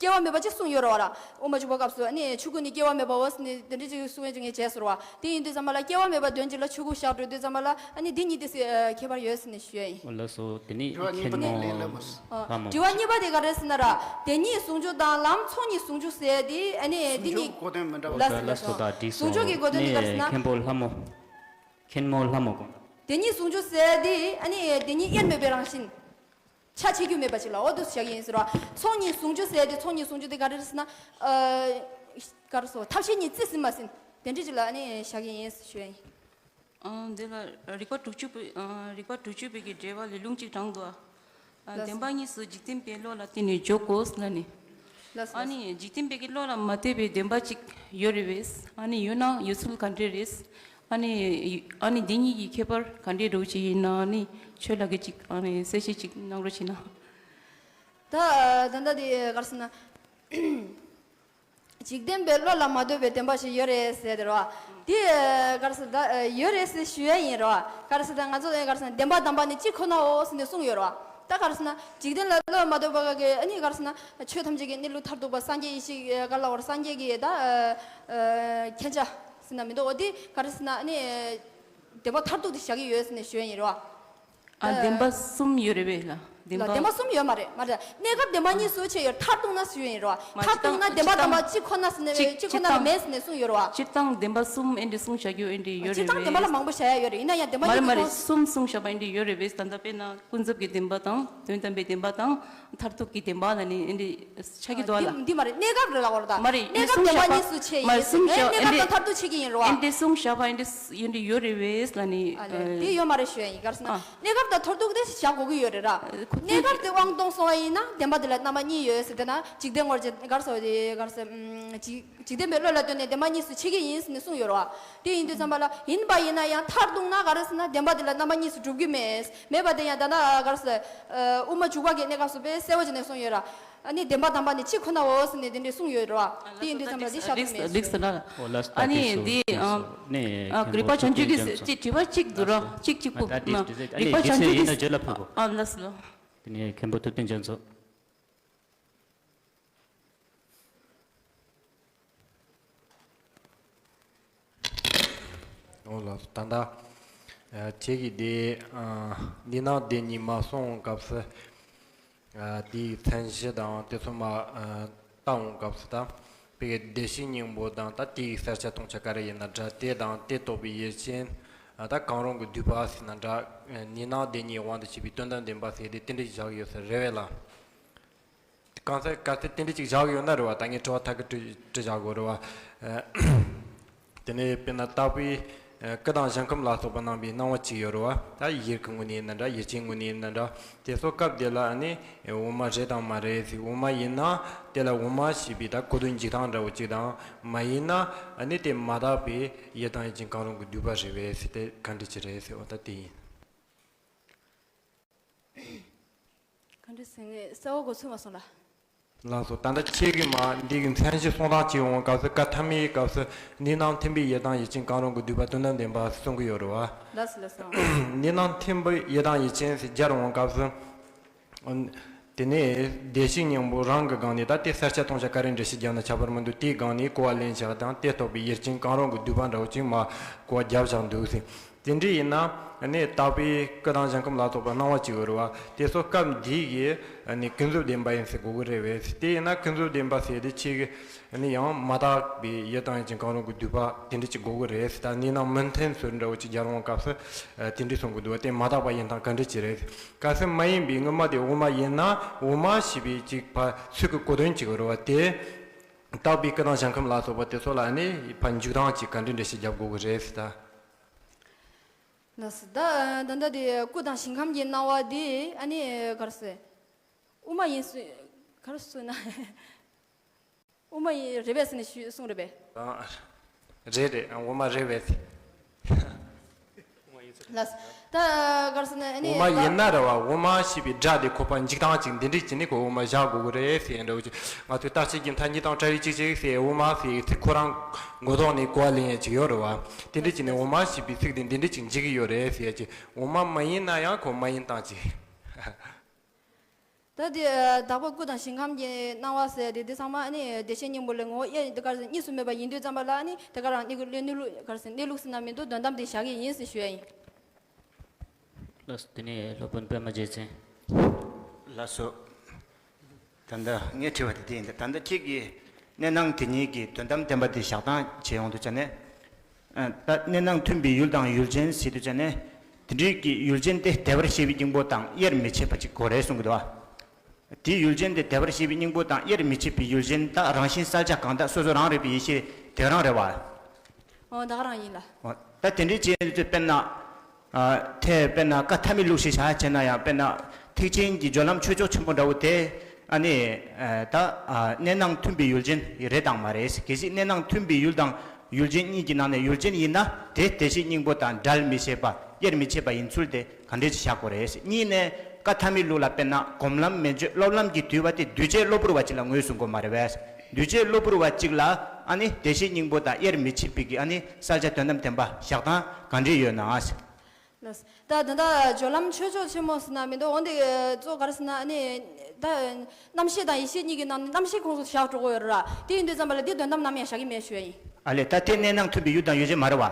སྐྱེ་བ་མེད་པ་ཅིག་གསུངས་ཡོད་རེད་བ་ར། དབུ་མ་འཇུག་པའི་སྐབས་སུ་ཨ་ནི་ཆོས་སྐུ་ནི་སྐྱེ་བ་མེད་པའོ་ཟེར་ནས་དེ་འདྲ་ཅིག་གསུང་ཡ་ཅིག་ངས་བྱས་ཟེར་བ། དེ་ཡིན་དུས་ཙམ་པ་ལ་སྐྱེ་བ་མེད་པ་དོན་གཅིག་ལ་ཆོས་སྐུ་བཞག་འགྲོ་དུས་ཙམ་པ་ལ་ཨ་ནི་འདི་གཉིས་དེ་སྲིད་ཨ་ཁྱད་པར་ཡོད་ཟེར་ནས་ཞུ་ཡ་ཡིན། ཨོ་ལགས་སོ། དེ་ནས་དྲི་བ་གཉིས་པ་མཁན་ནི་མོ་ལས་སླ་མོ་ཟེར། ཨ་ལྷ་མོ། དྲི་བ་གཉིས་པ་དེ་ག་རེ་ཟེར་ན་ར། དེ་གཉིས་ཟུང་འཇུག་དང་ལམ་ཚོགས་གཉིས་ཟུང་འཇུག་ཟེར་དེ་ཨ་ནི་འདི་གཉིས། ཟུང་འཇུག་གོ་དོན་མི་འདྲ་བ། ལགས་སོ་ལགས་སོ། ད་འགྲིག་སོང་། ཟུང་འཇུག་གི་གོ་དོན་དེ་ག་རེ་ཟེར་ན། མཁན་པོ་ལྷ་མོ། མཁན་མོ་ལྷ་མོ་དགོངས། དེ་གཉིས་ཟུང་འཇུག་ཟེར་དེ་ཨ་ནི་དེ་གཉིས་དབྱེར་མེད་པའི་རང་བཞིན། ཆ་ཆེ་རྒྱུ་མེད་པ་ཅིག་ལ་འོ་འདུག་བཞག་གི་ཡིན་ཟེར་བ། ཚོགས་གཉིས་ཟུང་འཇུག་ཟེར་དེ་ཚོགས་གཉིས་ཟུང་འཇུག་དེ་ག་རེ་རེད་ཟེར་ན། ཨ་ག་རེ་ཟེར་ཐབས་ཤེས་གཉིས་རྩིས་ཟིན་མ་ཟིན་དེ་འདྲ་ཅིག་ལ་ཨ་ནི་བཞག་གི་ཡིན་ཞུ་ཡ་ཡིན། ཨ། འདི་ལ་རིགས་པ་དྲུག་ཅུ་པའི་ཨ། རིགས་པ་དྲུག་ཅུ་པའི་གི་འགྲེལ་པ་ལས་ལུང་གཅིག་དྲངས་འདུག་ཨ། ལགས་སོ། བདེན་པ་གཉིས་སུ་འཇིག་རྟེན་པའི་བློ་ལ་བརྟེན་ནས་འཇོག་དགོས་ལབ་ནས། ལགས་སོ། ཨ་ནི་འཇིག་རྟེན་པའི་གི་བློ་ལ་མ་ལྟོས་པའི་བདེན་པ་གཅིག་ཡོད་རེད་པས། ཨ་ནི་ཡོད་ན་ཡོད་ཚུལ་ག་འདྲས་རེད། ཨ་ནི་ཨ་ནི་འདི་གཉིས་ཀྱི་ཁྱད་པར་ག་འདྲས་འདྲ་བོ་ཅིག་ཡིན་ན། ཨ་ནི་ཆོས་ལགས་ཀྱིས་ཅིག་ཨ་ནི་གསལ་བཤད་ཅིག་གནང་རོགས་བྱས་ན། ད་ད་ལྟ་དེ་ག་རེ་ཟེར་ན། འཇིག་རྟེན་པའི་བློ་ལ་མ་ལྟོས་པའི་བདེན་པ་ཞིག་ཡོད་རེད་ཟེར་དེ་རེད་བ། དེ་ག་རེ་ཟེར་ད་ཡོད་རེད་ཟེར་ཞུ་ཡ་ཡིན་རེད་བ། ག་རེ་ཟེར་ད་ང་ཚོ་ག་རེ་ཟེར་ན་བདེན་པ་དམ་པ་ནི་གཅིག་ཁོ་ནའོ་ཟེར་ནས་གསུངས་ཡོད་རེད་བ། ད་ག་རེ་ཟེར་ན་འཇིག་རྟེན་ལ་བློ་མ་ལྟོས་པ་ག་གི་ཨ་ནི་ག་རེ་ཟེར་ན་ཆོས་ཐམས་ཅད་ཀྱི་གནས་ལུགས་མཐར་ཐུག་པ་སངས་རྒྱས་ཡེ་ཤེས་ག་ལ་བར་སངས་རྒྱས་ཀྱི་ད་མཁྱེན་ཆ་ཟེར་ན་མི་འདུག་འོ་དེ་ག་རེ་ཟེར་ན་ཨ་ནི་བདེན་པ་མཐར་ཐུག་དེ་བཞག་གི་ཡོད་ཟེར་ནས་ཞུ་ཡ་ཡིན་རེད་བ། ཨ། བདེན་པ་གསུམ་ཡོད་རེད་པས་ལ། བདེན་ལ་པ། བདེན་པ་གསུམ་ཡོད་མ་རེད། མ་རེད། གནས་སྐབས་བདེན་པ་གཉིས་སུ་ཕྱེ་ཡོད། མཐར་ཐུག་ན་ཞུ་ཡིན་རོ། མ་མཐར་ཐུག་ན་སྤྱིར་བཏང་བདེན་པ་དམ་པ་གཅིག་ཁོ་ན་ཟེར་ནས་གཅིག་ཁོ་ན་ལ་མེད་ཟེར་ནས་གསུངས་ཡོད་རོ། སྤྱིར་བཏང་བདེན་པ་གསུམ་ཨེ་འདྲ་གསུངས་བཞག་རྒྱུ་ཨེ་འདྲ་ཡོད་སྤྱིར་རེད་བཏང་བདེན་པ་ལ་མང་པོ་བྱ་ཡ་ཡོད་རེད། ཡིན་ན་ཡང་བདེན་པ་མ་རེད་གཉིས་མ་ཀྱི་རེད། ཁོངས། གསུམ་གསུངས་བཞག་པ་ཨེ་འདྲ་ཡོད་རེད་པས། ད་ལྟ་དཔེར་ན་ཀུན་རྫོབ་ཀྱི་བདེན་པ་དང་དོན་དམ་པའི་བདེན་པ་དང་མཐར་ཐུག་གི་བདེན་པ་ལ་ནི་ཨེ་འདྲ་ཆགས་ཀྱི་འདུག་ཨ་ལ། འདི་མ་རེད། གནས་སྐབས་རེད་ལ་འོར་ད། མ་རེད། གནས་སྐབས་བདེན་པ་གཉིས་སུ་ཕྱེ་ཡིན་ཟེར་ནས་གནས་སྐབས་དང་མཐར་ཐུག་ཕྱེ་གི་ཡིན་རོ། ཨེ་འདྲ་གསུངས་བཞག་པ་ཨེ་འདྲ་ཡོད་རེད་པས་ལ་ནི། ཨ་ལས། དེ་ཡོད་མ་རེད་ཞུ་ཡ་ཡིན། ག་རེ་ཟེར་ན། ཨ། གནས་སྐབས་དང་མཐར་ཐུག་དེ་བཞག་དགོས་ཀྱི་ཡོད་རེད་ར། ཁོ་གནས་སྐབས་དེ་དབང་སྟོང་སོང་བ་ཡིན་ན་བདེན་པ་དེ་ལ་རྣམ་པ་གཉིས་ཡོད་ཟེར། དེ་ན་འཇིག་རྟེན་ངོར་ག་རེ་ཟེར་བ་དེ་ག་རེ་ཟེར། ཨམ། འཇིག་འཇིག་རྟེན་པའི་བློ་ལ་ལྟོས་ནས་བདེན་པ་གཉིས་སུ་ཕྱེ་གི་ཡིན་ཟེར་ནས་གསུངས་ཡོད་རེད་བ། དེ་ཡིན་དུས་ཙམ་པ་ལ་ཡིན་པ་ཡིན་ན་ཡང་མཐར་གཏུགས་ན་ག་རེ་ཟེར་ན་བདེན་པ་དེ་ལ་རྣམ་པ་གཉིས་སུ་གྲུབ་ཀྱི་མེད། མེད་པ་དེ་ཡང་ད་ལྟ་ག་རེ་ཟེར། ཨ། དབུ་མ་འཇུག་པ་གི་གནས་སྐབས་སུ་དཔེ་གསལ་བོ་བྱས་ནས་གསུངས་ཡོད་ར། ཨ་ནི་བདེན་པ་དམ་པ་ནི་གཅིག་ཁོ་ནའོ་ཟེར་ནས་དེ་འདྲས་གསུངས་ཡོད་རེད་བ། དེ་ཡིན་དུས་ཙམ་པ་ལ་འདི་བཞག་ཐུབ་མེད་ཟེར། ཨོ་ལགས་སོ། ད་ཨ་ནི་དེ་སོ་འདི་དེ་སོ། ཨ་ནས་ཨ་མཁན་པོ་རིག་པ་བྱང་ཆུབ་ཀྱི་ཐུབ་བསྟན་ཅན་ཚོ། ཅིག་དྲི་བ་གཅིག་འདུག་ར། ལགས་སོ། གཅིག་གཅིག་པོ། ད་ད་དེ་ན་དྲི་ཟེར་ཨ་ལས་རིག་པ་བྱང་ཆུབ་ཀྱི་ཡིན་ན་བརྗོད་ལ་ཕངས་གོ། ཨ་ལགས་སོ། དེ་ནས་མཁན་པོ་ཐུབ་བསྟན་ཅན་ཚོ། འོ་ལགས་སོ། ད་ལྟ་ཨ་ཁྱེད་ཀྱིས་དེ་ཨ་གནས་སྣང་བདེན་གཉིས་མ་གསུངས་སྐབས་སུ། ཨ། དེའི་མཚན་གཞི་དང་དེ་ཚོ་མ་ཨ་བལྟ་འོང་སྐབས་སུ་ད། དཔེ་བདེ་གཤེགས་སྙིང་པོ་དང་ད་དེའི་གསལ་ཆ་སྟོང་ཆ་ག་རེ་ཡིན་ན་འདྲ། དེ་དང་དེ་རྟོགས་པའི་ཡུལ་ཅན། ཨ། ད་གང་རུང་གི་སྡུད་པ་ཟེར་ན་འདྲ། གནས་སྣང་བདེན་གཉིས་དབང་དུ་བྱས་པའི་དོན་དམ་བདེན་པ་ཟེར་དེ་དེ་འདྲ་བཞག་ཡོད་ས་རེད་པས་ལ། གང་ཟག་གལ་སྲིད་དེ་འདྲ་ཅིག་བཞག་ཡོད་ན་རེད་བ། ད་ངས་དྲི་བ་ཐད་ཀར་དྲི་དྲི་བཞག་དགོས་རེད་བ། ཨ། དེ་ནས་དཔེར་ན་བརྟག་པའི་ཨ་སྐུ་དང་ཞིང་ཁམས་ལ་སོགས་པ་སྣང་བའི་སྣང་བ་གཅིག་ཡོད་རེད་བ། ད་ཡུལ་གྱི་ངོས་ནས་ཡིན་ན་འདྲ། ཡུལ་ཅན་ངོས་ནས་ཡིན་ན་འདྲ། དེ་ཚོ་སྐབས་དེ་ལ་ཨ་ནི་དབུ་མ་རེད་དང་མ་རེད་ཟེར། དབུ་མ་ཡིན་ན་དེ་ལ་དབུ་མ་ཞེས་པའི་ད་གོ་དོན་འཇིག་སྟངས་འདྲ་བོ་གཅིག་དང་། མ་ཡིན་ན་ཨ་ནི་དེ་མ་དག་པའི་ཡུལ་དང་ཡུལ་ཅན་གང་རུང་གི་སྡུད་པ་རེད་པས་ཟེར། དེ་ག་འདྲ་ཅིག་རེད་ཟེར་བ་ད་དེ་ཡིན། ག་འདྲ་ཟེར། ངས་གསལ་བོ་གོ་ཚོད་མ་སོང་ལ། ལགས་སོ། ད་ལྟ་ཁྱེད་ཀྱིས་མ་འདི་གི་མཚན་གཞི་གསུང་སྟངས་ཅིག་འོང་སྐབས་སུ་བཀའ་ཐ་མའི་སྐབས་སུ་གནས་སྣང་ཐིམ་པའི་ཡུལ་དང་ཡུལ་ཅན་གང་རུང་གི་སྡུད་པ་དོན་དམ་བདེན་པ་གསུང་གི་ཡོད་རེད་བ། ལགས་སོ་ལགས་སོ། གནས་སྣང་ཐིམ་པའི་ཡུལ་དང་ཡུལ་ཅན་ཟེར་སྦྱར་འོང་སྐབས་སུ། དེ་ནས་བདེ་གཤེགས་སྙིང་པོ་རང་གི་སྒང་ནས་ད་དེ་གསལ་ཆ་སྟོང་ཆ་ག་རེ་འགྲེལ་བཤད་བརྒྱབ་ན་ཁྱད་པར་མི་འདུག་དེའི་སྒང་ནས་གོ་བ་ལེན་བཞག་དང་། དེ་རྟོགས་པའི་ཡུལ་ཅན་གང་རུང་གི་སྡུད་པ་འདྲ་བོ་ཅིག་མ་གོ་བ་བརྒྱབ་བཞག་འདུག་ཟེར། དེ་འདྲ་ཡིན་ན་ནི་བརྟག་པའི་སྐུ་དང་ཞིང་ཁམས་ལ་སོགས་པ་སྣང་བ་གཅིག་ཡོད་རེད་བ། དེ་ཚོ་སྐབས་འདིའི་གི་ནི་ཀུན་རྫོབ་བདེན་པ་ཡིན་ཟེར་དགོས་ཀྱི་རེད་པས། དེ་ཡིན་ན་ཀུན་རྫོབ་བདེན་པ་ཟེར་དེ་ཆེ་གི་ནི་ཡང་མ་དག་པའི་ཡུལ་དང་ཡུལ་ཅན་གང་རུང་གི་སྡུད་པ་དེ་འདྲ་ཅིག་དགོས་ཀྱི་རེད་ཟེར། ད་གནས་སྣང་མུ་མཐུད་ཟེར་འདྲ་བོ་ཅིག་སྦྱར་འོང་སྐབས་སུ་དེ་འདྲ་གསུང་གི་འདུག་བ། དེ་མ་དག་པ་ཡིན་སྟངས་ག་འདྲ་ཅིག་རེད། གལ་སྲིད་མ་ཡིན་པའི་དངོས་མ་དེ་དབུ་མ་ཡིན་ན་དབུ་མ་ཞེས་པའི་ཅིག་ཕ་ཚིག་གི་གོ་དོན་ཅིག་ཡོད་རེད་བ། དེ་བརྟག་པའི་སྐུ་དང་ཞིང་ཁམས་ལ་སོགས་པ་དེ་ཚོ་ལ་ནི་ཕ་འཇུག་སྟངས་ཅིག་ག་འདྲ་འགྲེལ་བཤད་རྒྱབ་དགོས་ཀྱི་རེད་ཟེར་ད། ལགས་སོ། ད་ད་ལྟ་དེ་སྐུ་དང་ཞིང་ཁམས་ཀྱི་སྣང་བ་དེ་ཨ་ནི་ག་རེ་ཟེར། དབུ་མ་ཡིན་སུ་ག་རེ་གསུངས་ན། དབུ་མ་ཡིན་རེད་པས་ཟེར་ནས་ཞུ་གསུངས་རེད་པས། ཨ། རེད་རེད། ཨ། དབུ་མ་རེད་པས། ལགས་སོ། ད་ག་རེ་ཟེར་ན་ཨ་ནི་དབུ་མ་ཡིན་ན་རེད་བ། དབུ་མ་ཞེས་པའི་སྒྲ་དེ་ཁོ་པ་འཇིག་སྟངས་ཅིག་འདི་འདྲས་ཀྱི་ནི་ཁོ་དབུ་མ་བཞག་དགོས་ཀྱི་རེད་ཟེར་འདྲ་བོ་ཅིག་ང་ཚོའི་རྟགས་ཆོས་ཀྱི་མཐའ་གཉིས་དང་བྲལ་བའི་ཅིག་ཅིག་ཟེར། དབུ་མ་ཟེར་ཚིག་ཁོ་རང་མགོ་ཐོག་ནས་གོ་བ་ལེན་ཡས་ཅིག་ཡོད་རེད་བ། དེ་འདྲ་བྱས་ནས་དབུ་མ་ཞེས་པའི་ཚིག་དེ་འདི་འདྲ་ཅིག་འཇིག་གི་ཡོད་རེད་ཟེར་ཡས་ཅིག་དབུ་མ་མ་ཡིན་ན་ཡང་ཁོ་མ་ཡིན་སྟངས་ཅིག་ད་དེ་བརྟག་པ་སྐུ་དང་ཞིང་ཁམས་ཀྱི་སྣང་བ་ཟེར་དེ་དེ་ཚང་མ་ནི་བདེ་གཤེགས་སྙིང་པོ་ལས་ངོ་བོ་དབྱེར་དེ་ག་རེ་ཟེར་གཉིས་སུ་མེད་པ་ཡིན་དུས་ཙམ་པ་ལ་ནི་དེ་ག་རང་གནས་ལུགས་གནས་ལུགས་ག་རེ་ཟེར་གནས་ལུགས་ཟེར་ན་མི་འདུག་དོན་དམ་དེ་བཞག་གི་ཡིན་ཟེར་ཞུ་ཡ་ཡིན། ལགས་སོ། དེ་ནས་སློབ་དཔོན་པད་མ་རྒྱལ་མཚན། ལགས་སོ། ད་ལྟ་ངས་དྲི་བ་དེ་དེ་ཡིན། ད་ལྟ་ཁྱེད་ཀྱིས་གནས་སྣང་དེ་གཉིས་ཀྱི་དོན་དམ་བདེན་པ་དེ་བཞག་སྟངས་བྱེད་ཡོང་དུས་ཙ་ནས། ཨ། ད་གནས་སྣང་མཐུན་པའི་ཡུལ་དང་ཡུལ་ཅན་ཟེར་དུས་ཙ་ནས། དེ་འདྲའི་གི་ཡུལ་ཅན་དེ་དེ་བར་ཤེས་པའི་སྙིང་པོ་དང་དབྱེར་མི་ཕྱེད་པ་ཅིག་དགོས་རེད་གསུང་གི་འདུག་བ། དེའི་ཡུལ་ཅན་དེ་དེ་བར་ཤེས་པའི་སྙིང་པོ་དང་དབྱེར་མི་ཕྱེད་པའི་ཡུལ་ཅན་ད་རང་བཞིན་གསལ་བྱ་གང་དག་སོ་སོ་རང་རིག་པའི་ཡེ་ཤེས་དེ་རང་རེད་བ། ཨོ་ད་ག་རང་ཡིན་ལ། ཨོ་ད་དེ་འདྲའི་བྱས་ཚེ་དཔེར་ན། ཨ་དེ་དཔེར་ན་བཀའ་ཐ་མའི་ལུགས་ཤིག་བཞག་བྱས་ན་ཡང་དཔེར་ན་ཐེག་ཆེན་གྱི་སྦྱོར་ལམ་ཆོས་མཆོག་ཆེན་པོ་འདྲ་བོ་དེ། ཨ་ནི་ཨ་ད་ཨ་གནས་སྣང་མཐུན་པའི་ཡུལ་ཅན་རེད་དང་མ་རེད། གལ་སྲིད་གནས་སྣང་མཐུན་པའི་ཡུལ་དང་ཡུལ་ཅན་གཉིས་ཀྱི་ནང་ནས་ཡུལ་ཅན་ཡིན་ན་དེ་བདེ་གཤེགས་སྙིང་པོ་དང་འབྲལ་མི་བྱེད་པ་དབྱེར་མི་ཕྱེད་པ་ཡིན་ཚུལ་དེ་ག་འདྲས་ཅིག་བཞག་དགོས་རེད། གཉིས་ནས་བཀའ་ཐ་མའི་ལུགས་ལ་དཔེར་ན་སྒོམ་ལམ་མན་ཆོད་སློབ་ལམ་གྱི་འདུས་པ་དེ་འདུས་བྱས་གློ་བུར་བ་གཅིག་ལ་ངོས་བཟུང་དགོས་མ་རེད་པས། འདུས་བྱས་གློ་བུར་བ་གཅིག་ལ་ཨ་ནི་བདེ་གཤེགས་སྙིང་པོ་དང་དབྱེར་མི་ཕྱེད་པའི་གི་ཨ་ནི་བསལ་བྱ་དོན་དམ་བདེན་པ་བཞག་སྟངས་ག་འདྲས་ཡོད་ན། ལགས། ད་ད་ལྟ་སྦྱོར་ལམ་ཆོས་མཆོག་ཆེན་མོ་ཟེར་ན་མི་འདུག་འོན་ཏེ་གཙོ་ག་རེ་ཟེར་ན་ཨ་ནི་ད་རྣམ་ཤེས་དང་ཡེ་ཤེས་གཉིས་ཀྱི་ནང་ནས་རྣམ་ཤེས་ཁོངས་སུ་བཞག་འགྲོ་གི་ཡོད་རེད་ར། དེ་ཡིན་དུས་ཙམ་པ་ལ་འདི་དོན་དམ་ནམ་ཡང་བཞག་གི་མེད་ཞུ་ཡ་ཡིན། ཨ་ལས་ད་དེ་གནས་སྣང་མཐུན་པའི་ཡུལ་དང་ཡུལ་ཅན་མ་རེད་བ།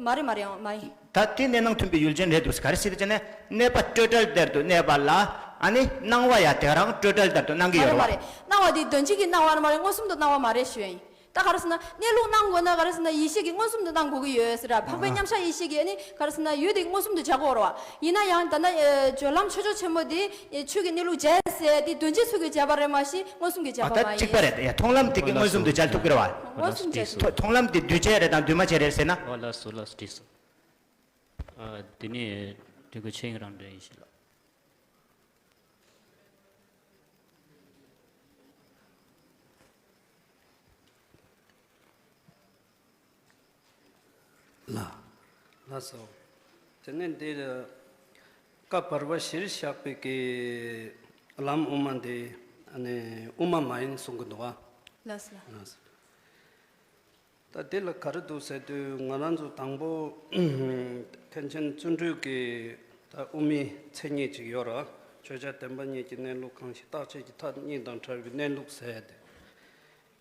མ་རེད་མ་རེད། ཨང་མ་ཡིན། ད་དེ་གནས་སྣང་མཐུན་པའི་ཡུལ་ཅན་རེད་འདུག་ག་རེ་ཟེར་ཅེ་ན། གནས་པ་སྤྲོས་བྲལ་དེར་དུ་གནས་པ་ལ་ཨ་ནི་སྣང་བ་ཡང་དེ་རང་སྤྲོས་བྲལ་དེར་དུ་སྣང་གི་ཡོད་རེད་བ། མ་རེད་མ་རེད། སྣང་བ་དེ་དོན་སྤྱི་གི་སྣང་བ་མ་རེད། མངོན་སུམ་དུ་སྣང་བ་མ་རེད་ཞུ་ཡ་ཡིན། ད་ག་རེ་ཟེར་ན་གནས་ལུགས་སྣང་དགོས་ན་ག་རེ་ཟེར་ན་ཡེ་ཤེས་ཀྱིས་མངོན་སུམ་དུ་སྣང་དགོས་ཀྱི་ཡོད་ཟེར་ར། འཕགས་པའི་མཉམ་གཞག་ཡེ་ཤེས་ཀྱིས་ཨ་ནི་ག་རེ་ཟེར་ན་ཡུལ་དེ་མངོན་སུམ་དུ་བྱ་དགོས་རེད་བ། ཡིན་ན་ཡང་ད་ལྟ་སྦྱོར་ལམ་ཆོས་མཆོག་ཆེན་མོ་དེ་ཆོས་ཀྱི་གནས་ལུགས་བྱས་ཟེར་དེ་དོན་སྤྱི་ཚུལ་གྱིས་བྱས་པ་རེད་མ་གཞི་མངོན་སུམ་གྱིས་བྱས་པ་མ་ཡིན། གཅིག་པ་རེད། ཡ་མཐོང་ལམ་དེ་གིས་མངོན་སུམ་དུ་བྱ་ཐུབ་ཀྱི་རེད་བ། མངོན་སུམ་བྱས་ཐུབ། མཐོང་ལམ་དེ་འདུས་བྱས་རེད་དང་འདུས་མ་བྱས་རེད་ཟེར་ན། ཨོ་ལགས་སོ་ལགས་སོ་འགྲིག་སོང་། ཨ་དེ་ནས་དྲི་གུ་ཆེན་རང་འདྲ་ཡིན་ཞིག་ལ། ལ། ལགས་སོ། དེ་ནས་འདིར་བཀའ་བར་པ་བཞིར་བཞག་པའི་གི་ལམ་དབུ་མ་འདི་ཨ་ནི་དབུ་མ་མ་ཡིན་གསུང་གི་འདུག་བ། ལགས་སོ། ལགས་སོ། ད་འདི་ལ་ག་རེ་འདུག་ཟེར་དུས་ང་རང་ཚོ་དང་པོ་མཁན་ཆེན་བརྩོན་འགྲུས་ཀྱིས་ད་དབུ་མའི་མཚན་ཉིད་ཅིག་ཡོད་ར། ཆོས་ཅན་བདེན་པ་གཉིས་ཀྱི་གནས་ལུགས་གང་ཞིག་རྟག་ཆད་ཀྱི་མཐའ་གཉིས་དང་བྲལ་བའི་གནས་ལུགས་ཟེར་ཏེ།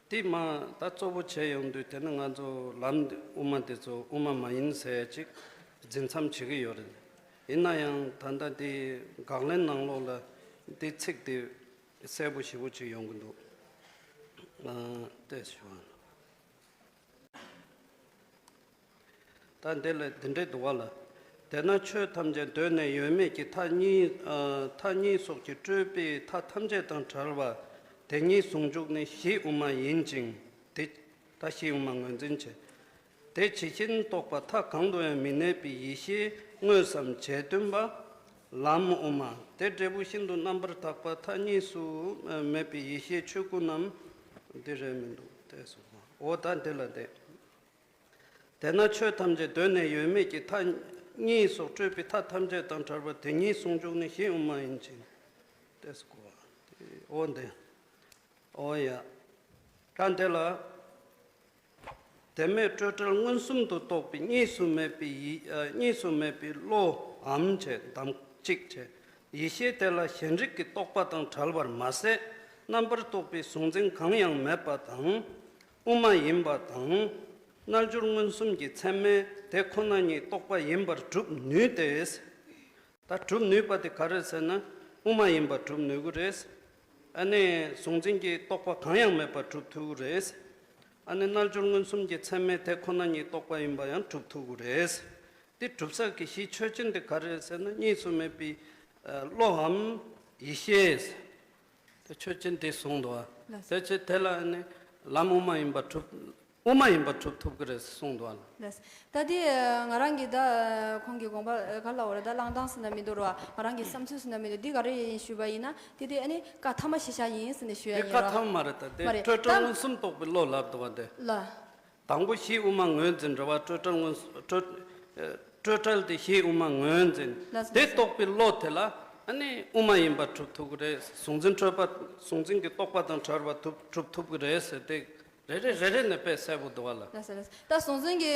དེ་མ་ད་གཙོ་བོ་བྱས་ཡོང་དུས་དེ་ནི་ང་ཚོ་ལམ་འདི་དབུ་མ་འདི་ཚོ་དབུ་མ་མ་ཡིན་ཟེར་ཅིག་འཛིན་མཚམས་བྱེད་ཀྱི་ཡོད་རེད། ཡིན་ན་ཡང་ད་ལྟ་འདི་དགག་ལན་ནང་ལོགས་ལ་འདི་ཚིག་དེ་གསལ་པོ་ཞེ་པོ་ཅིག་ཡོང་གི་འདུག་ཨ་ལྟོས་ཞུ་བ། ད་འདི་ལ་འདི་འདྲའི་འདུག་བ་ལ། དེས་ན་ཆོས་ཐམས་ཅད་གདོད་ནས་ཡོད་མེད་ཀྱི་མཐའ་གཉིས། ཨ་མཐའ་གཉིས་སོགས་ཀྱིས་སྤྲོས་པའི་མཐའ་ཐམས་ཅད་དང་བྲལ་བ་དེ་ཉིད་ཟུང་འཇུག་ནི་གཞི་དབུ་མ་ཡིན་ཅིང་། དེ་ད་གཞི་དབུ་མ་ངོས་འཛིན་བྱེད། དེ་ཇི་བཞིན་རྟོགས་པ་མཐའ་གང་དུ་ཡང་མི་གནས་པའི་ཡེ་ཤེས་དངོས་སམ་བྱས་སྟོན་པ། ལམ་དབུ་མ་དེ་འབྲས་བུ་ཤིན་ཏུ་རྣམ་པར་དག་པ་མཐའ་གཉིས་སུ་མེད་པའི་ཡེ་ཤེས་ཆོས་སྐུ་རྣམས་འདི་རེད་མི་འདུག་སྟེ་གསུངས། འོ་ད་འདི་ལ་བལྟས། དེས་ན་ཆོས་ཐམས་ཅད་གདོད་ནས་ཡོད་མེད་ཀྱི་མཐའ་གཉིས་སོགས་སྤྲོས་པའི་མཐའ་ཐམས་ཅད་དང་བྲལ་བ་དེ་ཉིད་ཟུང་འཇུག་ནི་གཞི་དབུ་མ་ཡིན་ཅིང་། ཏེ་སྐུ་བ། འོ་འདི། འོ་ཡ། ད་འདི་ལ། དེ་མེད་སྤྲོས་བྲལ་མངོན་སུམ་དུ་རྟོགས་པའི་གཉིས་སུ་མེད་པའི་ཡེ་གཉིས་སུ་མེད་པའི་བློའམ་བྱས་དམ་གཅིག་བྱས། ཡེ་ཤེས་དེ་ལ་གཞན་རིག་གི་རྟོག་པ་དང་བྲལ་བར་མ་ཟད། རྣམ་པར་རྟོག་པའི་གཟུང་འཛིན་གང་ཡང་མེད་པ་དང་། དབུ་མ་ཡིན་པ་དང་། རྣལ་འབྱོར་མངོན་སུམ་གྱི་ཚད་མས་དེ་ཁོ་ན་ཉིད་རྟོགས་པ་ཡིན་པར་སྒྲུབ་ནུས་ཏེ། ད་སྒྲུབ་ནུས་པ་དེ་ག་རེ་ཟེར་ན་དབུ་མ་ཡིན་པར་སྒྲུབ་ནུས་ཀྱི་རེད། ཨ་ནི་གཟུང་འཛིན་གྱི་རྟོག་པ་གང་ཡང་མེད་པར་སྒྲུབ་ཐུབ་ཀྱི་རེད། ཨ་ནི་རྣལ་འབྱོར་མངོན་སུམ་གྱི་ཚད་མས་དེ་ཁོ་ན་ཉིད་རྟོགས་པ་ཡིན་པ་ཡང་སྒྲུབ་ཐུབ་ཀྱི་རེད། དེ་སྒྲུབ་ས་གི་གཞི་ཆོས་ཅན་དེ་ག་རེ་རེད་ཟེར་ན་གཉིས་སུ་མེད་པའི་བློའམ་ཡེ་ཤེས། དེ་ཆོས་ཅན་དེ་གསུངས་འདུག་བ། ལགས་སོ། དེ་ཕྱིར་དེ་ལ་ནི་ལམ་དབུ་མ་ཡིན་པར་གྲུབ། དབུ་མ་ཡིན་པར་གྲུབ་ཐུབ་ཀྱི་རེད་གསུངས་འདུག་བ། ལགས་སོ། ད་དེ་ང་རང་གི་ད་ཁོང་གི་དགོངས་པ་ག་ལ་འོ་རེད། ད་བླང་དང་ཟེར་ན་མི་འདུག་ར། ང་རང་གི་བསམ་ཚུལ་ཟེར་ན་མི་འདུག་འདི་ག་རེ་ཡིན་ཞུས་པ་ཡིན་ན་དེ་དེ་ཨ་ནི་བཀའ་ཐ་མ་གཞི་བཞག་ཡིན་ཟེར་ནས་ཞུ་ཡ་དེ་ཡིན་བཀའ་ར། ཐ་མ་མ་རེད། ད་དེ་མ་རེད། སྤྲོས་བྲལ་ད་མངོན་སུམ་རྟོགས་པའི་བློ་ལབ་འདུག་བ་དེ། ལ། དང་པོ་གཞི་དབུ་མ་ངོས་འཛིན་རེད་བ། སྤྲོས་བྲལ་མངོན་སྤྲོས་སྤྲོས་བྲལ་དེ་གཞི་དབུ་མ་ངོས་འཛིན། ལགས་སོ། དེ་རྟོགས་པའི་བློ་དེ་ལ་ཨ་ནི་དབུ་མ་ཡིན་པར་གྲུབ་ཐུབ་ཀྱི་རེད། གཟུང་འཛིན་སྤྲོས་པ་གཟུང་འཛིན་གྱི་རྟོག་པ་དང་བྲལ་བ་ཐུབ་གྲུབ་ཐུབ་ཀྱི་རེད་ཟེར་ཏེ་རེ་རེ་རེ་རེ་ནས་དཔེ་གསལ་པོ་འདུག་བ་ལ། ལགས་སོ་ལགས་སོ། ད་གཟུང་འཛིན་གྱི་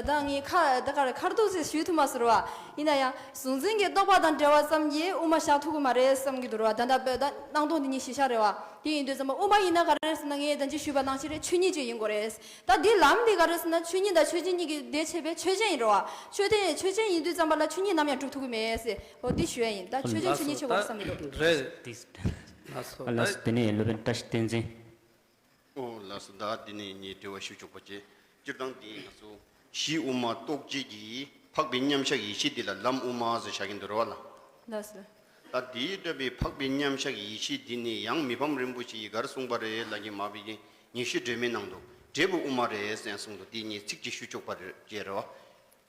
ད་ངས་ཁ་ད་ག་རེ་ཁ་རྡུང་ཟེར་ཞུས་ཐུབ་མ་ཟེར་བ། ཡིན་ན་ཡང་གཟུང་འཛིན་གྱི་རྟོག་པ་དང་བྲལ་བ་ཙམ་གྱིས་དབུ་མ་བཞག་ཐུབ་ཀྱི་མ་རེད་བསམ་གྱི་འདུག་ར། ད་ད་ད་སྣང་སྟོང་འདི་གཉིས་གཞི་བཞག་རེད་བ། དེ་ཡིན་དུས་ཙམ་པ་དབུ་མ་ཡིན་ན་ག་རེ་རེད་ཟེར་ན་ངས་ད་ཅི་ཞུས་པ་ནང་བཞིན་རེད། ཆོས་ཉིད་ཅིག་ཡིན་དགོས་རེད། ད་འདི་ལམ་འདི་ག་རེ་ཟེར་ན་ཆོས་ཉིད་དང་ཆོས་ཅན་གཉིས་ཀྱི་ཟླས་ཕྱེ་བའི་ཆོས་ཅན་ཡིན་རེད་བ། ཆོས་དེ་ཆོས་ཅན་ཡིན་དུས་ཙམ་པ་ལ་ཆོས་ཉིད་ནམ་ཡང་གྲུབ་ཐུབ་ཀྱི་མེད་ཟེར། འོ་འདི་ཞུ་ཡ་ཡིན། ད་ཆོས་ཅན་ཆོས་ཉིད་ཕྱེ་དགོས་བསམ་གྱི་འདུག་རེད། ལགས་སོ། ལགས་སོ། དེ་ནས་སློབ་དཔོན་བཀྲ་ཤིས་བསྟན་འཛིན། ཨོ་ལགས་སོ། ད་འདི་ནས་ངས་དྲི་བ་ཞུ་ཆོག་པ་བྱས། སྤྱིར་བཏང་འདི་ང་ཚོ་གཞི་དབུ་མ་རྟོགས་བྱེད་ཀྱི་འཕགས་པའི་མཉམ་གཞག་ཡེ་ཤེས་འདི་ལ་ལམ་དབུ་མ་ཟེར་བྱ་གི་འདུག་རེད་བ་ལ། ལགས་སོ། ད་འདིའི་སྤྲོས་པའི་འཕགས་པའི་མཉམ་གཞག་ཡེ་ཤེས་འདི་ནི་ཡང་མི་ཕམ་རིན་པོ་ཆེ་ཡིས་ག་རེ་གསུངས་པ་རེད་ལབ་ཀྱི་མ་བི་གི་ཉི་ཤུ་སྒྲོན་མེའི་ནང་དུ། འབྲས་བུ་དབུ་མ་རེད་ཟེར་གསུངས་འདུག་དེ་གཉིས་ཚིག་གཅིག་ཞུ་ཆོག་པ་རེད་ཅེས་རེད་བ།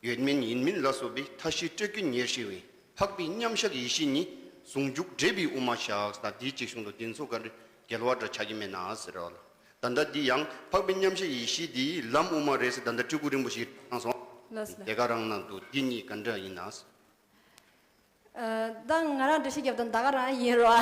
ཡོད་མིན་ཡིན་མིན་ལ་སོགས་པའི་མཐའ་བཞི་སྤྲོས་ཀྱི་ཉེར་ཞི་བའི་འཕགས་པའི་མཉམ་གཞག་ཡེ་ཤེས་ཉིད་ཟུང་འཇུག་འབྲས་བུའི་དབུ་མ་བཞག་ཟེར་དེའི་གཅིག་གཞུང་དུ་འདི་ཚོ་ག་འདྲ་འགལ་བ་འདྲ་ཆགས་ཀྱི་མེད་ན་ཟེར་བ་ལ། ད་ལྟ་འདི་ཡང་འཕགས་པའི་མཉམ་གཞག་ཡེ་ཤེས་འདིའི་ལམ་དབུ་མ་རེད་ཟེར་ད་ལྟ་སྤྲུལ་སྐུ་རིན་པོ་ཆེས་གནང་སོང་། ལགས་སོ། དེ་ག་རང་ནང་དུ་འདི་གཉིས་ག་འདྲ་ཡིན་ན། ད་ང་རང་འགྲེལ་བཤད་རྒྱབ་དང་ད་ག་རང་ཡིན་རོ།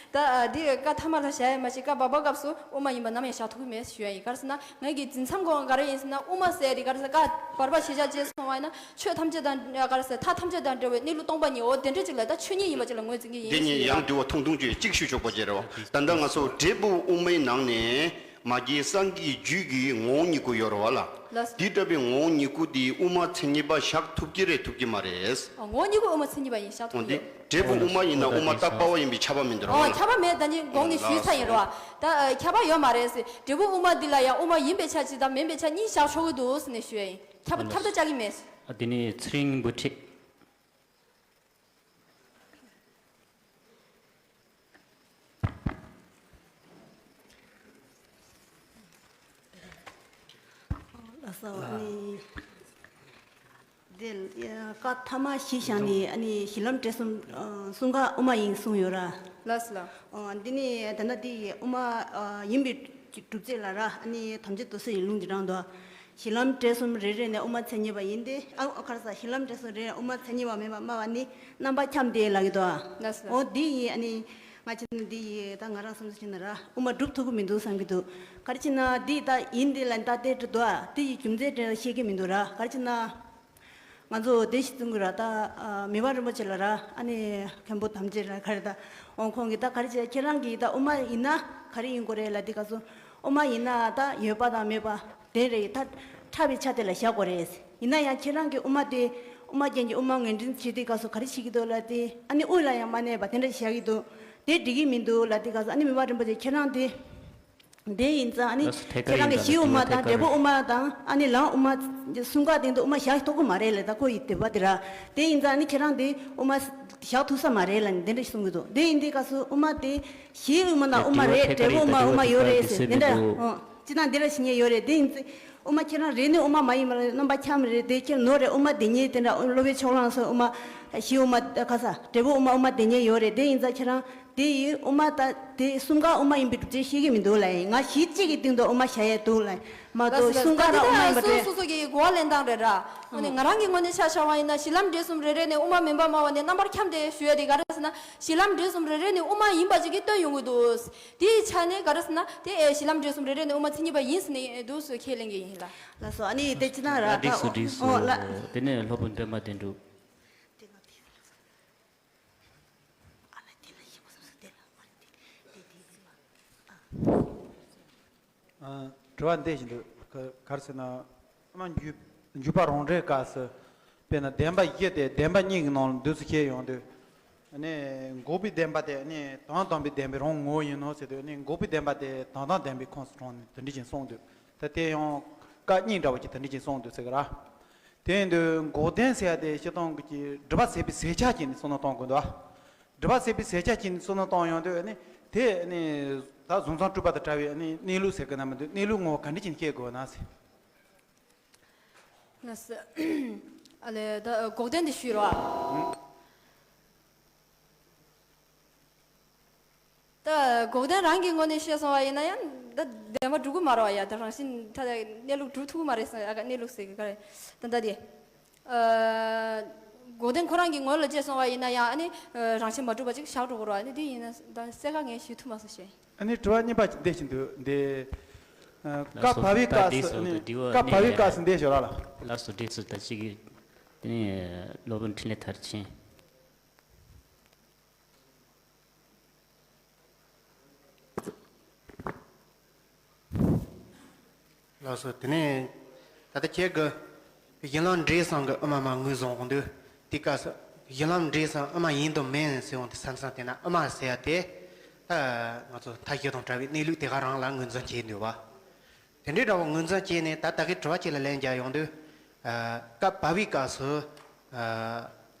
ད་འདི་བཀའ་ཐ་མ་ལ་བཞག་ཡ་མ་གཞི་བཀའ་བར་པ་སྐབས་སུ་དབུ་མ་ཡིན་པ་ནམ་ཡང་བཞག་ཐུབ་ཀྱི་མེད་ཞུ་ཡ་ཡིན། ག་རེ་ཟེར་ན་ངའི་གི་འཛིན་མཚམས་གོང་ག་རེ་ཡིན་ཟེར་ན་དབུ་མ་ཟེར་དེ་ག་རེ་ཟེར་བཀའ་བར་པ་ཞེས་བྱ་ཅེས་གསུངས་པ་ཡིན་ན་ཆོས་ཐམས་ཅད་དང་ག་རེ་ཟེར་མཐའ་ཐམས་ཅད་དང་བྲལ་བའི་གནས་ལུགས་སྟོང་པ་ཉིད་འོ་དེ་འདྲ་ཅིག་ལ་ད་ཆོས་ཉིད་ཡིན་པ་ཅིག་ལ་ངོས་འཛིན་གྱི་ཡིན་དེ་ཞུ་ཉིད་ཡ་ཡང་ཡིན། འདུལ་བ་ཐུང་ཐུང་ཅིག་གཅིག་ཞུ་ཆོག་པ་བྱས་རེད་བ། ད་ལྟ་ང་ཚོ་འབྲས་བུ་དབུ་མའི་ནང་ནས། མ་སྐྱེས་སངས་རྒྱས་རྒྱུད་ཀྱི་ངོ་བོ་ཉིད་སྐུ་ཡོད་རེད་བ་ལ། ལགས་སོ། འདི་ལྟ་བུའི་ངོ་བོ་ཉིད་སྐུ་འདི་དབུ་མ་མཚན་ཉིད་པ་བཞག་ཐུབ་ཀྱི་རེད་ཐུབ་ཀྱི་མ་རེད། ཨ། ངོ་བོ་ཉིད་སྐུ་དབུ་མ་མཚན་ཉིད་པ་ཡིན་བཞག་ཐུབ་ཀྱི་ཡོད། འདི་འབྲས་བུ་དབུ་མ་ཡིན་ན་དབུ་མ་རྟག་པ་བ་ཡིན་པས་ཁྱབ་པ་མི་འདུག་རེད་བ་ལ། ཨ། ཁྱབ་པ་མེད། ད་ནི་གོང་ནས་ཞུས་ཚར་ཡིན་རེད་བ། ད་ཨ། ཁྱབ་པ་ཡོད་མ་རེད་ཟེར། འབྲས་བུ་དབུ་མ་འདི་ལ་ཡང་དབུ་མ་ཡིན་པའི་ཆ་གཅིག་དང་མིན་པའི་ཆ་གཉིས་བཞག་ཆོག་གི་འདུག་ཟེར་ནས་ཞུ་ཡ་ཡིན། ཁྱབ་པ་ཁྱབ་ཐབས་བཅའ་གི་མེད། ཨ། འདི་ནི་ཚེ་རིང་འབུ་ཁྲིད། ལགས་སོ། ཨ་ནི་འདི་བཀའ་ཐ་མ་བཞི་བཞག་ནས་ཨ་ནི་གཞི་ལམ་འབྲས་གསུམ་གསུམ་ཀ་དབུ་མ་ཡིན་གསུངས་ཡོད་ར། ལགས་སོ་ལགས། འདི་ནི་ད་ལྟ་འདི་དབུ་མ་ཡིན་པའི་སྒྲུབ་བྱེད་ལ་ར་ཨ་ནི་ཐམས་ཅད་དུ་སུ་ཡི་ལུང་འདི་རང་དུ། གཞི་ལམ་འབྲས་གསུམ་རེ་རེ་ནས་དབུ་མ་མཚན་ཉིད་པ་ཡིན་ཏེ། ཨ། ཨ། ག་རེ་ཟེར། གཞི་ལམ་འབྲས་གསུམ་རེ་རེ་དབུ་མ་མཚན་ཉིད་པ་མེད་པར་སྨྲ་བ་ནི་རྣམ་པར་འཁྱམས་ཏེ་ལབ་ཀྱི་འདུག་ཨ། ལགས་སོ། འོ་འདི་ཡིན། ཨ་ནི་ང་ཅི་ནི་འདི་ཡིས་ད་ང་རང་བསམ་ཚུལ་བྱས་ན་ར་དབུ་མ་སྒྲུབ་ཐུབ་ཀྱི་མི་འདུག་བསམ་གྱི་འདུག་ག་རེ་བྱས་ན་འདི་ད་ཡིན་འདི་ལ་ད་དེ་འདྲ་འདུག་ཨ། དེ་ཡི་རྒྱུ་མཚན་དེ་ཤེས་ཀྱི་མི་འདུག་ར། ག་རེ་བྱས་ན་ང་ཚོ་དེ་ཞིག་གསུང་གི་ར། ད་ཨ་མི་དབང་རིན་པོ་ཆེ་ལ་ར་ཨ་ནི་མཁན་པོ་དམ་ཅན་ལ་ག་རེ་ད་འོང་ཁོང་གིས་ད་ག་རེ་བྱས། ཁྱེད་རང་གིས་ད་དབུ་མ་ཡིན་ན་ག་རེ་ཡིན་དགོས་རེད་ལབ་དུས་སྐབས་སུ། དབུ་མ་ཡིན་ན་ད་ཡོད་པ་དང་མེད་པ་དེ་རེད། ད་ཕྲ་བའི་ཆ་དེ་ལ་བཞག་དགོས་རེད། ཡིན་ན་ཡང་ཁྱེད་རང་གི་དབུ་མ་དེ་དབུ་མ་རྒྱན་གྱི་དབུ་མ་ངོས་འཛིན་བྱེད་དུས་སྐབས་སུ་ག་རེ་བྱེད་ཀྱི་འདུག་ལབ་དུས་ཨ་ནི་དབུ་ལ་ཡང་མ་གནས་པ་དེ་འདྲ་བཞག་གི་འདུག་དེ་འགྲིག་གི་མི་འདུག་ལབ་དུས་སྐབས་སུ་ཨ་ནི་མི་དབང་རིན་པོ་ཆེ་ཁྱེད་རང་དེ་དེ་ཡིན་ཙང་ཨ་ནི་ལགས་སོ། ཐད་ཀར་ཁྱེད་རང་གི་ཡིན་ཙང་གཞི་དབུ་མ་ཐད་དང་ཀར་འབྲས་བུ་དབུ་མ་དང་ཨ་ནི་ལམ་དབུ་མ་གསུམ་ཀ་སྟེང་དུ་དབུ་མ་བཞག་ཐུབ་ཀྱི་མ་རེད་ལབ། ད་ཁོ་ཡི་དེ་བ་དེ་ར། དེ་ཡིན་ཙང་ཨ་ནི་ཁྱེད་རང་དེ་དབུ་མ་བཞག་ཐུབ་ས་མ་རེད་ལབ་ནས་དེ་འདྲ་ཞིག་གསུང་གི་འདུག་དེ་ཡིན་དུས་སྐབས་སུ་དབུ་མ་དེ་གཞི་དབུ་མ་དང་དབུ་མ་རེད། འབྲས་བུ་དབུ་མ་དབུ་མ་ཡོད་རེད་ཟེར་དེ་འདྲ། ཨོ། སྤྱིར་བཏང་འདི་འདྲ་ཞིག་ཉན་ཡོད་རེད། དེ་ཡིན་ཙང་དབུ་མ་ཁྱེད་རང་རེད་ནི་དབུ་མ་མ་ཡིན་པ་རེད། རྣམ་པ་འཁྱམས་རེད། དེ་ཁྱེད་ནོར་རེད། དབུ་མ་དེ་ཉིད་དེ་འདྲ་སློབ་དཔོན་ཕྱོགས་གླང་སོགས་དབུ་མ་གཞི་དབུ་མ་ཁ་ས་འབྲས་བུ་དབུ་མ་དབུ་མ་དེ་ཉིད་ཡོད་རེད། དེ་ཡིན་ཙང་ཁྱེད་རང་དེ་ཡི་དབུ་མ་ད་དེ་གསུམ་ཀ་དབུ་མ་ཡིན་པའི་སྒྲུབ་བྱེད་ཤེས་ཀྱི་མི་འདུག་ལབ་ཡིན། ང་གཞི་གཅིག་གི་སྟེང་དུ་དབུ་མ་བཞག་ཡས་འདུག་ལབ་ཡིན་མ་གཏོགས་གསུམ་ཀ་ར་དབུ་མ་ཡིན་པ་རེད། སོ་སོ་གི་གོ་བ་ལེན་སྟངས་རེད་ར། འོ་ནི་ང་རང་གི་ངོས་ནས་ཆ་བཞག་པ་ཡིན་ན་གཞི་ལམ་འབྲས་གསུམ་རེ་རེ་ནས་དབུ་མ་མིན་པ་སྨྲ་བ་ནས་རྣམ་པར་འཁྱམས་ཏེ་ཞུ་ཡ་དེ་ག་རེ་ཟེར་ན་གཞི་ལམ་འབྲས་གསུམ་རེ་རེ་ནས་དབུ་མ་ཡིན་པ་ཅིག་གིས་སྟོན་ཡོང་གི་འདུག་དེའི་ཆ་ནས་ག་རེ་ཟེར་ན་དེ་ཨེ་གཞི་ལམ་འབྲས་གསུམ་རེ་རེ་ནས་དབུ་མ་མཚན་ཉིད་པ་ཡིན་ཟེར་ནས་འདུག་སེ་ཁས་ལེན་གྱི་ཡིན་ལ། ལགས་སོ། ཨ་ནི་དེ་ཅི་ན་ར་ད་འགྲིགས་སོ་འགྲིགས་སོ། ཨོ་ལ། དེ་ནས་སློབ་དཔོན་པད་མ་དོན་གྲུབ། ཨ། དྲི་བ་འདི་ཞིག་འདུག་ག་ག་རེ་ཟེར་ན། ཨ་མ་འཇུག་འཇུག་པ་རང་འགྲེལ་སྐབས་སུ། དཔེར་ན་བདེན་པ་བཞི་སྟེ་བདེན་པ་གཉིས་ཀྱི་ནང་ལ་འདུས་སུ་བྱས་ཡོང་དུས། ཨ་ནི་འགོག་པའི་བདེན་པ་དེ་ཨ་ནི་དོན་དམ་པའི་བདེན་པའི་རང་ངོ་བོ་ཡིན་ནོ་ཟེར་དུས་ཨ་ནི་འགོག་པའི་བདེན་པ་དེ་དོན་དམ་བདེན་པའི་ཁོངས་སུ་གྲངས་ནས་དེ་འདྲ་ཅིག་གསུངས་འདུག་ད་དེ་ཡང་བཀའ་རྙིང་འདྲ་བོ་ཅིག་དེ་འདྲ་ཅིག་གསུངས་འདུག་ཟེར་གི་ར། དེ་ཡིན་དུས་འགོག་བདེན་ཟེར་ཡ་དེ་སྤྱིར་བཏང་གི་ཅིག་སྒྲིབ་པ་ཟད་པའི་ཟད་ཆགས་ཀྱིས་ནི་བསམ་བློ་གཏོང་དགོས་འདུག་སྒྲིབ་པ་ཟད་པའི་ཟད་ཆགས་ཀྱིས་ནི་བསམ་བློ་གཏོང་ཡོང་དུས་ནི་དེ་ནི་ད་གཟུང་འཛིན་སྤྲོས་པ་དང་བྲལ་བའི་ནི་གནས་ལུགས་ཟེར་གི་ན་མི་འདུག་གནས་ལུགས་ངོ་བོ་ག་འདྲ་ཅིག་སྐྱེ་དགོས་ན་ཟེར། ལགས་སོ། ཨ་ལས་ད་འགོག་བདེན་དེ་ཞུས་རོགས། ད་འགོག་བདེན་རང་གི་ངོས་ནས་བཤད་སོང་བ་ཡིན་ན་ཡང་ད་བདེན་པ་འགྲུབ་ཀྱི་མ་རེད་བ་ཡ། ད་རང་བཞིན་ད་གནས་ལུགས་སྒྲུབ་ཐུབ་ཀྱི་མ་རེད་ཟེར། ཨ་ག་གནས་ལུགས་ཟེར་གི་ག་རེ་ད་ད་དེ། ཨ། འགོག་བདེན་ཁོ་རང་གི་ངོས་ལ་བྱས་སོང་བ་ཡིན་ན་ཡང་ཨ་ནི་རང་བཞིན་མ་གྲུབ་པ་ཅིག་བཞག་འགྲོ་དགོས་རེད་བ། ཨ་ནི་དེ་ཡིན་ན་ད་གསལ་ཁ་ངས་ཞུ་ཐུབ་མ་སོང་ཞེས། ཨ་ནི་དྲི་བ་གཉིས་པ་འདི་བཞིན་དུ་འདི། ཨ། ལགས་སོ། བཀའ་བྷ་བའི་ད་སྐབས་འདི་སུ་ཨ་ནི་སོ་དྲི་བ་བཀའ་བྷ་བའི་སྐབས་སུ་འདི་ཞོར་ལ། ལགས་སོ་འདི་སུ་ད་ཅིག་གི་དེ་ནས་སློབ་དཔོན་འཕྲིན་ལས་མཐར་ཕྱིན། ལགས་སོ། དེ་ནས་ད་ལྟ་ཁྱེད་ཀྱིས་གཞི་ལམ་འབྲས་གསུམ་གྱི་དབུ་མ་མར་ངོས་བཟུང་འོང་དུས་དེའི་སྐབས་སུ་གཞི་ལམ་འབྲས་གསུམ་དབུ་མ་ཡིན་དང་མིན་ཟེར་འོང་དུས་མཚམས་མཚམས་དེ་ན་དབུ་མ་ཟེར་ཡ་དེ་ད་ང་ཚོ་མཐའ་བཞི་དང་བྲལ་བའི་གནས་ལུགས་དེ་ག་རང་ལ་ངོས་འཛིན་བྱས་འདུག་བ། དེ་འདྲའི་འདྲ་བོ་ངོས་འཛིན་བྱས་ནས་ད་ལྟ་གི་དྲི་བ་གཅིག་ལ་ལན་རྒྱག་ཡོང་དུས། ཨ། བཀའ་བྷ་བའི་སྐབས་སུ། ཨ།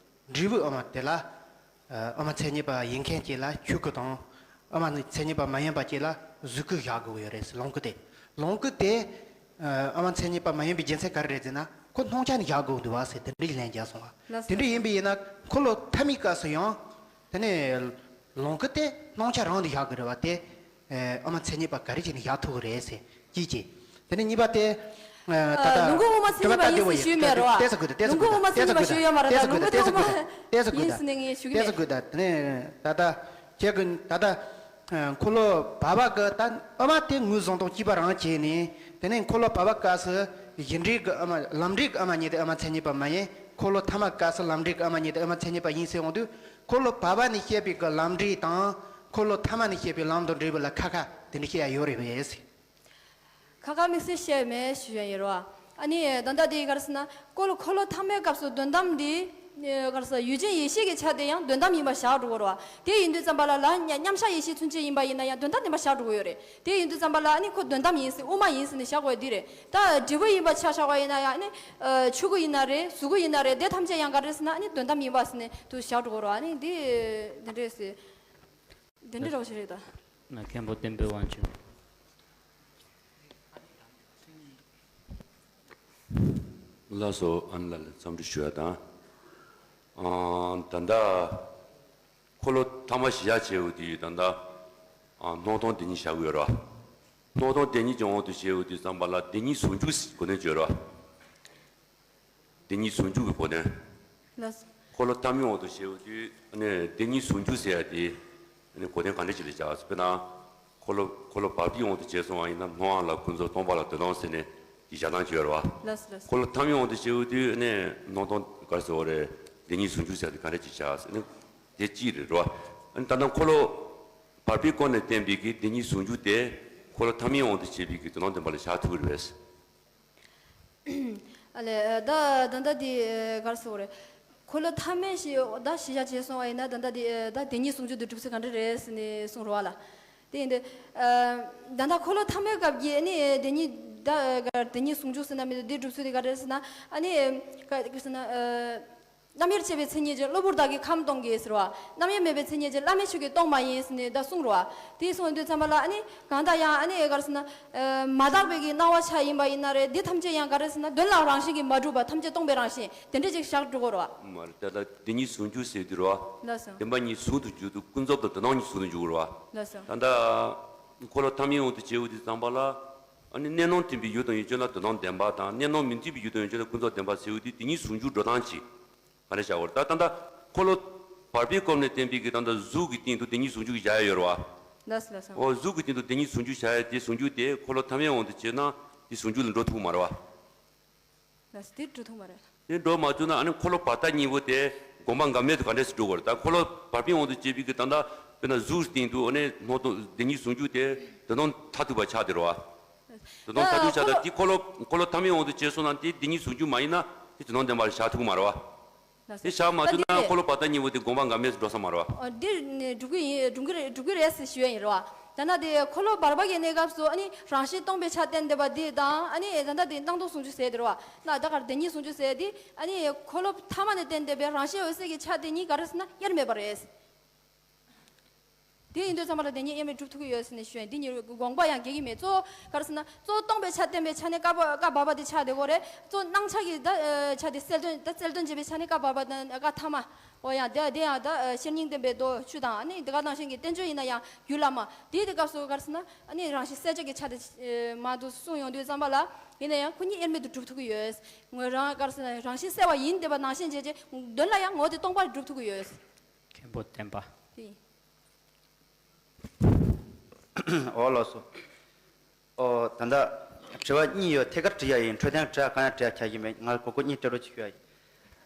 འབྲས་བུ་དབུ་མ་དེ་ལ། ཨ། དབུ་མ་མཚན་ཉིད་པ་ཡིན་མཁན་གཅིག་ལ་ཆོས་སྐུ་དང་། དབུ་མ་མཚན་ཉིད་པ་མ་ཡིན་པ་གཅིག་ལ་གཟུགས་སྐུ་བཞག་དགོས་ཡོད་རེད་ཟེར། ལོངས་སྐུ་དེ། ལོངས་སྐུ་དེ། ཨ་མ་མཚན་ཉིད་པ་མ་ཡིན་པའི་རྒྱུ་མཚན་ག་རེ་རེད་ཟེར་ན། ཁོ་སྣང་ཆ་ནས་བཞག་དགོས་འདུག་བ་ཟེར་དེ་འདྲའི་ལན་རྒྱག་སོང་བ། ལགས་སོ། དེ་འདྲ་ཡིན་པ་ཡིན་ན་འཁོར་ལོ་ཐ་མའི་སྐབས་སུ་ཡང་དེ་ནས་ལོངས་སྐུ་དེ་སྣང་ཆ་རང་དུ་བཞག་དགོས་རེད་བ། དེ་ཨ་མ་མཚན་ཉིད་པ་ག་རེ་བྱས་ནས་བཞག་ཐུབ་ཀྱི་རེད་ཟེར་གཅིག་བྱས། དེ་ནས་གཉིས་པ་དེ་ད་ལྟ་ལུང་ཁུག་དབུ་མ་མཚན་ཉིད་པ་ཡིན་ཟེར་ཞུས་མེད་རེད་བ། ལྟས་ས་དགོས་དེ་ལྟས་ས་ལུང་ཁུག་དབུ་མ་མཚན་ཉིད་པ་ཞུས་ཡོད་མ་རེད་ད། ལུང་ཁུག་དབུ་མ་ཡིན་ཟེར་ནས་ངས་ཞུ་གི་མེད། ལྟས་ས་དགོས་ད། དེ་ནས་ད་ལྟ་ཁྱེད་ཀྱི་ད་ལྟ། ཨ། འཁོར་ལོ་བར་པ་གི་ད་ཨ་མ་དེ་ངོས་བཟུང་སྟངས་གཅིག་པ་རང་བྱས་ནས། དེ་ནས་འཁོར་ལོ་བར་པ་སྐབས་སུ་གཞི་འབྲས་ཀྱི་ཨ་མ། ལམ་འབྲས་ཀྱི་ཨ་མ་ཉིད་དེ་ཨ་མ་མཚན་ཉིད་པ་མ་ཡིན། འཁོར་ལོ་ཐ་མ་སྐབས་སུ་ལམ་འབྲས་ཀྱི་ཨ་མ་ཉིད་དེ་ཨ་མ་མཚན་ཉིད་པ་ཡིན་ཟེར་འོང་དུས། འཁོར་ལོ་བར་པ་ནས་བཤད་པའི་གི་ལམ་འབྲས་དང་འཁོར་ལོ་ཐ་མ་ནས་བཤད་པའི་ལམ་དང་འབྲས་བུ་ལ་ཁ་ཁ་དེ་འདྲ་བཤད་ཡ་ཡོད་རེད་པས། ཁ་ཁ་དམིགས་བསལ་བཤད་མེད་ཞུ་ཡ་ཡིན་རོ། ཨ་ནི་ད་ལྟ་དེ་ག་རེ་ཟེར་ན། འཁོར་ལོ། འཁོར་ལོ་ཐ་མའི་སྐབས་སུ་དོན་དམ་དེ། ཨ། ག་རེ་ཟེར། ཡུལ་ཅན་ཡེ་ཤེས་ཀྱི་ཆ་དེ་ཡང་དོན་དམ་ཡིན་པ་བཞག་འགྲོ་གི་རེད་བ། དེ་ཡིན་དུས་ཙམ་པ་ལ་ལ་མཉམ་གཞག་ཡེ་ཤེས་ཚུན་ཆད་ཡིན་པ་ཡིན་ན་ཡང་དོན་དམ་བདེན་པ་བཞག་འགྲོ་གི་ཡོད་རེད། དེ་ཡིན་དུས་ཙམ་པ་ལ་ཨ་ནི་ཁོ་དོན་དམ་ཡིན་ཟེར། དབུ་མ་ཡིན་ཟེར་ནས་བཞག་དགོས་དེ་རེད། ད་འབྲས་བུ་ཡིན་པ་ཆ་བཞག་པ་ཡིན་ན་ཡང་ཨ་ནི། ཨ། ཆོས་སྐུ་ཡིན་ན་རེད། གཟུགས་སྐུ་ཡིན་ན་རེད། དེ་ཐམས་ཅད་ཡང་ག་རེ་ཟེར་ན་ཨ་ནི་དོན་དམ་ཡིན་པ་ཟེར་ནས་དུ་བཞག་འགྲོ་གི་རེད་བ། ཨ་ནི་འདི་འདི་འདྲས་ཟེར། དེ་འདྲ་རོགས་ཞིག་རེད་ད། ན་མཁན་པོ་བསྟན་པའི་དབང་ཕྱུག་ལགས་སོ། ཨ་ནི་ལ་ལ་འཚམས་འདྲི་ཞུ་ཡ་དང་། ཨ། ད་ལྟ་འཁོར་ལོ་ཐ་མ་བཞི་ཡ་བྱས་འོ་དུས་ད་ལྟ། ཨ། སྣང་སྟོང་བདེན་གཉིས་བཞག་གི་ཡོད་རེད་བ། སྣང་སྟོང་བདེན་གཉིས་ཀྱི་དབང་དུ་བྱས་འོ་དུས་ཙམ་པ་ལ་བདེན་གཉིས་ཟུང་འཇུག་གོ་ནས་བརྗོད་རེད་བ། བདེན་གཉིས་ཟུང་འཇུག་གི་གོ་དོན། ལགས། འཁོར་ལོ་ཐ་མའི་དབང་དུ་བྱས་འོ་དུས་ནས་བདེན་གཉིས་ཟུང་འཇུག་ཟེར་ཡ་དེ་ནས་གོ་དོན་ག་འདྲ་ཅིག་ལ་བཞག་དཔེར་ན། འཁོར་ལོ། འཁོར་ལོ་བར་པའི་དབང་དུ་བྱས་སོང་བ་ཡིན་ན་སྣང་བ་ལ་ཀུན་རྫོབ། སྟོང་པ་ལ་དོན་དམ་ཟེར་ནས་ཀྱི་བཞག་སྟངས་ཅིག་ཡོད་རེད་བ། ལགས་ལགས། འཁོར་ལོ་ཐ་མའི་དབང་དུ་བྱས་འོ་དུས་ནས་སྣང་སྟོང་ག་རེ་ཟེར་བ་རེད། བདེན་གཉིས་ཟུང་འཇུག་ཟེར་ཡ་དེ་ག་འདྲ་ཅིག་བཞག་ཟེར་ན། དེ་གཅིག་རེད་རེད་བ། ད་ལྟ་འཁོར་ལོ་བར་པའི་སྐོར་ནས་བསྟན་པའི་གི་བདེན་གཉིས་ཟུང་འཇུག་དེ་འཁོར་ལོ་ཐ་མའི་དབང་དུ་བྱས་པའི་གི་དོན་དམ་བདེན་པ་ལ་བཞག་ཐུབ་ཀྱི་རེད་པས། ཨ་ལས། ད་ད་ལྟ་དེ་ག་རེ་ཟེར་དགོས་རེད། འཁོར་ལོ་ཐ་མའི་ཞེས་ད་གཞི་བཞག་བྱས་སོང་བ་ཡིན་ན། ད་ལྟ་དེ་ད་བདེན་གཉིས་ཟུང་འཇུག་དེ་སྒྲུབ་ཚུལ་ག་འདྲ་རེད་ཟེར་ནས་གསུངས་རོགས་ལ། དེ་ཡིན་དུས། ད་ལྟ་འཁོར་ལོ་ཐ་མའི་སྐབས་ཀྱི་ཨ་ནི་བདེན་གཉིས། ད་བདེན་གཉིས་ཟུང་འཇུག་ཟེར་ན་མི་འདུག་དེ་སྒྲུབ་ཚུལ་དེ་ག་རེ་རེད་ཟེར་ན། ཨ་ནི་ག་རེ་ཟེར་ན། རྣམ་དབྱེར་བཅས་པའི་མཚན་ཉིད་ཀྱིས་གློ་བུར་བདག་གི་ཁམས་སྟོང་གི་ཟེར་བ། རྣམ་དབྱེར་མེད་པའི་མཚན་ཉིད་ཀྱིས་བླ་མེད་ཆོས་ཀྱི་སྟོང་པ་ཡིན་ཟེར་ནས་ད་གསུངས་རོ། དེ་གསུངས་དུས་ཙམ་པ་ལ་ཨ་ནི་གང་ལྟར་ཡང་ཨ་ནི་ག་རེ་ཟེར་ན། མ་དག་པའི་གི་སྣང་བ་ཆ་ཡིན་པ་ཡིན་ན་རེད། འདི་ཐམས་ཅད་ཡང་ག་རེ་ཟེར་ན་དོན་ལ་རང་བཞིན་གྱིས་མ་གྲུབ་པ། ཐམས་ཅད་སྟོང་པའི་རང་བཞིན་དེ་འདྲ་ཅིག་བཞག་འགྲོ་གི་རེད་བ། མ་རེད། ད་ལྟ་བདེན་གཉིས་ཟུང་འཇུག་ཟེར་དུས་རེད་བ། ལགས་སོ། བདེན་པ་གཉིས་ཟུང་དུ་འཇུག་དུས་ཀུན་རྫོབ་དང་དོན་དམ་གཉིས་ཟུང་དུ་འཇུག་གི་རེད་བ། ལགས་སོ། ད་ལྟ་འཁོར་ལོ་ཐ་མའི་དབང་དུ་བྱས་འོ་དུས་ཙམ་པ་ལ། ཨ་ནི་གནས་སྣང་མཐུན་པའི་ཡུལ་དང་ཡུལ་ཅན་ལ་དོན་དམ་བདེན་པ་དང་། གནས་སྣང་མི་མཐུན་པའི་ཡུལ་དང་ཡུལ་ཅན་ལ་ཀུན་རྫོབ་བདེན་པ་ཟེར་འོ་དུས་བདེན་གཉིས་ཟུང་འཇུག་འགྲོ་སྟངས་ཀྱི། ག་རེ་བྱ་བར། ད་ད་ལྟ་འཁོར་ལོ་བར་པའི་སྐོར་ནས་བསྟན་པའི་གི་ད་ལྟ་གཟུགས་ཀྱི་སྟེང་དུ་བདེན་གཉིས་ཟུང་འཇུག་གི་བྱ་ཡ་ཡོད་རེད་བ། ལགས་སོ་ལགས་སོ། འོ་གཟུགས་ཀྱི་སྟེང་དུ་བདེན་གཉིས་ཟུང་འཇུག་བྱ་ཡ་དེ་ཟུང་འཇུག་དེ་འཁོར་ལོ་ཐ་མའི་དབང་དུ་བྱས་ན་དེ་ཟུང་འཇུག་ལ་འགྲོ་ཐུབ་མ་རེད་བ། ལགས་སོ། དེ་འགྲོ་ཐུབ་མ་རེད། དེ་འགྲོ་མ་ཐུབ་ན་ཨ་ནི་འཁོར་ལོ་བར་དོ་གཉིས་པོ་དེ་དགོངས་པ་འགལ་མེད་དུ་ག་འདྲས་སུ་འགྲོ་དགོས་རེད། ད་འཁོར་ལོ་བར་པའི་དབང་དུ་བྱས་པའི་གི་ད་ལྟ་དཔེར་ན་གཟུགས་སྟེང་དུ་ཨ་ནི་སྣང་སྟོང་བདེན་གཉིས་ཟུང་འཇུག་དེ་དོན་དམ་མཐར་ཐུག་པ་ཆགས་བསྡད་རེད་བ། དོན་དམ་མཐར་ཐུག་ཆགས་ད་འཁོར་ལོ། དེ་འཁོར་ལོ་འཁོར་ལོ་ཐ་མའི་དབང་དུ་བྱས་སོང་ན་དེ་བདེན་གཉིས་ཟུང་འཇུག་མ་ཡིན་ན་དེ་དོན་དམ་བདེན་པ་ལ་བཞག་ཐུབ་ཀྱི་མ་རེད་བ། ལགས་སོ། དེ་བཞག་མ་ད་ཐུབ་ན་འདི་འཁོར་ལོ་བར་དོ་གཉིས་པོ་དེ་དགོངས་པ་འགལ་མེད་དུ་འགྲོ་ས་མ་རེད་བ། ཨ། འདིར་ནི་འགྲུབ་ཀྱི་ཡིན། འགྲུབ་ཀྱི་རེད། འགྲུབ་ཀྱི་རེད་ཟེར་ཞུ་ཡ་ཡིན་རེད་བ། ད་ནང་དེ་འཁོར་ལོ་བར་པ་གི་གནས་སྐབས་སུ་ཨ་ནི་རང་བཞིན་སྟོང་པའི་ཆ་བསྟན་བསྡད་པ་འདི་དང་། ཨ་ནི་ད་ལྟ་དེ་སྣང་སྟོང་ཟུང་འཇུག་ཟེར་དེ་རེད་བ། ན་ད་གར་བདེན་གཉིས་ཟུང་འཇུག་ཟེར་དེ་ཨ་ནི་འཁོར་ལོ་ཐ་མ་ནས་བསྟན་བསྡད་པའི་རང་བཞིན་འོད་གསལ་གྱི་ཆ་དེ་གཉིས་ག་རེ་ཟེར་ན་དབྱེར་མེད་པ་རེད། དེ་ཡིན་དུས་ཙམ་པ་ལ་བདེན་གཉིས་དབྱེར་མེད་སྒྲུབ་ཐུབ་ཀྱི་ཡོད་ཟེར་ནས་ཞུ་ཡ་ཡིན། འདི་གཉིས་དགོངས་པ་ཡང་འགལ་གྱི་མེད། གཙོ་བོ་ག་རེ་ཟེར་ན་གཙོ་བོ་སྟོང་པའི་ཆ་བསྟན་པའི་ཆ་ནས་ཀ་བ་ཀ་བ་པ་དེ་ཆགས་བསྡད་ཀྱི་རེད། གཙོ་བོ་སྣང་ཆ་གི་ད་ཆ་དེ་གསལ་སྟོན། ད་གསལ་སྟོན་བྱེད་པའི་ཆ་ནས་ཀ་བ་པ་དང་ཀ་ཐ་མ། འོ་ཡང་དེ་དེ་ཡང་ད་ཤེར་སྙིང་ལྡན་པའི་མདོ་བཅུ་དང་། ཨ་ནི་དེ་ག་ནང་བཞིན་གྱི་བསྟན་བཅོས་ཡིན་ན་ཡང་རྒྱུད་བླ་མ། དེའི་དེ་སྐབས་སུ་ག་རེ་ཟེར་ན་ཨ་ནི་རང་བཞིན་གསལ་བྱེད་ཀྱི་ཆ་དེ་མང་དུ་གསུངས་ཡོང་དུས་ཙམ་པ་ལ་ཡིན་ན་ཡང་ཁོ་གཉིས་དབྱེར་མེད་དུ་སྒྲུབ་ཐུབ་ཀྱི་ཡོད། ངོས་རང་ག་རེ་ཟེར་ན་རང་བཞིན་གསལ་བ་ཡིན་བསྡད་པ་ནང་བཞིན་བྱས་རྗེས་དོན་ལ་ཡང་ངོ་དེ་སྟོང་པར་སྒྲུབ་ཐུབ་ཀྱི་ཡོད། མཁན་པོ་བསྟན་པ། དེ་ཡིན། འོ་ལགས་སོ། ཨོ་ད་ལྟ་དྲི་བ་གཉིས་ཡོད། ཐད་ཀར་དྲི་ཡ་ཡིན། འཕྲོས་དོན་དྲི་ཡ་གང་ཡང་དྲི་ཡ་ཁྱད་ཀྱི་མེད། ང་གོ་གོ་གཉིས་སྤྲད་རོགས་ཅིག་ཞུ་ཡ་ཡིན།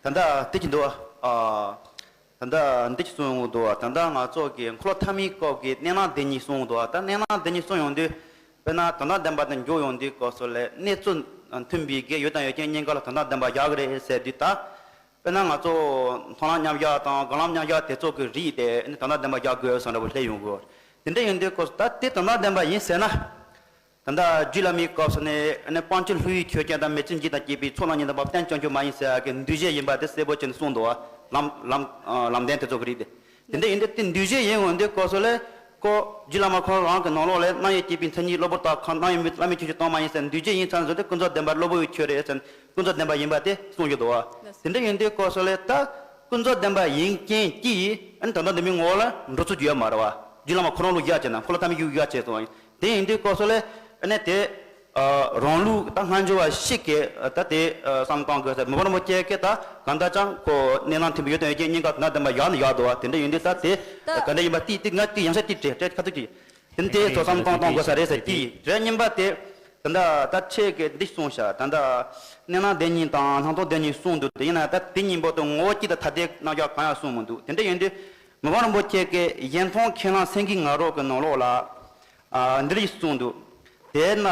ད་ལྟ་དེ་གྱི་འདུག་ཨ། ད་ལྟ་འདི་གྱི་གསུང་ཡོང་གི་འདུག་ཨ། ད་ལྟ་ང་ཚོ་གི་འཁོར་ལོ་ཐ་མའི་སྐབས་ཀྱི་གནས་ལམ་བདེན་གཉིས་གསུང་གི་འདུག་ཨ། ད་གནས་ལམ་བདེན་གཉིས་གསུང་ཡོང་དུས་དཔེར་ན་དོན་དམ་བདེན་པ་དང་འཇུག་ཡོང་དུས་སྐབས་སུ་ལས་གནས་ཚུལ་མཐུན་པའི་གི་ཡུལ་དང་ཡུལ་ཅན་གཉིས་ཀ་ལ་དོན་དམ་བདེན་པ་བཞག་གི་རེད་ཟེར་དུས། ད་དཔེར་ན་ང་ཚོ་མཐོང་ལམ་མཉམ་བཞག་དང་སྒོམ་ལམ་མཉམ་བཞག་དེ་ཚོ་གི་རིགས་དེ་ནི་དོན་དམ་བདེན་པ་བཞག་དགོས་བསམ་འདྲ་པོ་སླེབས་ཡོང་གི། དེ་འདྲ་ཡིན་དུས་སྐབས་སུ་ད་དེ་དོན་དམ་བདེན་པ་ཡིན་ཟེར་ན། ད་ལྟ་རྒྱུད་བླ་མའི་སྐབས་སུ་ནས་ནི་སྤང་བྱ་བསླུ་བའི་ཆོས་ཅན་དང་མི་ཚུལ་འཇིག་དང་བཅས་པའི་ཚོགས་རྣམས་ཉིད་དུ་འབབ་རྟེན་བྱང་ཆུབ་མ་ཡིན་ཟེར་ཡ་གི་འདུས་བྱས་ཡིན་པ་དེ་གསལ་པོ་བྱས་ནས་གསུངས་འདུག་བ། ལམ་ལམ་ལམ་བདེན་དེ་ཚོ་གི་རིགས་དེ། དེ་འདྲ་ཡིན་དུས་དེ་འདུས་བྱས་ཡིན་འོང་དུས་སྐབས་སུ་ལས། ཁོ་རྗེ་བླ་མ་ཁོ་རང་གི་ནང་ལོགས་ལ་སྣང་ཡང་སྐྱེས་པའི་མཚན་ཉིད་གློ་བུར་དག་གམ་སྣང་ཡང་མི་བླ་མེད་ཆོས་ཅན་སྟོང་མ་ཡིན་ཟེར་འདུས་བྱས་ཡིན་ཙང་ཟེར་ཏེ་ཀུན་རྫོབ་བདེན་པ་གློ་བུར་བའི་ཆོས་རེད་ཟེར་ཀུན་རྫོབ་བདེན་པ་ཡིན་པ་དེ་གསུངས་ཡོད་དོ། དེ་འདྲ་ཡིན་དུས་སྐབས་སུ་ལ་ད་ཀུན་རྫོབ་བདེན་པ་ཡིན་རྐྱེན་གྱིས་ཨ་ནི་ད་ལྟ་འདི་མིན་ངོ་བོ་ལ་འགྲོ་ཚུལ་རྒྱུ་ཡོད་མ་རེད་བ། རྗེ་བླ་མ་ཁོ་རང་ལུགས་བཞག་བྱས་ན་ཁོ་ལ་ཐ་མི་རྒྱུ་བཞག་བྱས་སོང་བ་ཡིན། དེ་ཡིན་དུས་སྐབས་སུ་ལ་ཨ་ནི་དེ། རང་ལུགས་ད་སྔ་འགྱུར་བ་ཞིག་གིས་ད་དེ་བསམ་བཏང་དགོས་ཟེར། མི་ཕམ་རིན་པོ་ཆེ་གིས་ད་གང་ལྟར་ཀྱང་ཁོ་གནས་ལམ་མཐུན་པའི་ཡོན་ཏན་ཡོད་ཅན་གཉིས་ཀ་དོན་དམ་བདེན་པ་བཞག་ནས་བཞག་འདུག་བ། དེ་འདྲ་ཡིན་དུས་ད་དེ་ག་འདྲ་ཡིན་པ་ཏིག་ཏིག་ང་ཏིག་ཡང་ས་ཏིག་བྲིས་བྲིས་ཁ་ཐུག་ཅིག་དེ་འདྲའི་ཚོ་བསམ་བཏང་བཏང་དགོས་ས་རེད་ཟེར་གྱིས་རེད། གཉིས་པ་དེ་ད་ད་ཁྱེད་ཀྱིས་འདི་གསུངས་ཤག་ད་ད་གནས་ལམ་བདེན་གཉིས་དང་སྣང་སྟོང་བདེན་གཉིས་གསུངས་འདུག་དེ་ཡིན་ན་ད་དེ་གཉིས་པོ་དེ་ངོ་བོ་གཅིག་དང་ཐ་དད་རྣམ་གཞག་གང་ཡང་གསུངས་མི་འདུག་དེ་འདྲ་ཡིན་དུས་མི་ཕམ་རིན་པོ་ཆེ་གིས་གཞན་མཐོང་ཁས་བླངས་སེང་གེའི་ང་རོ་གི་ནང་ལོགས་ལ། ཨ། འདི་རིགས་གསུངས་འདུག་དེས་ན་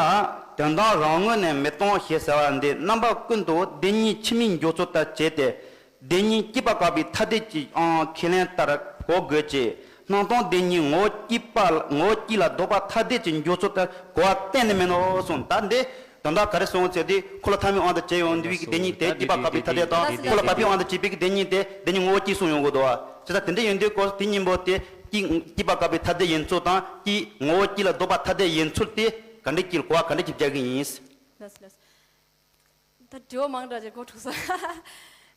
དོན་དམ་རང་ངོས་ནས་མི་སྟོང་ཞེས་ཟེར་བ་འདི་རྣམ་པ་ཀུན་ཏུ་བདེན་གཉིས་ཕྱི་མའི་འཇོག་ཚུལ་ལྟར་བྱས་ཏེ། བདེན་གཉིས་སྐྱེས་པ་བཀག་པའི་ཐ་དད་ཀྱི་ཨང་ཁས་ལེན་ལྟར་གོ་དགོས་ཀྱི། སྣང་སྟོང་བདེན་གཉིས་ངོ་བོ་སྐྱེས་པ་ངོ་བོ་སྐྱེས་ལ་ལྡོག་པ་ཐ་དད་ཀྱི་འཇོག་ཚུལ་ལྟར་གོ་བ་གཏན་ནས་མིན་ནོ་གསུངས། ད་འདི་དོན་དག་ག་རེ་གསུངས་ཟེར་དུས་ཁོ་ལ་ཐ་མའི་དབང་དུ་བྱས་ཡོང་དུས་ཀྱི་བདེན་གཉིས་དེ་སྐྱེས་པ་བཀག་པའི་ཐ་དད་དང་ཁོ་ལ་བབ་པའི་དབང་དུ་བྱས་པའི་གི་བདེན་གཉིས་དེ་བདེན་གཉིས་ངོ་བོ་སྐྱེས་གསུངས་ཡོང་གི་འདུག་བ། བྱས་ཙང་དེ་འདྲ་ཡིན་དུས་སྐོར་དེ་གཉིས་པོ་དེ་སྐྱེས་སྐྱེས་པ་བཀག་པའི་ཐ་དད་ཡིན་ཚུལ་དང་སྐྱེས་ངོ་བོ་སྐྱེས་ལ་ལྡོག་པ་ཐ་དད་ཡིན་ཚུལ་དེ་ག་འདྲ་སྐྱེས་གོ་བ་ག་འདྲ་སྐྱེས་རྒྱག་གི་ཡིན། ལགས་ལགས། ད་དྲི་བ་མང་དྲགས་ཀྱི་མགོ་འཁྲུགས་སོང་།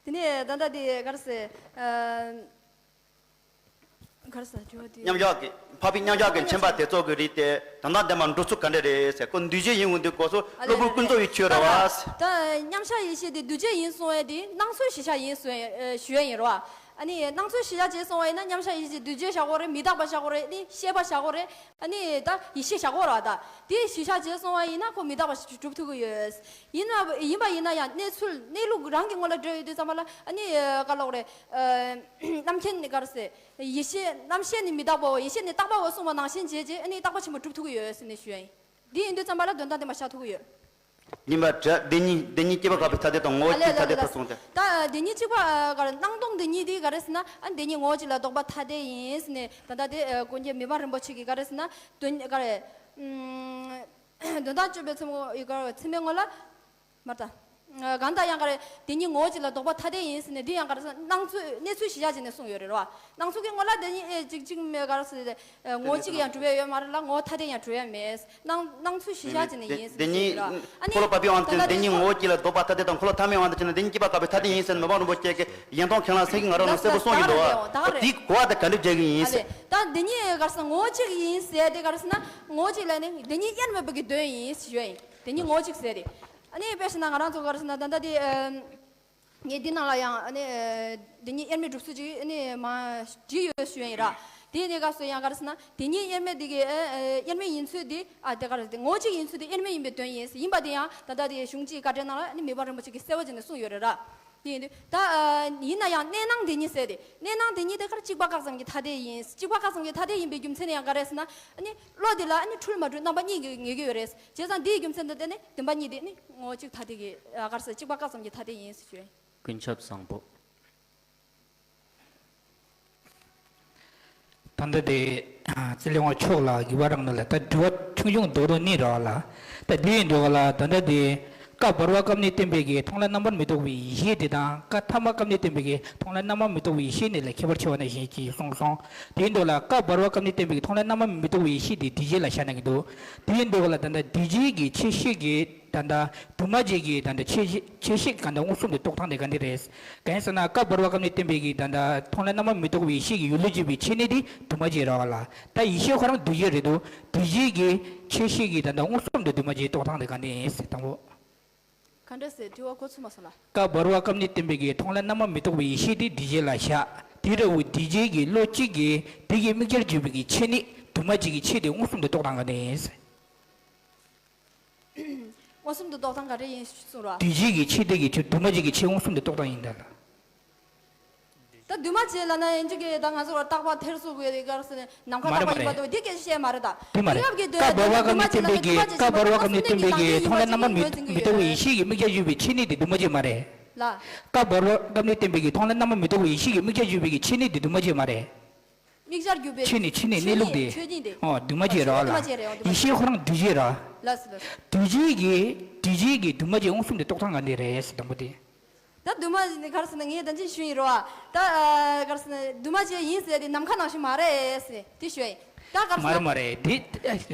དེ་ནས་ད་ལྟ་དེ་ག་རེ་ཟེར། ཨ། ག་རེ་ཟེར་དྲི་བ་དེ། མཉམ་བཞག་གི་འཕགས་པའི་མཉམ་བཞག་གི་མཁྱེན་པ་དེ་ཚོ་གི་རིགས་དེ་དོན་དམ་བདེན་པ་འགྲོ་ཚུལ་ག་འདྲ་རེད་ཟེར། ཁོ་འདུས་བྱས་ཡིན་འོང་དུས་སྐོར་སོ་ཨ་གློ་བུར་ལས་ཀུན་རྫོབ་ཡི་ཆོས་རེད་བ། ད་མཉམ་གཞག་ཡེ་ཤེས་དེ་འདུས་བྱས་ཡིན་གསུང་ཡས་དེ་སྣང་ཚུལ་གཞི་བཞག་ཡིན་གསུང་ཡས་ཞུ་ཡས་ཡིན་རེད་བ། ཨ་ནི་སྣང་ཚུལ་གཞི་བཞག་བྱས་སོང་བ་ཡིན་ན་མཉམ་གཞག་ཡེ་ཤེས་འདུས་བྱས་བཞག་དགོས་རེད། མི་རྟག་པ་བཞག་དགོས་རེད། ཨ་ནི་ཤེས་པ་བཞག་དགོས་རེད། ཨ་ནི་ད་ཡེ་ཤེས་བཞག་དགོས་རེད་བ། ད་དེ་གཞི་བཞག་བྱས་སོང་བ་ཡིན་ན་ཁོ་མི་རྟག་པ་གྲུབ་ཐུབ་ཀྱི་ཡོད། ཡིན་ན་ཡིན་པ་ཡིན་ན་ཡང་གནས་ཚུལ་གནས་ལུགས་རང་གི་ངོ་ལ་འགྲོ་ཡོད་དུས་ཙམ་པ་ལ་ཨ་ནི་ག་ལབ་དགོས་རེད། རྣམ་མཁྱེན་ནི་ག་རེ་ཟེར། ཡེ་ཤེས་རྣམ་ཤེས་ནི་མི་རྟག་པའོ། ཡེ་ཤེས་ནི་རྟག་པའོ་གསུངས་པ་ནང་བཞིན་བྱས་རྗེས་ཨ་ནི་རྟག་པ་ཆེན་པོ་གྲུབ་ཐུབ་ཀྱི་ཡོད་ཟེར་ནས་ཞུ་ཡ་ཡིན། འདི་ཡིན་དུས་ཙམ་པ་ལ་དོན་དམ་བདེན་པ་བཞག་ཐུབ་ཀྱི་ཡོད། ཡིན་པ་བྱས་བདེན་གཉིས་བདེན་གཉིས་སྐྱེས་པ་བཀག་པའི་ཐ་དད་དང་ངོ་བོ་ཨ་སྐྱེས་ལས་ཐ་དད་ལས་པར་གསུངས་ཏེ། ད་བདེན་གཉིས་གཅིག་པ་ག་རེ་སྣང་སྟོང་བདེན་གཉིས་དེ་ག་རེ་ཟེར་ན་ཨ་བདེན་གཉིས་ངོ་བོ་གཅིག་ལ་ལྡོག་པ་ཐ་དད་ཡིན་ཟེར་ནས་ད་ལྟ་དེ་ཀུན་མཁྱེན་མི་ཕམ་རིན་པོ་ཆེ་གིས་ག་རེ་ཟེར་ན་དོན་ག་རེ། དོན་དམ་དཔྱོད་པའི་ཚིག་ངོ་ཡི་ག་རེ་ཚིག་མའི་ངོ་ལ། མར་ལྟ། གང་ལྟར་ཡང་ག་རེ་དེ་གཉིས་ངོ་བོ་གཅིག་ལ་ལྡོག་པ་ཐ་དད་ཡིན་ཟེར་ནས་འདི་ཡང་ག་རེ་ཟེར་ན་སྣང་ཚུལ་གནས་ཚུལ་གཞི་བཞག་བྱས་ནས་གསུངས་ཡོད་རེད་རོ། སྣང་ཚུལ་གྱི་ངོ་ལ་དེ་གཉིས་ཨེ་གཅིག་གཅིག་མེད་ག་རེ་ཟེར་ཏེ་ངོ་བོ་གཅིག་གི་ཡང་གྲུབ་ཡ་ཡོད་མ་རེད་ལ་ངོ་བོ་ཐ་དད་ཡང་གྲུབ་ཡ་མེད། སྣང་སྣང་ཚུལ་གཞི་བཞག་བྱས་ནས་ཡིན་ཟེར་དེ་གཉིས་ཟེར་ཡོད་རོ། ཨ་ནི་འཁོར་ལོ་བབས་པའི་དབང་དུ་ད་ལྟ་བདེན་གཉིས་ངོ་བོ་གཅིག་ལ་ལྡོག་པ་ཐ་དད་དང་འཁོར་ལོ་ཐ་མའི་དབང་དུ་བྱས་ན་བདེན་གཉིས་སྐྱེས་པ་བཀག་པའི་ཐ་དད་ཡིན་ཟེར་ནས་མི་ཕམ་རིན་པོ་ཆེ་གིས་གཞན་སྟོང་ཁས་བླངས་སེང་གེའི་ང་རོ་ནང་གསལ་པོ་གསུངས་ཡོད་འདུག་བ། དེའི་གོ་བ་དེ་ག་འདྲ་རྒྱག་གི་ཡིན་ཟེར། ད་དེ་གཉིས་ག་རེ་ཟེར་ན་ངོ་བོ་གཅིག་ཡིན་ཟེར་དེ་ག་རེ་ཟེར་ན་ངོ་བོ་གཅིག་ལ་ནི་དེ་གཉིས་དབྱེར་མེད་པའི་གི་དོན་ཡིན་ཟེར་ཡོད་ཡིན། དེ་གཉིས་ངོ་བོ་གཅིག་ཟེར་ཏེ། ཨ་ནི་དཔེ་བཞག་ན་ང་རང་ཚོ་ག་རེ་ཟེར་ན་ད་ལྟ་དེ་ངས་འདི་ནང་ལ་ཡང་ཨ་ནི་དེ་གཉིས་དབྱེར་མེད་སྒྲུབ་ཚུལ་ཅིག་ཨ་ནི་མ་བྲིས་ཡོད་ཞུ་ཡ་ཡིན་ར། དེ་ནས་སྐབས་སུ་ཡང་ག་རེ་ཟེར་ན་དེ་གཉིས་དབྱེར་མེད་དེ་གི་དབྱེར་མེད་ཡིན་ཚུལ་དེ་ཨ་དེ་ག་རེ་ཟེར་ངོ་བོ་གཅིག་ཡིན་ཚུལ་དེ་དབྱེར་མེད་ཡིན་པའི་དོན་ཡིན་ཟེར་ཡིན་པ་དེ་ཡང་ད་ལྟ་དེ་གཞུང་གཅིག་བཀའ་འགྲེལ་ནང་ལ་ཨ་ནི་མི་ཕམ་རིན་པོ་ཆེ་གིས་གསལ་བོ་བྱས་ནས་གསུངས་ཡོད་རེད་ར། དེ་ཡིན་དུས་ད་ཡིན་ན་ཡང་གནས་སྣང་དེ་གཉིས་ཟེར་ཏེ་གནས་སྣང་དེ་གཉིས་དེ་གར་གཅིག་པ་བཀག་ཙམ་གྱི་ཐ་དད་ཡིན། གཅིག་པ་བཀག་ཙམ་གྱི་ཐ་དད་ཡིན་པའི་རྒྱུ་མཚན་ནི་ཡང་ག་རེ་ཟེར་ན་ཨ་ནི་བློ་དེ་ལ་ཨ་ནི་འཁྲུལ་མ་འཁྲུལ་རྣམ་པ་གཉིས་ངེས་ངེས་ཀྱི་ཡོད་རེད། བྱས་ཙང་དེའི་རྒྱུ་མཚན་དེ་བརྟེན་ནས་བདེན་པ་གཉིས་དེ་ནི་ངོ་བོ་གཅིག་ཐ་དད་ཀྱི་ག་རེ་ཟེར་གཅིག་པ་བཀག་ཙམ་གྱི་ཐ་དད་ཡིན་ཟེར་ཞུ། ཀུན་ཁྱབ་བཟང་པོ། ད་ལྟ་དེ་རྩེ་ལེ་དབང་ཕྱུག་ལགས་ཀྱིས་བ་རང་ནང་ལ་ད་དྲི་བ་ཆུང་ཆུང་རྡོག་རྡོག་གཉིས་རག་ལ། ད་དེ་ཡིན་འདུག་ལ་ད་ལྟ་དེ་བཀའ་བར་པ་ཀ་མ་ལ་བསྟན་པའི་གི་མཐོང་ལམ་རྣམ་པར་མི་རྟོག་པའི་ཡེ་ཤེས་དེ་དང་བཀའ་ཐ་མ་ཀ་མ་ལ་བསྟན་པའི་གི་མཐོང་ལམ་རྣམ་པར་མི་རྟོག་པའི་ཡེ་ཤེས་གཉིས་ལ་ཁྱད་པར་ཆེ་བ་ནང་བཞིན་གྱིས་གསུངས་སོང་། དེ་ཡིན་འདུག་ལ་བཀའ་བར་པ་ཀ་མ་ལ་བསྟན་པའི་གི་མཐོང་ལམ་རྣམ་པར་མི་རྟོག་པའི་ཡེ་ཤེས་དེ་འདུས་བྱས་ལ་བཞག་གནང་གི་འདུག་དེ་ཡིན་འདུག་ལ་ད་ལྟ་འདུས་བྱས་ཀྱི་ཆོས་ཤེས་ཀྱི་ད་ལྟ་འདུས་མ་བྱས་ཀྱི་ད་ལྟ་ཆོས་ཤེས་ཆོས་ཤེས་ག་ད་མངོན་སུམ་དུ་རྟོགས་སྟངས་དེ་ག་འདི་རེད། གང་ཡིན་ཟེར་ན་བཀའ་བར་པ་ཀ་མ་ལ་བསྟན་པའི་གི་ད་ལྟ་མཐོང་ལམ་རྣམ་པར་མི་རྟོག་པའི་ཡེ་ཤེས་ཀྱི་ཡུལ་ལུགས་བརྗོད་པའི་ཆོས་ཉིད་དེ་འདུས་མ་བྱས་རེད་བ་ལ། ད་ཡེ་ཤེས་ཁོ་རང་འདུས་བྱས་རེད་འདུག་འདུས་བྱས་ཀྱི་ཆོས་ཤེས་ཀྱི་ད་ལྟ་མངོན་སུམ་དུ་འདུས་མ་བྱས་རྟོགས་སྟངས་དེ་ག་འདི་ཡིན་ཟེར་དང་པོ། ག་འདྲ་ཟེར་དྲི་བ་གོ་ཚོད་མ་སོང་ལ། བཀའ་བར་པ་ཀ་མ་ལ་བསྟན་པའི་གི་མཐོང་ལམ་རྣམ་པར་མི་རྟོག་པའི་ཡེ་ཤེས་དེ་འདུས་བྱས་ལ་བཞག་དེ་འདྲ་བའི་འདུས་བྱས་ཀྱི་བློ་གཅིག་གིས་དེ་གི་དམིགས་བྱར་གྱུར་པའི་གི་ཆོས་ཉིད་འདུས་མ་བྱས་ཀྱི་ཆོས་དེ་མངོན་སུམ་དུ་རྟོགས་སྟངས་ག་འདི་ཡིན་ཟེར། མངོན་སུམ་དུ་རྟོགས་སྟངས་ག་རེ་ཡིན་གསུངས་རོ། འདུས་བྱས་ཀྱི་ཆོས་དེ་གི་ཆོས་འདུས་མ་བྱས་ཀྱི་ཆོས་མངོན་སུམ་དུ་རྟོགས་སྟངས་ཡིན་ད་ལ། ད་འདུས་མ་བྱས་ལབ་ན་ཡིན་གཅིག་གི་ད་ང་ཚོ་ལ་རྟག་པ་ཐེར་ཟུག་གི་ག་རེ་ཟེར་ནས་ནམ་མཁའ་མ་རེད་རྟག་པ་མ་ཡིན་རེད། པ་དེ་བོ་དེ་སྐད་ཆ་བཤད་མ་རེད་ད། དེ་མ་རེད། དེང་རབས་ཀྱི་བཀའ་བར་པ་ཀ་མ་ལ་བསྟན་པའི་གི་བཀའ་བར་པ་ཀ་མ་ལ་བསྟན་པའི་གི་མཐོང་ལམ་རྣམ་པར་མི་མི་རྟོག་པའི་ཡེ་ཤེས་ཀྱི་དམིགས་བྱར་གྱུར་པའི་ཆོས་ཉིད་དེ་འདུས་མ་བྱས་མ་རེད། ལ། བཀའ་བར་པ་ཀ་མ་ལ་བསྟན་པའི་གི་མཐོང་ལམ་རྣམ་པར་མི་རྟོག་པའི་ཡེ་ཤེས་ཀྱི་དམིགས་བྱར་གྱུར་པའི་གི་ཆོས་ཉིད་དེ་འདུས་མ་བྱས་མ་རེད། དམིགས་བྱར་གྱུར་པའི་ཆོས་ཉིད་ཆོས་ཉིད་གནས་ལུགས་དེ། ཆོས་ཉིད་དེ། ཨོ་འདུས་མ་བྱས་རེད་བ་ལ། འདུས་མ་བྱས་རེད་བ། ཡེ་ཤེས་ཁོ་རང་འདུས་བྱས་རེད་བ། ལགས་སོ་ལགས་སོ། འདུས་བྱས་ཀྱི་འདུས་བྱས་ཀྱི་འདུས་མ་བྱས་མངོན་སུམ་དུ་རྟོགས་སྟངས་ག་འདི་རེད་ཟེར་དང་པོ་དེ། ད་འདུས་མ་ག་རེ་ཟེར་ན་ངས་ད་ཅི་ཞུ་ཡིན་རོ་བ། ད་ག་རེ་ཟེར་ན་འདུས་མ་བྱས་ཡིན་ཟེར་དེ་ནམ་མཁའ་ནང་བཞིན་མ་རེད་ཟེར་དེ་ཞུ་ཡིན། ཀ་གར་མ་རེད་མ་རེད། དེ་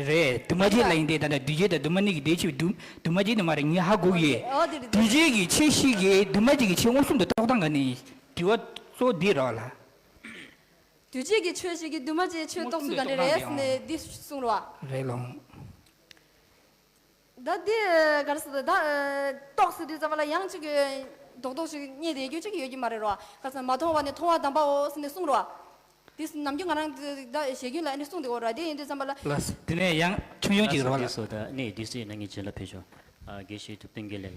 རེད། འདུས་མ་བྱས་ལ་ཡིན་ཏེ། ད་ལྟ་འདུས་བྱས་དང་འདུས་མ་ནི་གི་དེ་ཆེ་བའི་འདུས་འདུས་མ་བྱས་ནི་མ་རེད། ངས་ཧ་གོ་གི་ཡོད། ཨོ་དེ་རེད། འདུས་བྱས་ཀྱི་ཆོས་བཞི་གིས་འདུས་མ་བྱས་ཀྱི་ཆོས་མངོན་སུམ་དུ་རྟོགས་སྟངས་ག་ནས། དྲི་བ་གཙོ་བོ་འདི་རེད་ལ། འདུས་བྱས་ཀྱི་ཆོས་བཞི་གིས་འདུས་མ་བྱས་ཆོས་རྟོགས་ཚུལ་ག་འདྲ་རེད་ཟེར་ནས་འདི་གསུངས་རོགས། རེད་ལོ། ད་འདི་ག་རེ་ཟེར། ད་རྟོགས་ཟེར་དུས་ཙམ་པ་ལ་ཡང་ཅིག་རྡོག་རྡོག་ཞིག་རྙེད་དེ་རྒྱུ་ཅིག་ཡོད་ཀྱི་མ་རེད་རོ། ག་རེ་ཟེར། མ་མཐོང་བ་ནི་མཐོང་བ་དམ་པའོ་ཟེར་ནས་གསུངས་རོ། འདི་ནམ་རྒྱུན་ང་རང་ད་ཞལ་རྒྱུན་ལ་ཨ་ནི་གསུངས་དེ་འོ་ར། དེ་ཡིན་དུས་ཙམ་པ་ལ། ལགས་སོ། དེ་ནས་ཡང་ཆུང་ཆུང་ཅིག་རོ་ལ། ལགས་སོ། ད་ནི་དུས་ཚོད་ནང་གི་བྱིན་རླབས་ཕེབས་ཤོག་ཨ། དགེ་བཤེས་ཐུབ་བསྟན་དགེ་ལེགས་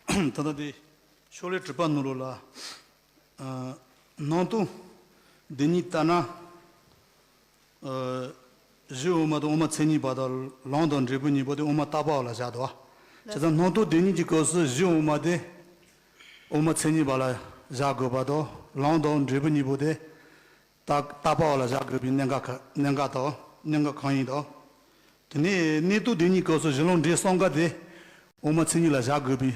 ལགས། ད་ལྟ་དེ་ཤོ་ལོ་ཀ་དྲུག་པ་ནང་ལོགས་ལ། ཨ། སྣང་སྟོང་བདེན་གཉིས་ལྟར་ན། ཨ། གཞི་དབུ་མ་དང་དབུ་མ་མཚན་ཉིད་པ་དང་ལམ་དང་འབྲས་བུ་གཉིས་པོ་དེ་དབུ་མ་ལྟ་བ་ལ་བཞག་འདུག་བ། བྱས་ཙང་སྣང་སྟོང་བདེན་གཉིས་ཀྱི་སྐབས་སུ་གཞི་དབུ་མ་དེ་དབུ་མ་མཚན་ཉིད་པ་ལ་བཞག་དགོས་པ་དང་། ལམ་དང་འབྲས་བུ་གཉིས་པོ་དེ་ལྟ་ལྟ་བ་ལ་བཞག་དགོས་པའི་གནད་འགག་ག་གནད་འགག་དང་གནད་འགག་གང་ཡིན་དང་། དེ་ནས་གནས་ལུགས་དེ་གཉིས་སྐབས་སུ་གཞི་ལམ་འབྲས་གསུམ་ཀ་དེ་དབུ་མ་མཚན་ཉིད་ལ་བཞག་དགོས་པའི་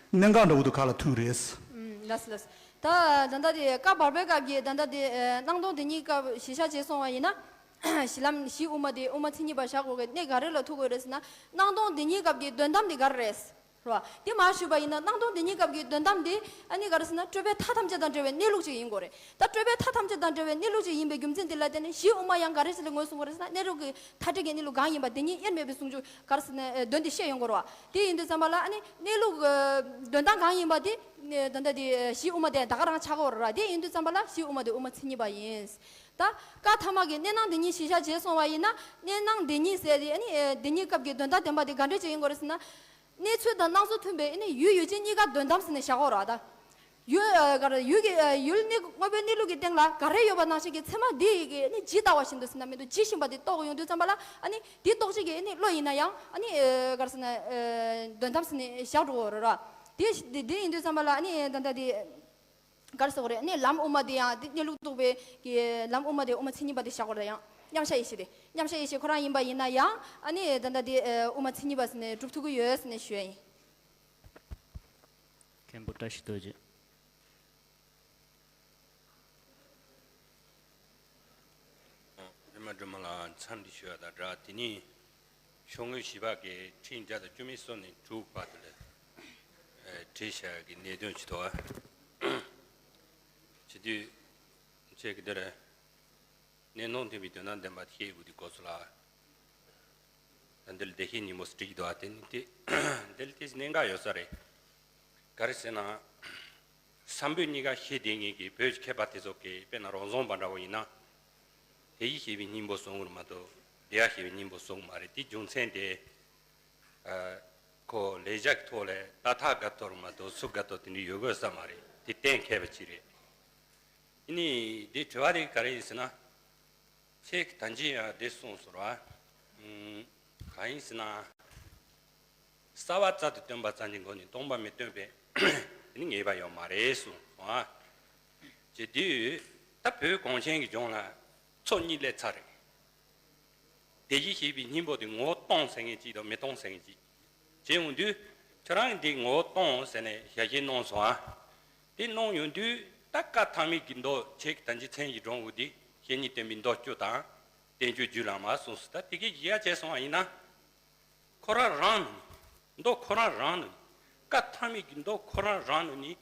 གནད་འགག་འདྲ་བོ་དེ་ག་ལ་ཐུག་རེད། ཨུམ། ལགས་སོ་ལགས་སོ། ད་ད་ལྟ་དེ་ཀ་བར་པའི་སྐབས་ཀྱི་ད་ལྟ་དེ་ཨ་སྣང་སྟོང་དེ་གཉིས་སྐབས་གཞི་བཞག་བྱས་སོང་བ་ཡིན་ན། གཞི་ལམ་གཞི་དབུ་མ་དེ་དབུ་མ་མཚན་ཉིད་པ་བཞག་དགོས་ཀྱི་གནད་ག་རེ་ལ་ཐུག་དགོས་རེད་ཟེར་ན། སྣང་སྟོང་དེ་གཉིས་སྐབས་ཀྱི་དོན་དམ་དེ་ག་རེ་རེད། རོ། དེ་མར་ཞུས་པ་ཡིན་ན། སྣང་སྟོང་དེ་གཉིས་སྐབས་ཀྱི་དོན་དམ་དེ་ཨ་ནི་ག་རེ་ཟེར་ན། སྤྲོས་པའི་མཐའ་ཐམས་ཅད་དང་བྲལ་བའི་གནས་ལུགས་ཅིག་ཡིན་དགོས་རེད། ད་སྤྲོས་པའི་མཐའ་ཐམས་ཅད་དང་བྲལ་བའི་གནས་ལུགས་ཅིག་ཡིན་པའི་རྒྱུ་མཚན་དེ་ལ་བརྟེན་ནས་གཞི་དབུ་མ་ཡང་ག་རེ་ཟེར་ལ་ངོས་བཟུང་དགོས་རེད་ཟེར་ན། གནས་ལུགས་ཀྱི་མཐའ་བྲལ་གྱི་གནས་ལུགས་གང་ཡིན་པ་དེ་ཉིད་དབྱེར་མེད་པའི་ཟུང་འཇུག་ག་རེ་ཟེར་ན་དོན་དེ་བཤད་ཡོང་དགོས་རེད་བ། དེ་ཡིན་དུས་ཙམ་པ་ལ་ཨ་ནི་གནས་ལུགས་དོན་དམ་གང་ཡིན་པ་དེ་ད་ལྟ་དེ་གཞི་དབུ་མ་དེ་ད་ག་རང་ཆགས་ཀྱི་ཡོད་རེད་བ། དེ་ཡིན་དུས་ཙམ་པ་ལ་གཞི་དབུ་མ་དེ་དབུ་མ་མཚན་ཉིད་པ་ཡིན། ད་ཀ་ཐ་མ་གི་གནས་སྣང་དེ་གཉིས་གཞི་བཞག་བྱས་སོང་བ་ཡིན་ན། གནས་སྣང་དེ་གཉིས་ཟེར་དེ་ཨ་ནི་དེ་གཉིས་སྐབས་ཀྱི་དོན་དམ་བདེན་པ་དེ་ག་འདྲ་ཅིག་ཡིན་དགོས་རེད་ཟེར་ན། གནས་ཚུལ་དང་སྣང་ཚུལ་མཐུན་པའི་ཨ་ནི་ཡུལ་ཡུལ་ཅན་གཉིས་ཀ་དོན་དམ་ཟེར་ནས་བཞག་གོ་ར་ད། ཡུལ་ཨ་ག་རེ། ཡུལ་གྱི་ཨ་ཡུལ་གནས་དངོས་པོའི་གནས་ལུགས་ཀྱི་སྟེང་ལ་ག་རེ་ཡོད་པ་ནང་བཞིན་གྱི་ཚད་མ་འདི་ཡི་གི་ཨ་ནི་ཇི་ལྟ་བ་བཞིན་དུ་ཟེར་ན་མི་འདུག་ཇི་བཞིན་པ་འདི་རྟོགས་ཡོང་དུས་ཙམ་པ་ལ། ཨ་ནི་འདི་རྟོགས་བྱེད་ཀྱི་ཨ་ནི་བློ་ཡིན་ན་ཡང་ཨ་ནི་ཨ་ག་རེ་ཟེར་ན་ཨ་དོན་དམ་ཟེར་ནས་བཞག་འགྲོ་གོ་ར་ར། དེ་དེ་དེ་ཡིན་དུས་ཙམ་པ་ལ་ཨ་ནི་ད་ལྟ་དེ། ག་རེ་ཟེར་དགོས་རེད། ཨ་ནི་ལམ་དབུ་མ་དེ་ཡང་དེ་གནས་ལུགས་རྟོགས་པའི་གི་ལམ་དབུ་མ་དེ་དབུ་མ་མཚན་ཉིད་པ་དེ་བཞག་དགོས་རེད། ཡང་མཉམ་བཞག་ཡེ་ཤེས་དེ། མཉམ་བཞག་ཡེ་ཤེས་ཁོ་རང་ཡིན་པ་ཡིན་ན་ཡང་ཨ་ནི་ད་ལྟ་དེ་ཨ་དབུ་མ་མཚན་ཉིད་པ་ཟེར་ནས་སྒྲུབ་ཐུབ་ཀྱི་ཡོད་ཟེར་ནས་ཞུ་ཡ་ཡིན། མཁན་པོ་བཀྲ་ཤིས་རྡོ་རྗེ། རྗེ་མ་སྒྲོལ་མ་ལགས་འཚམས་འདྲི་ཞུ་བ་དང་སྦྲགས། དེ་ནི་ཤོག་ངོས་བཞི་པ་གི་ཁྲི་བརྒྱ་དང་བཅུ་མེད་སོ་ནས་དྲུག་བར་དུ་ལ་ཨེ་བྲིས་བཞག་གི་གནད་དོན་ཅིག་འདུག་ཨ། བྱེད་དུས་ཁྱེད་ཀྱི་འདིར་གནས་སྣང་མཐུན་པའི་དོན་དམ་བདེན་པ་ཤེས་དགོས་དུས་སྐོར་སོགས་ལ། ད་འདི་ལ་བདེ་གཤེགས་སྙིང་པོ་ཟེར་བྲིས་ཀྱི་འདུག་ཨ། དེ་ནི་དེ་འདི་ལ་དེ་གནད་འགག་ཡོད་ས་རེད། ག་རེ་ཟེར་ན། སམ་བྷོ་ཊ་གཉིས་ཀ་ཤེས་བསྡད་མཁན་གྱི་བོད་ཀྱི་མཁས་པ་དེ་ཚོ་གིས་དཔེར་ན་རང་བྱུང་པ་འདྲ་བོ་ཡིན་ན། དེ་ཡིས་ཤེས་པའི་སྙིང་པོ་གསུང་གི་མ་གཏོགས་དེ་ཡང་ཤེས་པའི་སྙིང་པོ་གསུང་གི་མ་རེད། དེ་རྒྱུ་མཚན་དེ། ཨ། ཁོ་ལེགས་སྦྱར་གྱི་ཐོག་ལ་ཏདྱཐཱ་ག་ཏོ་མ་གཏོགས་སུ་ག་ཏོ་དེ་འདྲ་ཡོད་དགོས་ས་མ་རེད། དེ་གཏན་འཁེལ་བ་ཅིག་རེད། ཨ་ནི་དེ་དྲི་བ་དེ་ག་རེ་ཡིན་ཟེར་ན། ཁྱེད་ཀྱིས་ད་གིན་ཡང་དེ་གསུངས་སོང་ར། ཨུམ། གང་ཡིན་ཟེར་ན། རྩ་བ་རྩལ་དུ་བཏོན་པ་ཙམ་གྱིས་འགོག་ནས་སྟོང་པ་མི་སྟོན་པའི་དེ་ནི་ངེས་པ་ཡོད་མ་རེད་གསུངས་སོང་ཨ། ཅེས་དུས་ད་བོད་གངས་ཅན་གྱི་ལྗོངས་ལ་ཕྱོགས་གཉིས་སླེབས་ཚར་རེད། དེ་བཞིན་གཤེགས་པའི་སྙིང་པོ་དེ་ངོ་བོ་སྟོང་ཟེར་མཁན་གཅིག་དང་མི་སྟོང་ཟེར་མཁན་གཅིག་བྱས་ཡོང་དུས། ཁྱོད་རང་གིས་འདི་ངོ་བོ་སྟོང་ཟེར་ནས་ཞལ་བཞེས་གནང་སོང་ཨ། དེ་གནང་ཡོང་དུས་ད་ཀ་ཐ་མའི་གི་མདོ་ཁྱེད་ཀྱིས་ད་གིན་མཚན་ཞིག་བགྲངས་འོ་དེ་བཤེས་གཉེན་སྟོན་པའི་མདོ་བཅུ་དང་བསྟན་བཅོས་རྒྱུད་བླ་མ་གསུངས་སོང་། ད་དེ་གའི་གཞི་བཞག་བྱས་སོང་བ་ཡིན་ན། ཁོ་རང་རང་ནས་མདོ་ཁོ་རང་རང་ནས་ཀ་ཐ་མའི་གི་མདོ་ཁོ་རང་རང་ནས་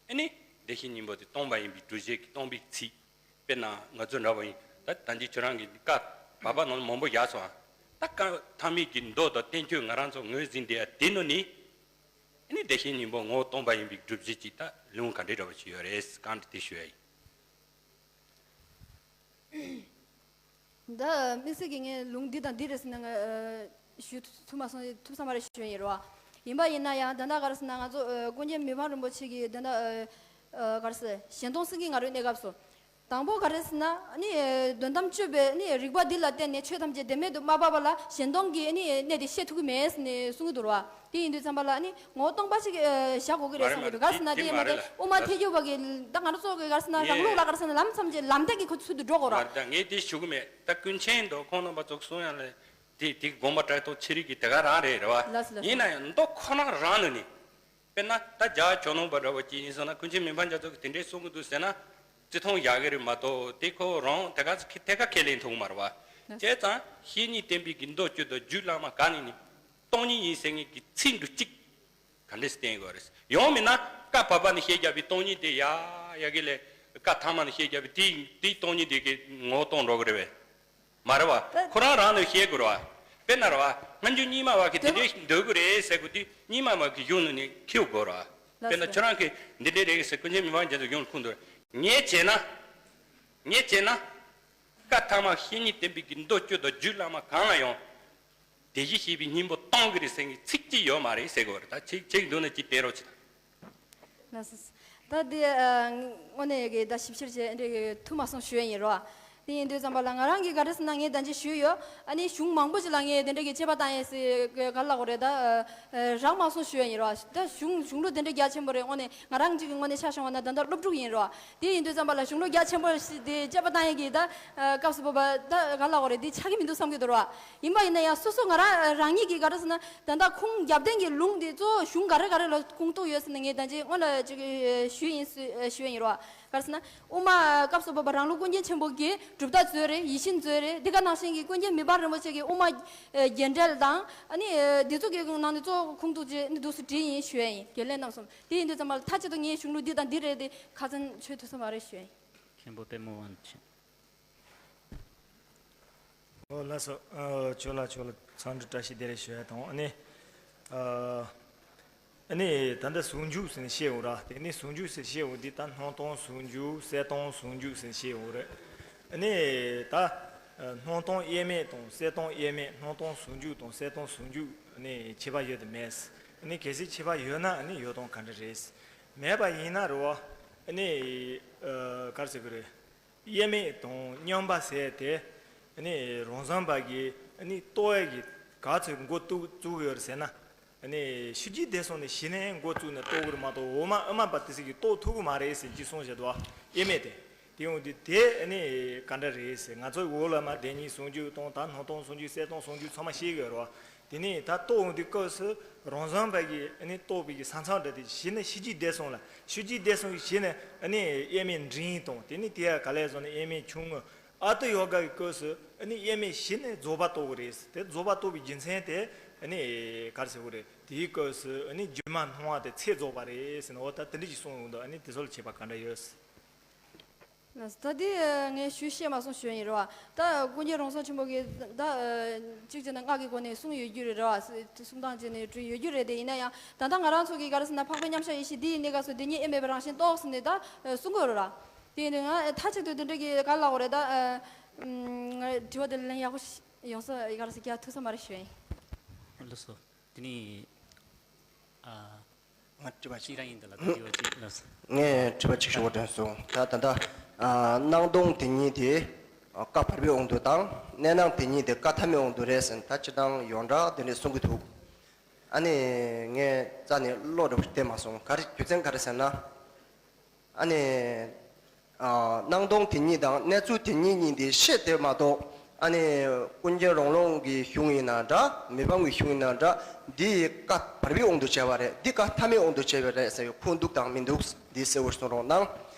ཨ་ནི་བདེ་གཤེགས་སྙིང་པོ་དེ་སྟོང་པ་ཡིན་པའི་སྒྲུབ་བྱེད་ཀྱི་སྟོང་པའི་ཚིག་དཔེར་ན་ང་ཚོ་འདྲ་བོ་ཡིན། ད་ད་འདི་ཁྱོད་རང་གི་ཀ་བར་པ་ནང་ལ་མང་པོ་བཞག་སོང་ཨ། ད་ཀ་ཐ་མའི་གི་མདོ་དང་བསྟན་བཅོས་ང་རང་ཚོ་ངོས་ཟིན་བསྡད་ཡ་དེ་ནང་ནས་ཨ་ནི་བདེ་གཤེགས་སྙིང་པོ་ངོ་བོ་སྟོང་པ་ཡིན་པའི་སྒྲུབ་བྱེད་ཀྱི་ད་ལུང་ག་འདྲ་འདྲ་བོ་ཞིག་ཡོད་རེད། གང་འདྲ་དེ་ཞུ་ཡ་ཡིན། འདི་དམིགས་བསལ་གྱི་ངས་ལུང་འདི་དང་འདི་རེད་ཟེར་ན་ང་ཞུ་ཐུབ་མ་སོང་། ཐུབ་ས་མ་རེད་ཞུ་ཡིན་རོ། ཡིན་པ་ཡིན་ན་ཡང་ད་ལྟ་ག་རེ་ཟེར་ན་ང་ཚོ་ཀུན་མཁྱེན་མི་ཕམ་རིན་པོ་ཆེ་གིས་ད་ལྟ་ག་རེ་ཟེར་གཞན་སྟོང་སེང་གེའི་ང་རོའི་གནས་སྐབས་སུ། དང་པོ་ག་རེ་ཟེར་ན་ནི་དོན་དམ་དཔྱོད་པའི་ནི་རིགས་པ་འདི་ལ་བརྟེན་ནས་ཆོས་ཐམས་ཅད་བདེན་མེད་དུ་མ་བབས་པ་ལ་གཞན་སྟོང་གི་ནི་གནས་དེ་བཤད་ཐུབ་ཀྱི་མེད་ཟེར་ནས་གསུང་གི་འདུག་རོ། དེ་ཡིན་དུས་ཙམ་པ་ལ་ནི་ངོ་བོ་སྟོང་པ་ཞིག་བཞག་དགོས་ཀྱི་རེད་བསམ་གྱི་འདུག་ག་རེ་ཟེར་ན་དེ་མ་གཏོགས་དབུ་མ་ཐལ་འགྱུར་བ་གི་ད་ང་རང་ཚོ་གི་ག་རེ་ཟེར་ན་རང་ལུགས་ལ་ག་རེ་ཟེར་ན་ལམ་ཐམས་ཅད་ལམ་སྟེང་གི་ཁོ་ཚུལ་དུ་འགྲོ་དགོས་ར། མ་རེད། ད་ངས་དེ་ཞུ་གི་མེད། ད་ཀུན་མཁྱེན་དང་ཁོང་རྣམ་པ་ཚོ་གསུང་ཡ་ལ་ དེ་དེ་དགོངས་པ་བྲལ་ཐོག་ཚན་རིག་གི་དེ་ག་རང་རེད་རེད་བ། ལགས་སོ་ལགས་སོ། ཡིན་ན་ཡང་མདོ་ཁོ་ན་རང་ནས་ནི། དཔེར་ན་ད་རྒྱ་ཇོ་ནང་པ་འདྲ་བ་ཅིག་ཡིན་སོང་ན་ཀུན་མཁྱེན་མི་ཕམ་རྒྱ་མཚོ་གིས་དེ་འདྲའི་གསུང་གི་འདུག་ཟེར་ན། བརྩི་མཐོང་ཡག་གི་རེད་མ་གཏོགས་དེ་ཁོ་རང་དེ་ག་ཚོད་ཁེ་དེ་ག་ཁས་ལེན་ཐུབ་ཀྱི་མ་རེད་བ། ལགས་སོ། བྱས་ཙང་བཤེས་གཉེན་བསྟེན་པའི་གི་མདོ་བཅུ་དང་རྒྱུད་བླ་མ་གང་ནས་ནི། སྟོང་ཉིད་ཡིན་ཟེར་མཁན་གྱི་ཚིག་འབྲུ་གཅིག་ག་འདྲས་བསྟན་དགོས་རེད། ཡང་མིན་ན་བཀའ་བར་པ་ནས་བཤད་རྒྱབ་པའི་སྟོང་ཉིད་དེ་ཡ་ཡ་གི་ལས། བཀའ་ཐ་མ་ནས་བཤད་རྒྱབ་པའི་དེའི་དེའི་སྟོང་ཉིད་དེ་གི་ངོ་བོ་སྟོང་འགྲོ་གི་རེད་བས། མ་རེད་བ། ད་ཁོ་རང་རང་ནས་བཤད་དགོས་རེད་བ། དཔེར་ན་རེད་བ། སྔ་འགྱུར་རྙིང་མ་བ་གི་དེ་འདྲས་འདོད་གི་རེད་ཟེར་དགོས་དུས་རྙིང་མ་བ་གི་གཞུང་ནང་ནས་ཁྱེར་དགོས་རེད་བ། དཔེར་ན་ཁྱོད་རང་གིས་འདི་འདྲས་རེད་ཟེར་ཀུན་མཁྱེན་མི་ཕམ་རྒྱ་མཚོའི་གཞུང་ལ་ཁུངས་འདུག་ངས་བྱས་ན། ངས་བྱས་ན། བཀའ་ཐ་མ་བཤེས་གཉེན་བསྟེན་པའི་གི་མདོ་བཅུ་དང་རྒྱུད་བླ་མ་གང་ལ་ཡང་། དེ་བཞིན་གཤེགས་པའི་སྙིང་པོ་སྟོང་གི་རེད་ཟེར་མཁན་ཚིག་གཅིག་ཡོད་མ་རེད་ཟེར་དགོས་རེད། ད་ཁྱེད་ཁྱེད་ཀྱི་འདུག་ན་ཅིག་བསྟན་རོགས་བྱེད། ལགས་སོ། ད་འདི་ཨ་དངོས་གནས་ཀྱི་ད་ཞིབ་བཤེར་བྱས་འདྲ་གི་ཐུབ་མ་སོང་ཞུ་ཡ་ཡིན་རོ། དེ་ཡིན་དུས་ཙམ་པ་ལ་ང་རང་གི་ག་རེ་ཟེར་ན་ངས་ད་ཅི་ཞུས་ཡོད། ཨ་ནི་གཞུང་མང་པོ་ཅིག་ལ་ངས་དེ་འདྲ་གི་དཔྱད་པ་བཏང་ཡས་སི་ག་ལ་གོ་རེད་ད། རག་མ་སོང་ཞུ་ཡ་ཡིན་རོ། ད་གཞུང་གཞུང་ལུགས་དེ་འདྲ་རྒྱ་ཆེན་པོ་རེད། དངོས་གནས་ང་རང་གཅིག་གི་ངོས་ནས་ཆ་བཞག་པ་ན་ད་ལྟ་སློབ་ཕྲུག་ཡིན་རོ། དེ་ཡིན་དུས་ཙམ་པ་ལ་གཞུང་ལུགས་རྒྱ་ཆེན་པོ་ཞིག་དེ་དཔྱད་པ་བཏང་ཡས་ཀྱི་ད་སྐབས་སུ་བབ་པ་ད་ག་ལ་གོ་རེད་དེ་ཆགས་ཀྱི་མི་འདུག་བསམ་གྱི་འདུག་རོ། ཡིན་པ་ཡིན་ན་ཡང་སོ་སོ་ང་རང་རང་ཉིད་ཀྱི་ག་རེ་ཟེར་ན་ད་ལྟ་ཁུངས་རྒྱབ་རྟེན་གྱི་ལུང་དེ་གཙོ་བོ་གཞུང་ག་རེ་ག་རེ་ལ་ཁུངས་གཏུགས་ཡོད་ཟེར་ན་ངས་ད་ཅི་སྔོན་ལ་ཅིག་ཞུས་ཡིན་ཞུས་ཡིན་རོ། ག་རེ་ཟེར་ན་དབུ་མ་སྐབས་སུ་བབ་པ་རང་ལུགས་ཀུན་མཁྱེན་ཆེན་པོ་གི་གྲུབ་མཐའ་མཛོད་རེད། ཡིད་བཞིན་མཛོད་རེད། འདི་ག་ནང་བཞིན་གྱི་ཀུན་མཁྱེན་མི་ཕམ་རིན་པོ་ཆེ་གི་དབུ་མ་རྒྱན་འགྲེལ་དང་ཨ་ནི་འདི་ཚོ་གི་ནང་ནས་གཙོ་བོ་ཁུངས་གཏུགས་རྗེས་ནི་འདུག་སེ་བྲིས་ཡིན་ཞུས་ཡིན། རྒྱལ་བློན་རྣམ་གསུམ། དེ་ཡིན་དུས་ཙམ་པ་ལ་མཐའ་གཅིག་ཏུ་ངས་གཞུང་ལུགས་འདི་དང་འདི་རེད་དེ་ཁ་ཚོན་ཆོད་ཐུབ་ས་མ་རེད་ཞུས་ཡིན། མཁན་པོ་པད་མ་དབང་ཆེན། ཨོ་ལགས་སོ། ཨ་ཁྱོད་ལ་ཁྱོད་ལ་འཚམས་འདྲི་བཀྲ་ཤིས་བདེ་ལེགས་ཞུ་ཡ་དང་ཨ་ནི། ཨ་ཨ་ནི་ད་ལྟ་ཟུང་འཇུག་ཟེར་ནས་བཤད་འོང་ར། དེ་ནི་ཟུང་འཇུག་ཟེར་བཤད་འོང་འདི་ད་སྣང་སྟོང་ཟུང་འཇུག་གསལ་སྟོང་ཟུང་འཇུག་ཟེར་ནས་བཤད་འོང་རེད། ཨ་ནི་ད་སྣང་སྟོང་དབྱེར་མེད་དང་གསལ་སྟོང་དབྱེར་མེད་སྣང་སྟོང་ཟུང་འཇུག་དང་གསལ་སྟོང་ཟུང་འཇུག་ཨ་ནི་ཁྱད་པར་ཡོད་དམ་མེད། ཨ་ནི་གལ་སྲིད་ཁྱད་པར་ཡོད་ན་ཨ་ནི་ཡོད་སྟངས་ག་འདྲ་རེད། མེད་པ་ཡིན་ན་རེད་བ། ཨ་ནི་ཨ་ག་རེ་ཟེར་དགོས་རེད། དབྱེར་མེད་དང་མཉམ་པ་ཟེར་དེ། ཨ་ནི་རང་བྱུང་བ་གི་ཨ་ནི་རྟོགས་ཡས་ཀྱི་ག་ཚོད་འགོ་བཙུགས་བཙུགས་ཡོད་རེད་ཟེར་ན། ཨ་ནི་ཤུལ་རྗེས་འདས་སོང་ནས་གཞི་ནས་འགོ་བཙུགས་ནས་རྟོགས་ཀྱི་རེད་མ་གཏོགས་འོག་མ་དབུ་མ་པ་དེ་ཚོ་གིས་རྟོགས་ཐུབ་ཀྱི་མ་རེད་ཟེར་གྱི་གསུངས་བཞག་འདུག་དབྱེར་མེད་དེ། དེ་ཡོང་དུས་དེ་ཨ་ནི་ག་འདྲ་རེད་ཟེར། ང་ཚོ་འོག་ལ་མ་བདེན་གཉིས་ཟུང་འཇུག་དང་ད་སྣང་སྟོང་ཟུང་འཇུག་གསལ་སྟོང་ཟུང་འཇུག་ཚང་མ་ཤེས་ཀྱི་ཡོད་རེད་བ། དེ་ནས་ད་རྟོགས་འོང་དུས་སྐབས་སུ་རང་བྱུང་བ་གི་ཨ་ནི་རྟོགས་པའི་གི་ས་མཚམས་འདྲ་དེ་གཞི་ནས་ཤུལ་རྗེས་འདས་སོང་ལ། ཤུལ་རྗེས་འདས་སོང་གི་གཞི་ནས་ཨ་ནི་དབྱེར་མེད་འབྲིང་དང་དེ་ནས་དེ་ཡང་ག་ལས་བཟུང་ནས་དབྱེར་མེད་ཆུང་ངུ་ཨ་ཏི་ཡོ་ག་གི་སྐབས་སུ་ཨ་ནི་དབྱེར་མེད་གཞི་ནས་རྫོགས་པ་རྟོགས་ཀྱི་རེད། དེ་རྫོགས་པ་རྟོགས་པའི་རྒྱུ་མཚན་དེ་ཨ་ནི་ག་རེ་ཟེར་དགོས་རེད། དེའི་སྐབས་སུ་ཨ་ནི་སྒྱུ་མ་སྣང་བ་དེ་ཚད་རྫོགས་པ་རེད་ཟེར་ནས་འོ་ད་དེ་འདྲ་ཞིག་གསུངས་ཡོང་འདུག་ཨ་ནི་དེ་ཚོ་ལ་ཁྱད་པར་ག་འདྲ་ཡོད། ད་དེ་ངས་ཞུས་ཤེས་མ་སོང་ཞུ་ཡ་ཡིན་རེད་བ། ད་ཀུན་མཁྱེན་རང་བྱུང་ཆེན་པོ་གིས་ད་གཅིག་བྱས་ན་སྔགས་ཀྱི་སྒོ་ནས་གསུངས་ཡོད་རྒྱུ་རེད་རེད་བ། གསུང་སྟངས་བྱས་ནས་བྲིས་ཡོད་རྒྱུ་རེད་དེ། ཡིན་ན་ཡང་ད་ལྟ་ང་རང་ཚོ་གིས་ག་རེ་ཟེར་ན་འཕགས་པའི་མཉམ་གཞག་ཡེ་ཤེས་འདི་ཡིན་ནི་ག་སོ་དེ་ཉིད་དབྱེར་མེད་པའི་རང་བཞིན་རྟོགས་ཟེར་ནས་ད་གསུང་གི་ཡོད་རེད་བ། དེ་ཡིན་དུས་ང་མཐའ་གཅིག་ཏུ་དེ་འདྲ་གི་ག་ལ་འོ་རེད་ད། ང་དྲི་བ་དེ་ལན་ཡག་པོ་ཡོང་ས་ག་རེ་ཟེར་རྒྱག་ཐུབ་ས་མ་རེད་ཞུ་ཡ་ཡིན། ལགས་སོ། དེ་ནི་ཨ། ང་དྲི་བ་གཅིག་རང་ཡིན་འདི་ལ་ད་དྲི་བ་གཅིག་ལ། ངས་དྲི་བ་གཅིག་ཞུ་བ་དྲན་སོང་། ད་ད་ལྟ་ཨ་སྣང་སྟོང་དེ་ཉིད་དེ་ཨ་བཀའ་བར་པའི་དབང་དུ་དང་གནས་སྣང་དེ་ཉིད་དེ་བཀའ་ཐ་མའི་དབང་དུ་རེད་ཟེར་ད་སྤྱིར་བཏང་ཡོངས་གྲགས་དེ་འདྲས་གསུང་གི་འདུག་ཨ་ནི་ངས་རྩ་ནས་བློ་འདྲ་བོ་ཞིག་གཏད་མ་སོང་། ག་རེ་རྒྱུ་མཚན་ག་རེ་ཟེར་ན། ཨ་ནི། ཨ་སྣང་སྟོང་དེ་ཉིད་དང་གནས་ཚུལ་དེ་ཉིད་གཉིས་འདི་ཤེས་དེ་མ་གཏོགས། ཨ་ནི། ཀུན་མཁྱེན་རང་ལུགས་ཀྱི་གཞུང་ཡིན་ན་འདྲ། མི་ཕམ་གྱི་གཞུང་ཡིན་ན་འདྲ། འདི་བཀའ་བར་པའི་དབང་དུ་བྱས་པ་རེད། འདི་བཀའ་ཐ་མའི་དབང་དུ་བྱས་པ་རེད་ཟེར་བའི་ཁུངས་འདུག་དང་མི་འདུག་འདི་གསལ་བོར་གསུང་རོགས་གནང་།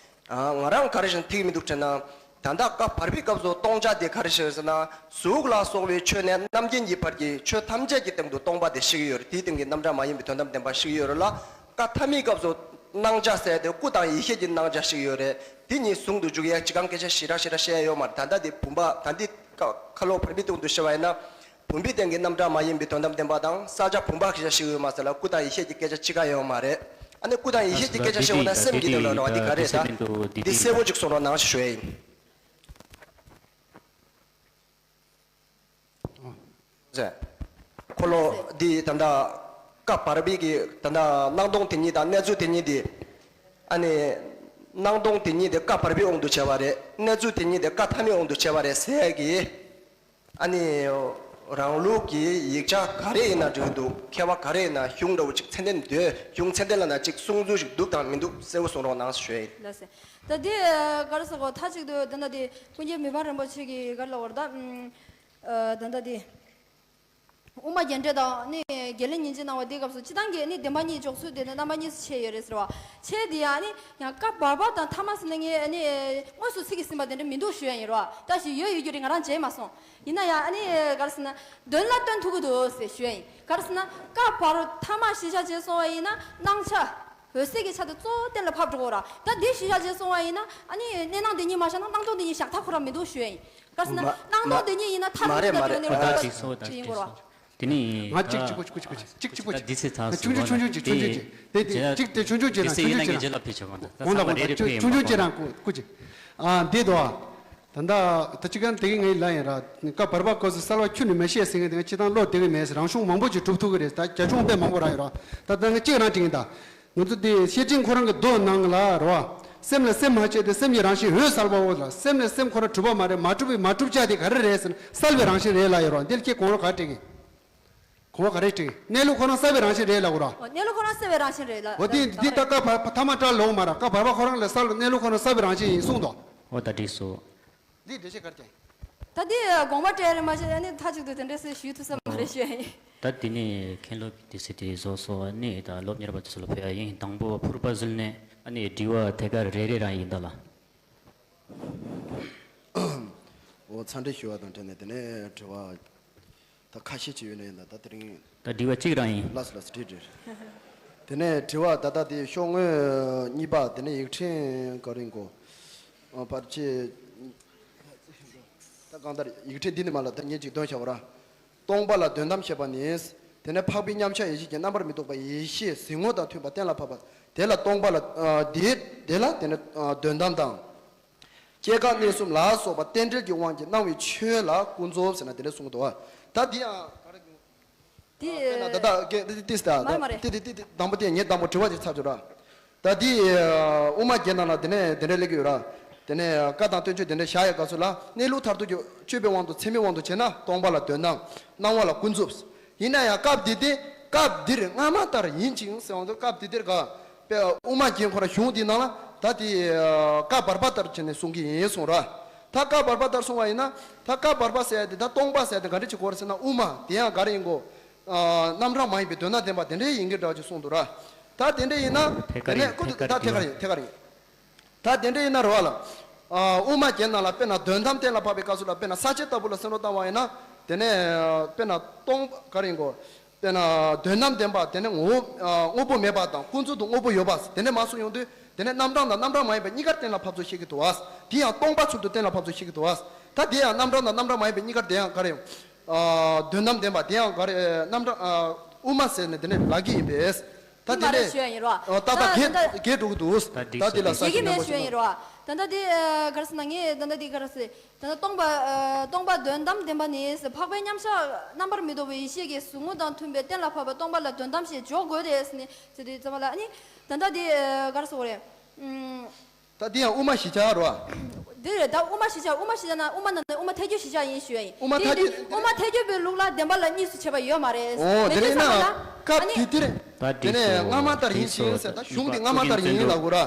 ཨ་ང་རང་ག་རེ་བཞིན་ཐིག་མི་འདུག་དྲན་ན། ད་ལྟ་བཀའ་བར་པའི་སྐབས་སུ་སྟོང་ཆ་དེ་ག་རེ་ཞིག་ཟེར་ན། གཟུགས་ལ་སོགས་པའི་ཆོས་ནི་རྣམ་མཁྱེན་གྱི་བར་གྱི་ཆོས་ཐམས་ཅད་ཀྱི་སྟེང་དུ་སྟོང་པ་དེ་ཤེས་ཀྱི་ཡོད་རེད། དེའི་སྟེང་གི་རྣམ་གྲངས་མ་ཡིན་པའི་དོན་དམ་བདེན་པ་ཤེས་ཀྱི་ཡོད་རེད་ལ། བཀའ་ཐ་མའི་སྐབས་སུ་སྣང་ཆ་ཟེར་དེ་སྐུ་དང་ཡེ་ཤེས་ཀྱི་སྣང་ཆ་ཞིག་ཡོད་རེད། དེ་གཉིས་ཟུང་དུ་འཇུག་ཡས་གཅིག་གང་སྐད་ཆ་ཞེ་དྲག་ཞེ་དྲག་བཤད་ཡ་ཡོད་མ་རེད། ད་ལྟ་དེ་བུམ་པ་ད་འདི་ཁ་ཁ་ལོ་བར་པའི་སྟེང་དུ་བཤད་པ་ཡིན་ན། བུམ་པའི་སྟེང་གི་རྣམ་གྲངས་མ་ཡིན་པའི་དོན་དམ་བདེན་པ་དང་ས་ཆ་བུམ་པ་སྐད་ཆ་ཞིག་ཡོད་མ་ཟེར་ལ་སྐུ་དང་ཡེ་ཤེས་ཀྱི་སྐད་ཆ་གཅིག་གང་ཡོད་མ་རེད། ཨ་ནི་སྐུ་དང་ཡེ་ཤེས་ཀྱི་སྐད་ཆ་ཞིག་འོ་ན་སེམས་ཀྱི་དོན་ལ་རེད་བ། འདི་ག་རེད་ད། འདི་གསལ་བོ་ཅིག་གསུང་རོགས་གནང་ཞེས་ཞུ་ཡ་ཡིན། ཟེར། འཁོར་ལོ་འདི་ད་ལྟ་བཀའ་བར་པའི་གི་ད་ལྟ་སྣང་སྟོང་དེ་ཉིད་དང་གནས་ཚུལ་དེ་ཉིད་དེ། ཨ་ནི། སྣང་སྟོང་དེ་ཉིད་དེ་བཀའ་བར་པའི་དབང་དུ་བྱས་པ་རེད། གནས་ཚུལ་དེ་ཉིད་དེ་བཀའ་ཐ་མའི་དབང་དུ་བྱས་པ་རེད་ཟེར་གི། ཨ་ནི། རང་ལུགས་ཀྱི་ཡིག་ཆ་ག་རེ་ཡིན་ན་འགྲིག་གི་འདུག་མཁས་པ་ག་རེ་ཡིན་ན་གཞུང་འདྲ་བོ་ཅིག་ཚད་ལྡན་འདོད་གཞུང་ཚད་ལྡན་ལ་ན་ཅིག་གསུང་ཚུལ་ཞིག་འདུག་དང་མི་འདུག་གསལ་བོ་གསུང་རོགས་གནང་ཞུ་ཡ་ཡིན། ལགས་སེ། ད་འདི་ག་རེ་ཟེར་གོ་མཐའ་གཅིག་ཏུ་ད་ལྟ་འདི་ཀུན་མཁྱེན་མི་ཕམ་རིན་པོ་ཆེ་གིས་ག་རེ་ལབ་པ་རེད་ད། ད་ལྟ་འདི། དབུ་མ་རྒྱན་སྤྲས་དང་ནི་དགེ་ལེགས་ཉིན་བྱེད་གནང་བ་འདིའི་སྐབས་སུ་སྤྱིར་བཏང་གི་ནི་བདེན་པ་གཉིས་འཇོག་ཚུལ་དེ་ནི་རྣམ་པ་གཉིས་སུ་ཕྱེ་ཡོད་རེད་ཟེར་བ། ཕྱེ་དེ་ཡང་ནི་ཡང་བཀའ་བར་པ་དང་ཐ་མ་ཟེར་ན་ངས་ནི་དངོས་སུ་ཚིག་གིས་ཟིན་པ་དེ་འདྲ་མི་འདུག་ཞུ་ཡ་ཡིན་རོ། ད་ཞིག་ཡོད་ཡོད་རྒྱུ་རེད། ང་རང་མཇལ་མ་སོང་། ཡིན་ན་ཡང་ཨ་ནི་ག་རེ་ཟེར་ན་དོན་ལ་སྟོན་ཐུབ་ཀྱི་འདུག་ཟེར་ཞུ་ཡ་ཡིན། ག་རེ་ཟེར་ན་བཀའ་བར་ཐ་མ་གཞི་བཞག་བྱས་སོང་བ་ཡིན་ན་སྣང་ཆ་འོད་གསལ་གྱི་ཆ་དེ་གཙོ་བོ་གཏན་ལ་ཕབ་འགྲོ་གི་ར། ད་འདི་གཞི་བཞག་བྱས་སོང་བ་ཡིན་ན་ཨ་ནི་གནས་སྣང་དེ་ཉིད་མ་བཞག་ན་སྣང་སྟོང་དེ་ཉིད་བཞག་ཐབས་ཁོ་རང་མི་འདུག་ཞུ་ཡ་ཡིན། ག་རེ་ཟེར་ན་མ་སྣང་སྟོང་དེ་ཉིད་ཡིན་ན་མཐར་མ་རེད་ཐུག་མ་ན་རེད། དེ་ནི་ཨོ་ད་ཅིག་སོང་ད་ཅིག་ཡིན་གོ་ར། དེ་ནི་ང་གཅིག་གཅིག་གོ་གཅིག་གོ་གཅིག་གཅིག་གཅིག་གོ་གཅིག་ད་འདི་ཚེ་ཚར་ཆུང་ཆུང་ཆུང་ཆུང་གཅིག་ཆུང་ཆུང་གཅིག་དེ་དེ་གཅིག་དེ་ཆུང་ཆུང་གཅིག་རང་ཆུང་ཆུང་གཅིག་རང་གོང་ལ་གོང་ལ་ཆུང་ཆུང་གཅིག་རང་གོ་གཅིག་ཨ་འདི་དོ། ད་ལྟ་ད་ཅི་ག་དེ་གི་ངའི་ལ་ཡིན་ར། བཀའ་བར་པ་སྐབས་སུ་གསལ་བ་ཁྱོན་ནས་མི་ཤེས་ཟེར་མཁན་དེ་ང་སྤྱི་བཏང་བློ་བདེ་གི་མེད་ཟེར། རང་གཞུང་མང་པོ་ཅིག་གྲུབ་ཐུབ་གི་རེད། ད་རྒྱ་གཞུང་དཔེ་མང་པོ་རང་ཡོད་ར། ད་ད་ང་གཅིག་རང་དྲན་གི་ད། ང་ཚོ་དེ་བཤེས་སྤྲིང་ཁོ་རང་གི་མདོ་ནང་ལ་རོ། སེམས་ལ་སེམས་མ་བྱས་ཏེ་སེམས་ཀྱི་རང་བཞིན་འོད་གསལ་བའོ་ལ། སེམས་ལ་སེམས་ཁོ་རང་གྲུབ་པ་མ་རེད། མ་གྲུབ་པའི་མ་གྲུབ་ཆ་དེ་ག་རེ་རེད་ཟེར་ན་གསལ་བའི་རང་བཞིན་རེད་ལ་ཡོད་རོ། འདི་ལ་ཁྱེད་གོང་རོ་ག་རེ་དྲན་གི། གོང་རོ་ག་རེ་དྲན་གི། གནས་ལུགས་ཁོ་རང་གསལ་བའི་རང་བཞིན་རེད་ལ་གོ་རོ། ཨོ་གནས་ལུགས་ཁོ་རང་གསལ་བའི་རང་བཞིན་རེད་ལ། འོ་དེ་འདི་ད་བཀའ་བར་ཐ་མ་བཀྲལ་ལོང་མ་ར། བཀའ་བར་པ་ཁོ་རང་ལ་གསལ་བའི་གནས་ལུགས་ཁོ་རང་གསལ་བའི་རང་བཞིན་ཡིན་གསུངས་དོ། འོ་ད་འགྲིག་སོ། འདི་འགྲེལ་བཤད་ག་རེ་བྱས། ད་འདི་དགོངས་པ་བཀྲལ་རེད་མ་གཞི་ཨ་ནི་མཐའ་གཅིག་ཏུ་དེ་འདྲ་སེ་ཞུས་ཐུབ་ས་མ་རེད་ཞུ་ཡ་ཡིན། ད་འདི་ནི་མཁན་སློབ་ཀྱི་དུས་ཚོད་དེ་རྫོགས་སོང་བ་ནི་ད་སློབ་གཉེར་བ་དེ་ཚོ་ལ་ཕུལ་ཡ་ཡིན། དང་པོ་ཕུར་པ་ཟིལ་ནས་ཨ་ནི་དྲི་བ་ཐད་ཀར་རེ་རེ་རང་ཡིན་ད་ལ། འོ་ཚ་འདྲི་ཞུ་བ་དང་འབྲེལ་ནས་དེ་ནས་དྲི་བ་ད་ཁ་ཤས་ཅིག་ཡོད་ན་ཡིན་ད། ད་དེ་རིང་ད་དྲི་བ་གཅིག་རང་ཡིན། ལགས་སོ་ལགས་སོ། འགྲིག་འགྲིག་དེ་ནས་དྲི་བ་ད་ལྟ་དེ་ཤོག་ངོས་གཉིས་པ་དེ་ནས་ཡིག་ཕྲེང་ག་རེ་ཡིན་གོ། ཨ་ཕར་ཆེ། ད་གང་ལྟར་ཡིག་ཕྲེང་འདི་ནི་མ་ལ་ད་ཉིན་གཅིག་འདོན་བྱ་བ་ར། སྟོང་པ་ལ་དོན་དམ་ཞེས་པ་ནི། དེ་ནས་འཕགས་པའི་མཉམ་གཞག་ཡེ་ཤེས་ཀྱི་རྣམ་པར་མི་རྟོག་པ་ཡེ་ཤེས་གཟིགས་ངོ་དང་མཐུན་པ་གཏན་ལ་ཕབ་པ་དེ་ལ་སྟོང་པ་ལ་ཨ་དེ་དེ་ལ་དེ་ནས་ཨ་དོན་དམ་དང་། སྐྱེ་འགག་གནས་གསུམ་ལ་སོགས་པ་རྟེན་འབྲེལ་གྱི་དབང་གིས་སྣང་བའི་ཆོས་ལ་ཀུན་རྫོབ་ཟེར་ན་དེ་འདྲ་གསུངས་འདུག་བ། ད་འདི་ཡང་ག་རེ། དེ། དཔེར་ན་ད་ལྟ་སྐད་དེ་དེ་དེ་མ་རེད་མ་རེད། དེ་དེ་དེ་དེ་དང་པོ་དེ་ངས་དང་པོ་དྲི་བ་དེ་ཚར་བྱུང་ར། ད་དེ་དབུ་མ་རྒྱན་ནང་ལ་དེ་ནས་དེ་འདྲ་སླེབས་ཀྱི་ཡོད་ར། དེ་ནས་བཀའ་དང་བསྟན་བཅོས་དེ་འདྲ་བཞག་ཡའི་སྐབས་སུ་ལ་གནས་ལུགས་མཐར་ཐུག་གི་དཔྱོད་པའི་དབང་དུ་ཚད་མའི་དབང་དུ་བྱས་ན་སྟོང་པ་ལ་དོན་དམ། སྣང་བ་ལ་ཀུན་རྫོབ། ཡིན་ན་ཡང་སྐབས་འདི་དེ་སྐབས་འདིར་སྔ་མ་ལྟར་ཡིན་ཅིང་ཟེར་བ་དང་སྐབས་འདི་དེར་ག་དཔེ་དབུ་མ་རྒྱན་ཁོ་ར་གཞུང་འདིའི་ནང་ལ་ད་དེ་བཀའ་བར་པ་ལྟར་བྱས་ནས་གསུང་གི་ཡིན་གསུང་ར། ད་བཀའ་བར་པ་ལྟར་གསུང་བ་ཡིན་ན་ད་བཀའ་བར་པ་ཟེར་ཡ་དེ་ད་སྟོང་པ་ཟེར་ཡ་དེ་ག་འདྲ་ཅིག་གོ་རེད་ཟེར་ན་དབུ་མ་དེ་ཡང་ག་རེ་ཡིན་གོ། རྣམ་གྲངས་མ་ཡིན་པའི་དོན་དམ་བདེན་པ་དེ་འདྲའི་ཡིན་གྱི་འདྲ་ཅིག་གསུངས་འདུག་ར། ད་དེ་འདྲ་ཡིན་ན་ཐད་ཀར་དེ་ནས་ཡིན་ཀུན་ཏུ་ཐད་ཀར་ད་ཐད་ཀར་ཡིན་ཐད་ཀར་ཡིན། ད་དེ་འདྲ་ཡིན་ན་རེད་བ་ལ། དབུ་མ་རྒྱན་ནང་ལ་དཔེར་ན་དོན་དམ་གཏན་ལ་ཕབ་པའི་སྐབས་སུ་ལ་དཔེར་ན་ས་བཅད་ལྟ་བུ་ལ་སེམས་ལ་བཏང་བ་ཡིན་ན། དེ་ནས་དཔེར་ན་སྟོང་ག་རེ་ཡིན་གོ། དཔེར་ན་དོན་དམ་བདེན་པ་དེ་ནི་ངོ་བོ་དངོས་པོ་མེད་པ་དང་ཀུན་རྫོབ་ཏུ་དངོས་པོ་ཡོད་པ་དེ་འདྲ་མ་གསུངས་ཡོང་དུས་དེ་ནི་རྣམ་གྲངས་དང་རྣམ་གྲངས་མ་ཡིན་པ་གཉིས་ཀར་གཏན་ལ་ཕབ་ཚུལ་བཤད་ཀྱི་འདུག་བ། དེ་ཡང་སྟོང་པ་ཚུལ་དུ་གཏན་ལ་ཕབ་ཚུལ་བཤད་ཀྱི་འདུག་བ། ད་དེ་ཡང་རྣམ་གྲངས་དང་རྣམ་གྲངས་མ་ཡིན་པའི་གཉིས་ཀར་དེ་ཡང་ག་རེ་ཡོང་། དོན་དམ་བདེན་པ་དེ་ཡང་ག་རེ་རྣམ་གྲངས་དབུ་མ་ཟེར་ནས་དེ་ནས་ལབ་ཀྱི་ཡིན་པས། ད་དེ་མ་རེད་ཞུ་ཡ་ཡིན་རོ། ད་ད་ད་གེ་ད་གེ་འགྲོ་གི་འདུག་ད་དེ་ལ་ས་ཞིག་མེད་ཞུ་ཡ་ཡིན་རོ། ད་ད་དེ་ག་རེ་ཟེར་ན་ངས་ད་ད་དེ་ག་རེ་ཟེར། ད་ལྟ་སྟོང་པ། ཨ། སྟོང་པ་དོན་དམ་བདེན་པ་ནི། འཕགས་པའི་མཉམ་གཞག་རྣམ་པར་མི་རྟོག་པའི་ཡེ་ཤེས་ཀྱི་གཟིགས་ངོ་དང་མཐུན་པའི་གཏན་ལ་ཕབ་པ་སྟོང་པ་ལ་དོན་དམ་ཞེས་འཇོག་དགོས་ཏེ་ཟེར་ནས་ཟེར་དུས་ཙམ་པ་ལ་ཨ་ནི། ད་ལྟ་དེ་ག་རེ་ཟེར་དགོས་རེད། ཨུམ། ད་དེ་ཡང་དབུ་མ་གཞི་ཆགས་རོ། འདི་རེད་ད་དབུ་མ་གཞི་ཆགས་དབུ་མ་གཞི་ཆགས་ན་དབུ་མ་ནང་ནས་དབུ་མ་ཐལ་འགྱུར་གཞི་ཆགས་ཡིན་ཞུ་ཡ་ཡིན། དབུ་མ་ཐལ་འགྱུར་དེ་དབུ་མ་ཐལ་འགྱུར་པའི་ལུགས་ལ་བདེན་པ་ལ་གཉིས་སུ་ཕྱེ་བ་ཡོད་མ་རེད། འོ་དེ་འདྲ་ཡིན་ན་སྐབས་དེ་དེ་རེད། ད་དེ་ནས་སྔ་མ་ལྟར་ཡིན་ཞིང་ཟེར་ད་གཞུང་དེ་སྔ་མ་ལྟར་ཡིན་ལབ་དགོས་ར།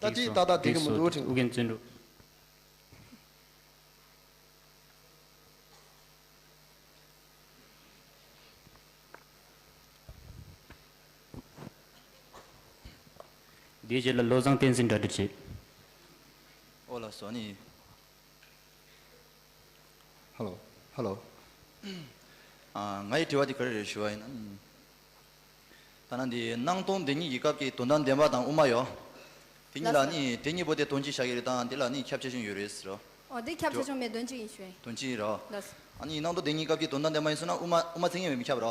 ད་དེ་ད་ད་དེ་གི་མི་འདུག་དྲན། དེའི་རྗེས་ལ་བློ་བཟང་བསྟན་འཛིན་གྲ་སྒྲིག་བྱེད། ཨོ་ལགས་སོ་ནི། ཧ་ལོ། ཧ་ལོ། ཨ། ངའི་དྲི་བ་དེ་ག་རེ་རེད་ཞུ་བ་ཡིན་ན། ད་ནང་འདི་སྣང་སྟོང་དེ་གཉིས་ཀྱི་སྐབས་ཀྱི་དོན་དམ་བདེན་པ་དང་དབུ་མ་ཡོད། དེ་གཉིས་ལ་ནི་དེ་གཉིས་པོ་དེ་དོན་གཅིག་བཞག་གི་རེད་དང་དེ་ལ་ནི་ཁྱད་ཆེ་ཆུང་ཡོད་རེད་ཟེར་རོ། ཨོ་དེ་ཁྱད་ཆེ་ཆུང་མེད་དོན་གཅིག་ཡིན་ཞུ་ཡིན། དོན་གཅིག་ཡིན་རོ། ལགས་སོ། ཨ་ནི་སྣང་སྟོང་དེ་གཉིས་སྐབས་ཀྱི་དོན་དམ་བདེན་པ་ཡིན་སོང་ན་དབུ་མ་དབུ་མ་ཚིག་ངན་མི་ཁྱབ་རོ།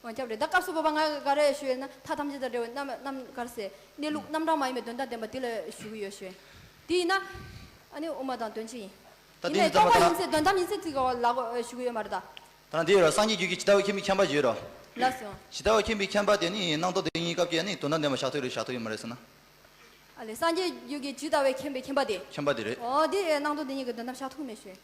ཨོ་ཁྱབ་རེད། ད་སྐབས་སུ་བབ་པ་ང་ག་རེ་ཞུ་ཡིན་ན་ཐ་ཐམས་ཅད་དང་འབྲེལ་བའི་རྣམ་རྣམ་ག་རེ་ཟེར་གནས་ལུགས་རྣམ་གྲངས་མ་ཡིན་པའི་དོན་དམ་བདེན་པ་དེ་ལ་ཞུ་གི་ཡོད་ཞུ་ཡིན། དེ་ཡིན་ན་ཨ་ནི་དབུ་མ་དང་དོན་གཅིག་ཡིན། ད་དེ་ཡིན་ནས་ནི་ཙམ་སྟོང་པ་པ་ཡིན་ཚེ་དོན་དམ་ཡིན་ཚེ་ཚིག་ག་ལ་ཞུ་གི་ཡོད་མ་རེད་ད། ད་ནང་དེ་ཡོད་ར་སངས་རྒྱས་རྒྱུད་ཀྱི་ཇི་ལྟ་བའི་མཁྱེན་པའི་མཁྱེན་པ་ཞུས་ར། ལགས་སོ། ཇི་ལྟ་བའི་མཁྱེན་པའི་མཁྱེན་པ་དེ་ནི་སྣང་སྟོང་དེ་གཉིས་སྐབས་ཀྱི་ནི་དོན་དམ་བདེན་པ་བཞག་ཐུབ་རེད་བཞག་ཐུབ་ཡོད་མ་རེད་ཟེར་ན། ཨ་ལས་སངས་རྒྱས་རྒྱུད་ཀྱི་ཇི་ལྟ་བའི་མཁྱེན་པའི་མཁྱེན་པ་དེ། མཁྱེན་པ་དེ་རེད། ཨོ་དེ་སྣང་སྟོང་དེ་གཉིས་ཀྱི་དོན་དམ་བཞག་ཐུབ་མེད་ཞུ།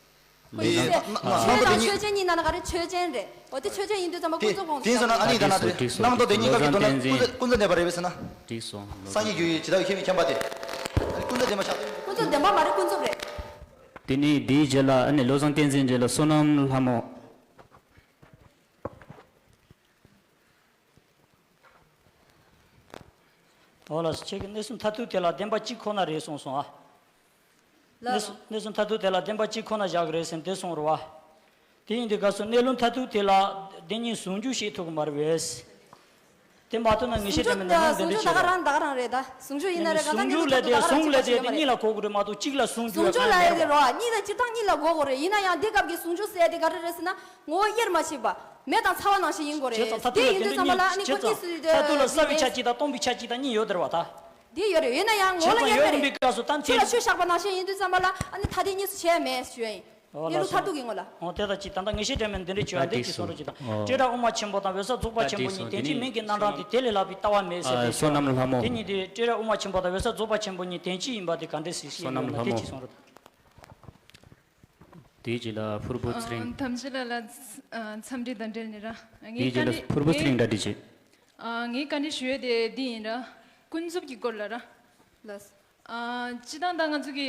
ཁོ་ཡིན་ཟེར། སྣང་སྟོང་དེ་གཉིས། ཆོས་ཅན་གཉིས་ནང་ན་ག་རེ་ཆོས་ཅན་རེད། ཨོ་དེ་ཆོས་ཅན་ཡིན་དུས་ཙམ་པ་ཀུན་རྫོབ་དགོངས་དེ་ཡིན་ཟེར་ན་ཨ་ནི་ད་ན་དེ་སྣང་སྟོང་དེ་གཉིས་སྐབས་ཀྱི་དོན་དམ་ཀུན་རྫོབ་ཀུན་རྫོབ་བདེན་པ་རེད་པས་ཟེར་ན། འགྲིག་སོང་། སངས་རྒྱས་རྒྱུད་ཀྱི་ཇི་ལྟ་བའི་མཁྱེན་པའི་མཁྱེན་པ་དེ། ཨ་ནི་ཀུན་རྫོབ་བདེན་པ་བཞག་ཐུབ། ཀུན་རྫོབ་བདེན་པ་མ་རེད་ཀུན་རྫོབ་རེད། དེ་ནས་དེའི་རྗེས་ལ་ཨ་ནི་བློ་བཟང་བསྟན་འཛིན་རྗེས་ལ་བསོད་ནམས་ལྷ་མོ། ལགས། ཁྱེད་ཀྱིས་གནས་ཚུལ་མཐར་ཐུག་དེ་ལ་བདེན་པ་གཅིག་ཁོ་ན་རེད་གསུངས་སོང་ཨ། ལགས་སོ། གནས་ཚུལ་མཐར་ཐུག་དེ་ལ་བདེན་པ་གཅིག་ཁོ་ན་བཞག་གི་རེད་ཟེར་དེ་གསུངས་རེད་བ། དེ་ཡིན་དུས་སྐབས་སུ་གནས་ལུགས་མཐར་ཐུག་དེ་ལ་བདེན་གཉིས་ཟུང་འཇུག་བཤད་ཐུབ་ཀྱི་མ་རེད་བས། དེ་མ་ཐུབ་ན་ངེས་ཤེས་ཟུང་འཇུག་དྲན་པའི་ནན་ཏན་ཟུང་འཇུག་ད་ག་རང་ད་ག་རང་རེད་ད། ཟུང་འཇུག་ཡིན་ན་རེད། གང་ལྟར་གནས་ལུགས་མཐར་ཐུག་ད་ག་རང་ཟུང་འཇུག་ལ་དེ་ཟུང་འཇུག་ལ་གཉིས་ལ་གོ་དགོས་རེད་མ་གཏོགས་གཅིག་ལ་ཟུང་འཇུག་ཟུང་འཇུག་ལ་ཡོད་གི་རེད་བ། གཉིས་ལ་སྤྱིར་བཏང་གཉིས་ལ་གོ་དགོས་རེད། ཡིན་ན་ཡང་འདི་སྐབས་ཀྱི་ཟུང་འཇུག་ཟེར་ཡ་དེ་ག་རེ་རེད་ཟེར་ན། ངོ་བོ་དབྱེར་མ་ཕྱེ་བ། མེ་དང་ཚ་བ་ནང་བཞིན་ཡིན་དགོས་རེད། བྱས་ཙང་མཐར་ཐུག་ལ་དེ་ཡིན་དུས་ཙམ་པ་ལ་ཨ་ནི་ཁོ་གཉིས་སུ་དེ་མཐར་ཐུག་ལ་གསལ་བའི་ཆ་གཅིག་དང་སྟོང་པའི་ཆ་གཅིག་དང་གཉིས་ཡོད་དེ་རེད་བ་ད། དེ་ཡོད་རེད། ཡོད་ན་ཡང་ངོ་བོ་ལ་དབྱེར་མེད་རེད། ཆོས་ལ་ཆོས་བཞག་པ་ནང་བཞིན་ཡིན་དུས་ཙམ་པ་ལ་ཨ་ནི་ཐ་དད་གཉིས་སུ་ཕྱེ་ཡ་མེད་ཞུ་ཡ་ཡིན། ཨོ་གནས་ལུགས་མཐར་ཐུག་གི་ངོ་ལ། ཨོ་དེ་ལྟ་ཅི་ད་ལྟ་ངེས་ཤེས་དྲན་མེད་འདི་འདྲ་བྱོས་ཨ་འདི་ཅི་སོང་རོགས་ཅི་དང་། སྤྲོས་བྲལ་དབུ་མ་ཆེན་པོ་དང་འོད་གསལ་རྫོགས་པ་ཆེན་པོ་གཉིས་དོན་གཅིག་མིང་གི་རྣམ་གྲངས་དེ་དེ་ལས་ལྷག་པའི་ལྟ་བ་མེད་ཟེར་ཏེ་བསོད་ནམས་ལྷ་མོ། དེ་གཉིས་དེ་སྤྲོས་བྲལ་དབུ་མ་ཆེན་པོ་དང་འོད་གསལ་རྫོགས་པ་ཆེན་པོ་གཉིས་དོན་གཅིག་ཡིན་པ་དེ་ག་འདྲས་ཟེར་ཤེས་ཡོད་ན་དེ་ཅི་སོང་རོགས་དང་། དེའི་རྗེས་ལ་ཕུར་བུ་ཚེ་རིང་། ཨ། ཐམས་ཅད་ལ་ལ་ཨ་འཚམས་འདྲི་དང་འབྲེལ་ནས་ར། ངའི་དེའི་རྗེས་ལ་བཀའ་འདྲི་ཕུར་བུ་ཚེ་རིང་གྲ་སྒྲིག་བྱེད། ཨ། ངའི་བཀའ་འདྲི་ཞུ་ཡས་དེ་འདི་ཡིན་ར། ཀུན་རྫོབ་ཀྱི་སྐོར་ལ་ར། ལགས། ཨ། སྤྱིར་བཏང་ད་ང་ཚོ་གི་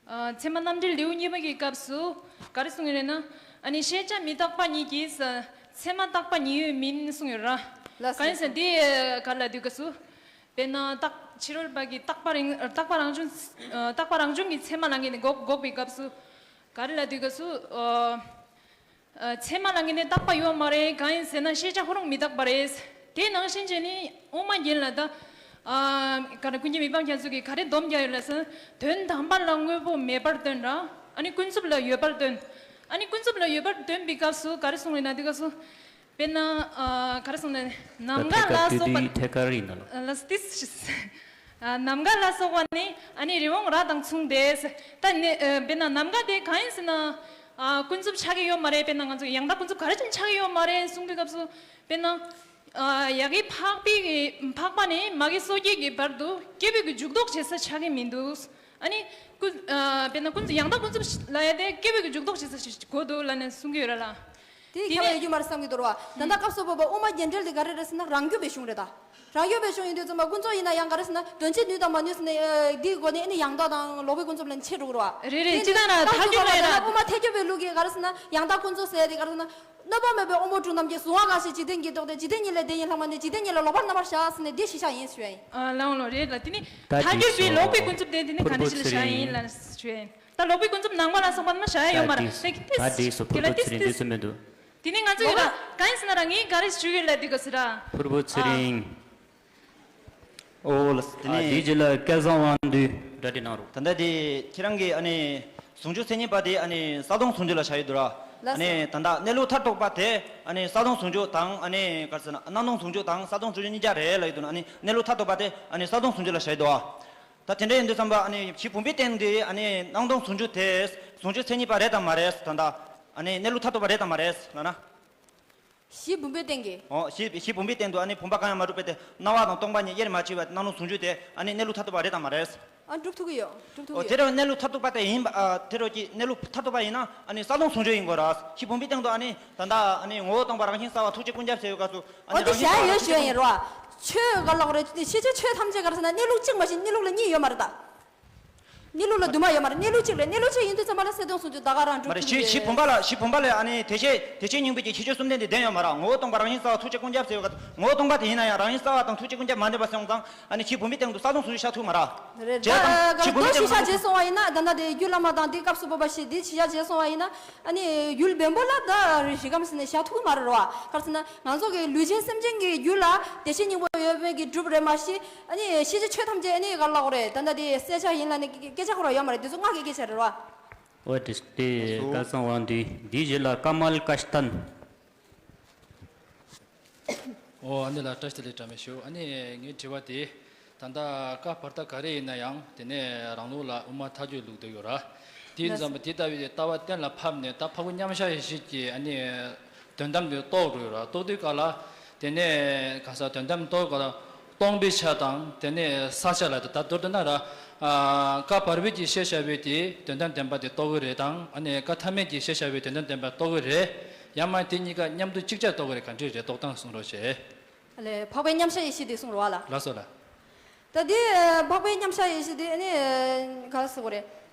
ཨ། ཚད་མ་རྣམ་འགྲེལ་ལེའུ་གཉིས་པ་གི་སྐབས་སུ་ག་རེ་གསུངས་ཡོད་རེད་ན། ཨ་ནི་ཤེས་བྱ་མི་རྟག་པ་ཉིད་ཀྱིས་ཚད་མ་རྟག་པ་ཉིད་ཡོད་མིན་གསུངས་ཡོད་ར། ལགས་སོ། གང་ཡིན་ཟེར་ན་འདི་ག་རེ་ལབ་དུས་སྐབས་སུ། དཔེར་ན་རྟག་ཕྱི་རོལ་པ་གི་རྟག་པ་རང་རྟག་པ་རང་བྱུང་། རྟག་པ་རང་བྱུང་གི་ཚད་མ་ལ་ངེས་ནས་འགོག་འགོག་པའི་སྐབས་སུ་ག་རེ་ལབ་དུས་སྐབས་སུ། ཨ། ཚད་མ་ལ་ངེས་ནས་རྟག་པ་ཡོད་མ་རེད། གང་ཡིན་ཟེར་ན་ཤེས་བྱ་ཁོ་རང་མི་རྟག་པ་རེད། དེ་ནང་བཞིན་བྱས་ནས་དབུ་མ་རྒྱན་ལ་ད། ཨ། ག་རེ་ཀུན་མཁྱེན་མི་ཕམ་རྒྱ་མཚོ་གིས་ག་རེ་སྡོམ་རྒྱག་ཡོད་ལབ་ཟེར་ན། དོན་དམ་པ་ལ་དངོས་པོ་མེད་པར་སྟོན་ར། ཨ་ནི་ཀུན་རྫོབ་ལ་ཡོད་པར་སྟོན། ཨ་ནི་ཀུན་རྫོབ་ལ་ཡོད་པར་སྟོན་པའི་སྐབས་སུ་ག་རེ་གསུངས་རེད་ན་དེ་སྐབས་སུ། དཔེར་ན། ཨ། ག་རེ་གསུངས་ན། ནམ་མཁའ་ལ་སོགས་པ། ཐད་ཀར་ཡིན་ན་ལ། ལ་སྟིས། ཨ། ནམ་མཁའ་ལ་སོགས་པ་ནི་ཨ་ནི་རི་བོང་རྭ་དང་མཚུངས་ཏེ། ད་ནི། ཨ། དཔེར་ན་ནམ་མཁའ་དེ་གང་ཡིན་ཟེར་ན། ཨ། ཀུན་རྫོབ་ཆགས་ཀྱི་ཡོད་མ་རེད། དཔེར་ན་ང་ཚོ་ཡང་དག་ཀུན་རྫོབ་ག་རེ་བྱས་ནས་ཆགས་ཀྱི་ཡོད་མ་རེད་གསུང་དུས་སྐབས་སུ། དཔེར་ན། ཨ། ཡ་གི་འཕགས་པའི་གི་འཕགས་པ་ནས་མ་གི་སོ་སྐྱེ་གི་བར་དུ་སྐྱེ་བོའི་གི་འཇུག་ལྡོག་བྱེད་ས་ཆགས་ཀྱི་མི་འདུག་ཨ་ནི་ཀུན། ཨ། དཔེར་ན་ཀུན་ཡང་དག་ཀུན་རྫོབ་ལ་ཡ་དེ་སྐྱེ་བོའི་གི་འཇུག་ལྡོག་བྱེད་ས་ཞིག་དགོས་འདུག་ལབ་ནས་གསུང་གི་ཡོད་ར་ལ། དེ་དེ་ཁྱབ་ནས་ཡོད་རྒྱུ་མ་རེད་བསམ་གྱི་འདུག་ར། ད་ལྟ་སྐབས་སུ་བབ་པ་དབུ་མ་རྒྱན་འགྲེལ་དེ་ག་རེ་རེད་ཟེར་ན་རང་རྒྱུད་པའི་གཞུང་རེད་ད། རང་རྒྱུད་པའི་གཞུང་ཡིན་དུས་ཙམ་པ་ཀུན་རྫོབ་ཡིན་ན་ཡང་ག་རེ་ཟེར་ན་དོན་བྱེད་ནུས་དང་མ་ནུས་ཟེར་ནས་ཨ། འདིའི་སྒོ་ནས་ཨ་ནི་ཡང་དག་དང་ལོག་པའི་ཀུན་རྫོབ་ལ་ཕྱེ་འགྲོ་གི་ར་བ། རེད་རེད། སྤྱིར་བཏང་ན་ཐལ་འགྱུར་ལ་ཡིན་ན། དབུ་མ་ཐལ་འགྱུར་བའི་ལུགས་ཀྱི་ག་རེ་ཟེར་ན་ཡང་དག་ཀུན་རྫོབ་ཟེར་དེ་ག་རེ་ཟེར་ན། གནོད་པ་མེད་པའི་དབང་པོ་དྲུག་རྣམས་ཀྱི་གཟུང་བ་འགའ་ཞིག་འཇིག་རྟེན་གྱི་ལྡོག་སྟེ་འཇིག་རྟེན་གཉིས་ལས་བདེ་ཞིང་ལྷག་མ་ནི་འཇིག་རྟེན་གཉིས་ལས་ལོག་པར་རྣམ་པར་བཞག་ཟེར་ནས་འདི་གཞི་བཞག་ཡིན་ཞུ་ཡ་ཡིན། ཨ་ལའང་ལོ་རེད་ལ། དེ་ནི་ད་ཐལ་འགྱུར་པའི་ལོག་པའི་ཀུན་རྫོབ་དེ་དེ་ནི་ག་འདྲ་ཞིག་ལ་བཞག་ཡིན་ལ་ཞུ་ཡ་ཡིན། ད་ལོག་པའི་ཀུན་རྫོབ་ནང་པ་ལ་སོགས་པ་རྣམས་བཞག་ཡ་ཡོད་མ་རེད། ད་ད་དེ་སོ་ཕུར་བུ་ཚེ་རིང་དུས་ཚོད་མི་འདུག་དེ་ནི་ང་ཚོ་ཡོད་ར། གང་ཡིན་ཟེར་ན་ར་ངས་ག་རེ་ཞུ་གི་ལ་དེ་ག་ཟེར་ར། ཕུར་བུ་ཚེ་རིང་། ཨོ་ལགས། དེ་ཨ། ནས་དེའི་རྗེས་ལ་སྐལ་བཟང་དབང་འདུས་གྲ་སྒྲིག་གནང་རོགས། ད་ལྟ་དེ་ཁྱེད་རང་གིས་ཨ་ནི་ཟུང་འཇུག་མཚན་ཉིད་པ་དེ་ཨ་ནི་གསལ་སྟོང་ཟུང་འཇུག་ལ་བཞག་ཡོད་འདུག་ར། ལགས་སོ། ཨ་ནི་ད་ལྟ་གནས་ལུགས་མཐར་ཐུག་པ་དེ་ཨ་ནི་གསལ་སྟོང་ཟུང་འཇུག་དང་ཨ་ནི་ག་རེ་ཟེར་ན་སྣང་སྟོང་ཟུང་འཇུག་དང་གསལ་སྟོང་ཟུང་འཇུག་གཉིས་ཆ་རེད་ལབ་ཡོད་འདུག་ན། ཨ་ནི་གནས་ལུགས་མཐར་ཐུག་པ་དེ་ཨ་ནི་གསལ་སྟོང་ཟུང་འཇུག་ལ་བཞག་ཡོད་འདུག་ཨ། ད་དེ་འདྲ་ཡིན་དུས་ཙམ་པ་ཨ་ནི་གཞི་བུམ་པའི་སྟེང་དེ་ཨ་ནི་སྣང་སྟོང་ཟུང་འཇུག་དེ་ཟུང་འཇུག་མཚན་ཉིད་པ་རེད་དམ་མ་རེད། ད་ལྟ་ཨ་ནི་གནས་ལུགས་མཐར་ཐུག་པ་རེད་དམ་མ་རེད་ལབ་ན། གཞི་བུམ་པའི་སྟེང་གི། ཨོ། གཞི་གཞི་བུམ་པའི་སྟེང་དུ་ཨ་ནི་བུམ་པ་གང་ཡང་མ་གྲུབ་པའི་དེ་སྣང་བ་དང་སྟོང་པ་གཉིས་དབྱེར་མ་ཕྱེ་བའི་སྣང་སྟོང་ཟུང་འཇུག་དེ་ཨ་ནི་གནས་ལུགས་མཐར་ཐུག་པ་རེད་དམ་མ་རེད། ཨ། གྲུབ་ཐུབ་ཀྱི་ཡོད། གྲུབ་ཐུབ་ཨོ། ཀྱི་དེ་ཡོད། རང་གནས་ལུགས་མཐར་ཐུག་པ་དེ་ཡིན་པ། ཨ། དེ་རོ་ཀྱི་གནས་ལུགས་མཐར་ཐུག་པ་ཡིན་ན་ཨ་ནི་གསལ་སྟོང་ཟུང་འཇུག་ཡིན་དགོས་ར། གཞི་བུམ་པའི་སྟེང་དུ་ཨ་ནི་ད་ལྟ་ཨ་ནི་ངོ་བོ་སྟོང་པ་རང་བཞིན་གསལ་བ་ཐུགས་རྗེ་ཀུན་ཁྱབ་ཟེར་བའི་སྐབས་སུ་ཨ་ནི་རང་བཞིན་གསལ་བ་ཐུགས་རྗེ་ཀུན་ཁྱབ། ཆོས་ག་ལ་གོ་རེད། ཤེས་བྱའི་ཆོས་ཐམས་ཅད་ག་རེ་ཟེར་ན་གནས་ལུགས་གཅིག་མ་ཞིག་གནས་ལུགས་ལ་གཉིས་ཡོད་མ་རེད་ད། གནས་ལུགས་ལ་དུ་མ་ཡོད་མ་རེད། གནས་ལུགས་གཅིག་རེད། གནས་ལུགས་གཅིག་ཡིན་དུས་ཙམ་པ་ལ་གསལ་སྟོང་ཟུང་འཇུག་ད་ག་རང་མ་གྲུབ་རེད། ཐུབ་ཀྱི་གཞི་ཡོད། བུམ་པ་ལ། གཞི་བུམ་པ་ལ་ཨ་ནི་དེ་བྱེད་དེ་བྱེད་སྙིང་པོའི་གི་ཁྱད་ཆོས་གསུམ་ལྡན་དེ་ལྡན་ཡོད་མ་རེད། ངོ་བོ་སྟོང་པ་རང་བཞིན་གསལ་བ་ཐུགས་རྗེ་ཀུན་ཁྱབ་ཟེར་བའི་སྐབས་ངོ་བོ་སྟོང་པ་དེ་ཡིན་ན་ཡང་རང་བཞིན་གསལ་བ་དང་ཐུགས་རྗེ་ཀུན་ཁྱབ་མ་ལྡན་པ་སོང་ཙང་ཨ་ནི་གཞི་བུམ་པའི་སྟེང་དུ་གསལ་སྟོང་ཟུང་འཇུག་བཞག་ཐུབ་མ་རེད། རེད། བྱས་ཙང་ད་གཞི་བུམ་པའི་སྟེང་དུ་གསལ་སྟོང་ཟུང་འཇུག་བཞག་ཐུབ་མ་རེད། དེ་རྒྱུད་བླ་མ་དང་དེ་སྐབས་སུ་བབ་པ་ཞིག་དེ་ཕྱི་བཞག་བྱས་སོང་བ་ཡིན་ན་ཨ་ནི་ཡུལ་བེམ་པོ་ལ་ད་རེ་ཞིག་གམ་ཟེར་ནས་བཞག་ཐུབ་མ་རེད་རོ། ག་རེ་ཟེར་ན་ང་ཚོ་གི་ལུས་ཅན་སེམས་ཅན་གྱི་རྒྱུད་ལ་དེ་བྱེད་སྙིང་པོ་ཡོད་པའི་གི་གྲུབ་རེད་མ་གཞི། ཨ་ནི་ཤེས་བྱའི་ཆོས་ཐམས་ཅད་ཨ་ནི་ག་ལ་གོ་རེད། ད་ལྟ་དེ་གསལ་ཆ་ཡིན་ལ་ནི་སྐད་ཆ་ཁོ་ར་ཡོད་མ་རེད། དེ་ཚོ་སྔགས་ཀྱི་སྐད་ཆ་རེད་རོ། ཨོ་དེ་དེ་སྐལ་བཟང་དབང་འདུས་འདིའི་རྗེས་ལ་ཀ་མལ་ཀ་ཤྟན། ཨོ་ཨ་ནི་ལ་བཀྲ་ཤིས་བདེ་ལེགས་གྲངས་མེད་ཞུ། ཨ་ནི་ངའི་དྲི་བ་དེ་ད་ལྟ་བཀའ་བར་ཐག་ག་རེ་ཡིན་ན་ཡང་དེ་ནས་རང་ལུགས་ལ་དབུ་མ་ཐལ་འགྱུར་ལུགས་དེ་ཡོད་ར། དེ་ཡིན་ཙམ་པ་དེ་ལྟ་བུའི་ལྟ་བ་གཏན་ལ་ཕབ་ནས་ད་འཕགས་པའི་མཉམ་གཞག་ཡེ་ཤེས་ཀྱི་ཨ་ནི་དོན་དམ་དེ་རྟོགས་འགྲོ་ཡོད་ར། རྟོགས་དུས་ག་ལ་དེ་ནས་ག་ས་དོན་དམ་རྟོགས་ག་ལ། སྟོང་པའི་ཆ་དང་དེ་ནས་ས་ཆ་ལ་ད་མདོར་བསྡུ་ན་ར། ཨ། བཀའ་བར་པའི་གི་ཤེས་བྱ་བའི་དེ་དོན་དམ་བདེན་པ་དེ་རྟོགས་ཀྱི་རེད་དང་ཨ་ནི་བཀའ་ཐ་མའི་གི་ཤེས་བྱ་བའི་དོན་དམ་བདེན་པ་རྟོགས་ཀྱི་རེད། ཡང་མ་དེ་གཉིས་ཀ་མཉམ་དུ་གཅིག་ཆར་རྟོགས་ཀྱི་རེད། ག་འདྲ་རེད། རྟོགས་སྟངས་གསུང་རོགས་བྱེད། ཨ་ལས་འཕགས་པའི་མཉམ་གཞག་ཡེ་ཤེས་དེ་གསུང་རོགས་ཨ་ལ། ལགས་སོ་ལགས། ད་དེ་འཕགས་པའི་མཉམ་གཞག་ཡེ་ཤེས་དེ་ཨ་ནི་ག་རེ་ཟེར་དགོས་རེད།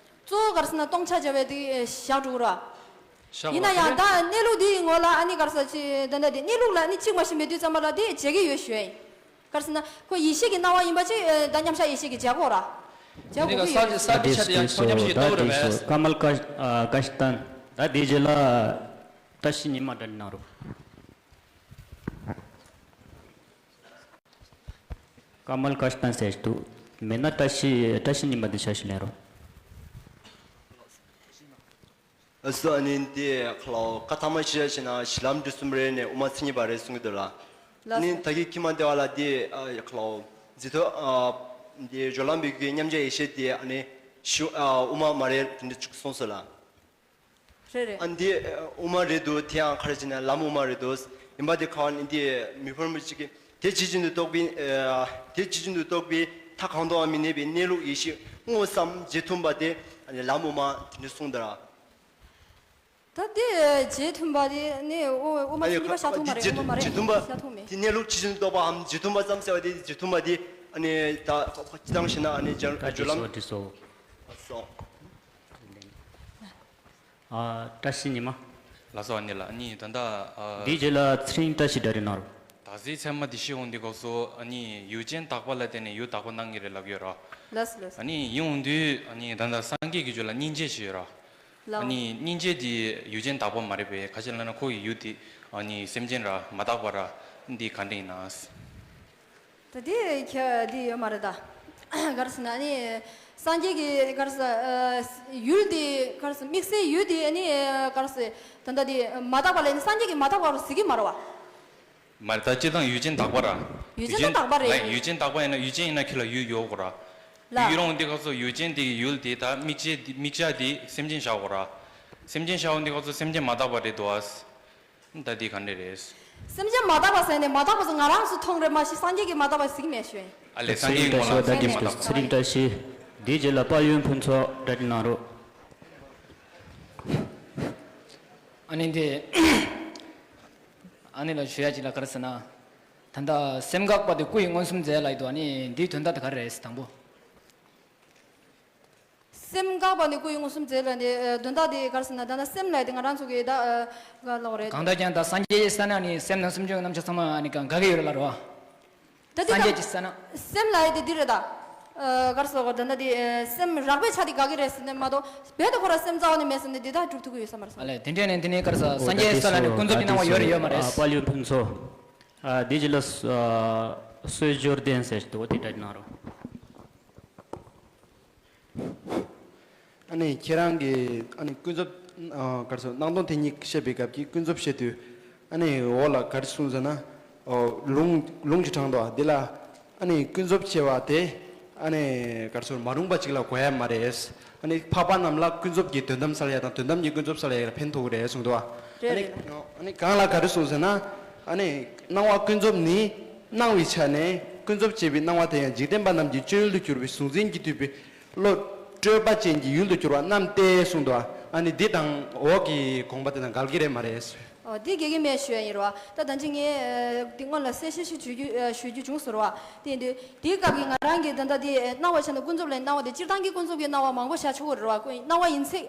གཙོ་བོ་ག་རེ་ཟེར་ན་སྟོང་ཆ་བྱ་བའི་དེ་བཞག་འགྲོ་གི་ར། བཞག་ཡིན་ན་ཡང་ད་གནས་ལུགས་དེའི་ངོ་ལ་ཨ་ནི་ག་རེ་ཟེར་ཅི་ད་ད་དེ་གནས་ལུགས་ལ་ཨ་ནི་གཅིག་མ་ཤེས་མེད་དུས་ཙམ་པ་ལ་དེ་བྱེད་ཀྱི་ཡོད་ཞུ་ཡ་ཡིན། ག་རེ་ཟེར་ན་ཁོ་ཡེ་ཤེས་ཀྱི་སྣང་བ་ཡིན་པ་ཅིག་ཨ་ད་མཉམ་བཞག་ཡེ་ཤེས་ཀྱི་བྱ་དགོས་ར། བྱ་དེ་དགོས་ནས་ཀྱི་ཡོད། གསར་བརྗེ་ཆ་དེ་ཡང་ཁྱོད་མཉམ་ཞིག་ད་ལྟོས་རེད་དེ་པས། ཀ་མལ་ཀ་ཨ་ཀ་ཤི་ཏན་ད་དེ་རྗེས་ལ་བཀྲ་ཤིས་ཉི་མ་འདྲ་གནང་རོགས། ཀ་མལ་ཀ་ཤི་ཏན་ཟེར་འདུག་མེད་ན་བཀྲ་ཤིས་བཀྲ་ཤིས་ཉི་མ་འདི་ཆ་ཞིག་ལེན་རོགས། ཨ་སོ་ཨ་ནི་འདི་ཁ་ལོ་ཀ་ཐ་མ་ཤི་ཡ་ཤི་ན་གཞི་ལམ་འབྲས་གསུམ་རེ་ནས་དབུ་མ་མཚན་ཉིད་པ་རེ་གསུང་གི་འདུག་ལ། ཨ་ནི་ད་གི་ཁྱི་མ་འདི་བ་ལ་འདི་ཨ་ཁ་ལོ་འཛི་ཐོ་ཨ་འདི་སྦྱོར་ལམ་བི་གི་མཉམ་བྱ་ཡེ་ཤེས་འདི་ཨ་ནི་ཤུ་ཨ་དབུ་མ་མ་རེད་དེ་འདྲ་བཅུག་སོང་སོ་ལ། རེད་རེད། ཨ་འདི་ཨ་དབུ་མ་རེད་འདུག་དེ་ཡང་ཁ་ར་ཅི་ན་ལམ་དབུ་མ་རེད་འདུག་ཡིན་པ་དེ་ཁ་བ་ནི་འདི་མི་ཕོར་མི་གཅིག་གི་དེ་ཇི་བཞིན་དུ་རྟོགས་པའི་ཨ་དེ་ཇི་བཞིན་དུ་རྟོགས་པའི་མཐའ་གང་དུའང་མི་གནས་པའི་གནས་ལུགས་ཡེ་ཤེས་དངོས་སམ་རྗེས་མཐུན་པ་དེ་ཨ་ནི་ལམ་དབུ་མ་དེ་འདྲ་གསུངས་འདུག་ར། ད་དེ་རྗེས་མཐུན་པ་དེ་ནི་དབུ་དབུ་མ་ཨ་ནི་ཚིག་གཉིས་པ་ཤ་ཐུག་མ་རེད། དེ་དབུ་མ་མ་རེད། རྗེས་མཐུན་པ་ཤ་ཐུག་མེད། དེ་གནས་ལུགས་ཇི་བཞིན་དུ་རྟོགས་པའམ་རྗེས་མཐུན་པ་ཙམ་ཟེར་བ་དེ་རྗེས་མཐུན་པ་དེ་ཨ་ནི་ད་ཅི་ཙམ་ཞེ་ན་ཨ་ནི་སྦྱོར་ད་སྦྱོར་ལམ་དེ་སོ་སོ། ཨ་བཀྲ་ཤིས་ཉི་མ། ལགས་སོ། ཨ་ནི་ལ་ཨ་ནི་ད་ལྟ་ཨ། འདིའི་རྗེས་ལ་ཚེ་རིང་བཀྲ་ཤིས་སྒྲ་རེ་གནང་རོགས། ད་གཟའི་ཚེ་མ་འདི་ཤི་འོང་དུས་སྐབས་སུ་ཨ་ནི་ཡུལ་ཅན་དག་པ་ལ་བརྟེན་ནས་ཡུལ་དག་པ་སྣང་གི་རེད་ལབ་ཡོད་ར། ལགས་སོ་ལགས་སོ། ཨ་ནི་ཡིན་འོང་དུས་ཨ་ནི་ད་ལྟ་སངས་རྒྱས་ཀྱི་རྒྱུད་ལ་སྙིང་རྗེ་ཞིག་ཡོད་ར། ལགས། ཨ་ནི་སྙིང་རྗེ་འདི་ཡུལ་ཅན་དག་པ་མ་རེད་པས། ཁ་ཤས་ལ་ན་ཁོ་ཡི་ཡུལ་དེ་ཨ་ནི་སེམས་ཅན་ར་མ་དག་པ་ར། འདི་ག་འདྲ་ཡིན་ན། ད་དེ་ཁྱད་དེ་ཡོད་མ་རེད་ད། ག་རེ་ཟེར་ན་ཨ་ནི་སངས་རྒྱས་ཀྱི་ག་རེ་ཟེར་ཨ་ཡུལ་དེ་ག་རེ་ཟེར་དམིགས་བསལ་ཡུལ་དེ་ཨ་ནི་ག་རེ་ཟེར་ད་ལྟ་དེ་མ་དག་པ་ལ་ནི་སངས་རྒྱས་ཀྱི་མ་དག་པ་རུ་ཟེར་གི་མ་རེད་བ། མ་རེད། ད་སྤྱིར་བཏང་ཡུལ་ཅན་དག་པ་ར། ཡུལ་ཅན་དང་དག་པ་རེད། ལ་ཡུལ་ཅན་དག་པ་ཡིན་ན་ཡུལ་ཅན་ཡིན་ན་ཁྱེད་ལ་ཡུལ་ཡོད་དགོས་ར། ལ། ཡུལ་རུང་དེ་སྐབས་སུ་ཡུལ་ཅན་དེ་ཡུལ་དེ་ད་དམིགས་བྱ་དེ་དམིགས་བྱ་དེ་སེམས་ཅན་བཞག་དགོས་ར། སེམས་ཅན་བཞག་འོང་དེ་སྐབས་སུ་སེམས་ཅན་མ་དག་པ་རེད་འདུག་ཨ། ད་འདི་ག་འདྲ་རེད། སེམས་ཅན་མ་དག་པ་ཟེར་ནས་མ་དག་པ་ཟེར་ང་རང་ཚོ་མཐོང་རེད་མ་གཞི་སངས་རྒྱས་ཀྱི་མ་དག་པ་ཟེར་གི་མེད་ཞུ་ཡིན། ཨ་ལས་སངས་རྒྱས་ཀྱི་ངོ་ལ་སེམས་ཅན་མ་དག་པ། ཚེ་རིང་བཀྲ་ཤིས། འདིའི་རྗེས་ལ་དཔལ་ཡོན་ཕུན་ཚོགས་བཀྲ་ཤིས་གནང་རོགས། ཨ་ནི་འདི། ཨ་ནི་ལ་ཞུ་ཡ་ཅིག་ལ་ག་རེ་ཟེར་ན། ད་ལྟ་སེམས་འགག་པ་དེ་སྐུ་ཡི་མངོན་སུམ་མཛད་ལ་ཡི་དོ་ཨ་ནི་འདིའི་དོན་དག་དེ་ག་རེ་རེད་དང་པོ། སེམས་འགག་པ་ནི་སྐུ་ཡི་མངོན་སུམ་མཛད་ལ་ནི་དོན་དག་དེ་ག་རེ་ཟེར་ན་ད་ལྟ་སེམས་ལ་དེ་ང་རང་ཚོ་གི་ད་ག་ལོག་རེད། གང་ལྟར་ཀྱང་ད་སངས་རྒྱས་ས་ན་ནི་སེམས་ནང་སེམས་བྱུང་གི་རྣམ་གཞག་ཚང་མ་ནི་གང་འགག་གི་ཡོད་རེད་ལ་རོ། ད་དེ་སངས་རྒྱས་ཀྱི་ས་ན། སེམས་ལ་དེ་འདི་རེད་ད། ག་རེ་ཟེར་གོ་ད་ལྟ་དེ་སེམས་རགས་པའི་ཆ་དེ་འགག་གི་རེད་ཟེར་ནས་མ་གཏོགས་བོད་དུ་ཁོ་ར་སེམས་རྩ་བ་ནས་མེད་ཟེར་ནས་འདི་ད་སྒྲུབ་ཐུབ་ཀྱི་ཡོད་ས་མ་རེད་སོང་། ཨ་ལས་དེ་འདྲས་ནས་འདི་ནས་ག་རེ་ཟེར་སངས་རྒྱས་ས་ལ་ནི་ཀུན་རྫོབ་ཀྱི་སྣང་བ་ཡོད་རེད་ཡོད་མ་རེད། དཔལ་ཡོན་ཕུན་ཚོགས། ཨ་དེ་རྗེས་ལ་ཨ་གསོལ་འབྱོར་ལྡན་ཟེར་འདུག་དེ་འདྲ་གནང་རོགས། ཨ་ནི་ཁྱེད་རང་གིས་ཨ་ནི་ཀུན་རྫོབ་ཨ་ག་རེ་ཟེར་སྣང་སྟོང་མཐའ་གཉིས་བཤད་པའི་སྐབས་ཀྱི་ཀུན་རྫོབ་བཤད་དུས་ཨ་ནི་འོག་ལ་ག་རེ་གསུངས་ཟེར་ན། ཨོ་ལུང་ལུང་གི་དྲངས་འདུག་བ་འདི་ལ་ཨ་ནི་ཀུན་རྫོབ་ཅེས་པ་དེ་ཨ་ནི་ག་རེ་ཟེར་མ་རུངས་པ་ཅིག་ལ་གོ་ཡ་མ་རེད། ཨ་ནི་འཕགས་པ་རྣམས་ལ་ཀུན་རྫོབ་ཀྱི་དོན་དམ་སལ་ཡ་དང་དོན་དམ་གྱི་ཀུན་རྫོབ་སལ་ཡ་ལ་ཕན་ཐོགས་ཀྱི་རེད་གསུངས་འདུག་བ། རེད་ཨ་ནི་རེད། ཨ་ནི་གང་ལ་ག་རེ་གསུངས་ཟེར་ན། ཨ་ནི་སྣང་བ་ཀུན་རྫོབ་ནི་སྣང་བའི་ཆ་ནས་ཀུན་རྫོབ་ཅེས་པའི་སྣང་བ་དེ་ཡང་འཇིག་རྟེན་པ་རྣམས་ཀྱི་སྤྱོད་ཡུལ་དུ་གྱུར་པའི་གཟུང་འཛིན་གྱིས་བསྡུས་པའི་བློ་སྤྲོས་པ་ཅན་གྱི་ཡུལ་དུ་གྱུར་པ་རྣམས་ཏེ་གསུངས་འདུག་ཨ་ནི་འདི་དང་འོག་གི་དགོངས་པ་དེ་དང་འགལ་གྱི་རེད་མ་རེད། ཨོ་འདི་དགེ་གི་མེད་ཞུ་ཡ་ཡིན་རོ། ད་ད་ཅི་ངས་འདི་སྔོན་ལ་གསལ་བཤད་ཞིག་ཞུ་རྒྱུ་ཞུ་རྒྱུ་བྱུང་ཟེར་རོ། དེ་ཡིན་དུས་དེའི་སྐབས་ཀྱི་ང་རང་གི་ད་ལྟ་དེ་སྣང་བ་ཆ་ནས་ཀུན་རྫོབ་ལས་སྣང་བ་དེ་སྤྱིར་བཏང་གི་ཀུན་རྫོབ་ཀྱི་སྣང་བ་མང་པོ་བཞག་ཆོག་གི་རེད་རོ། སྣང་བ་ཡིན་ཚད།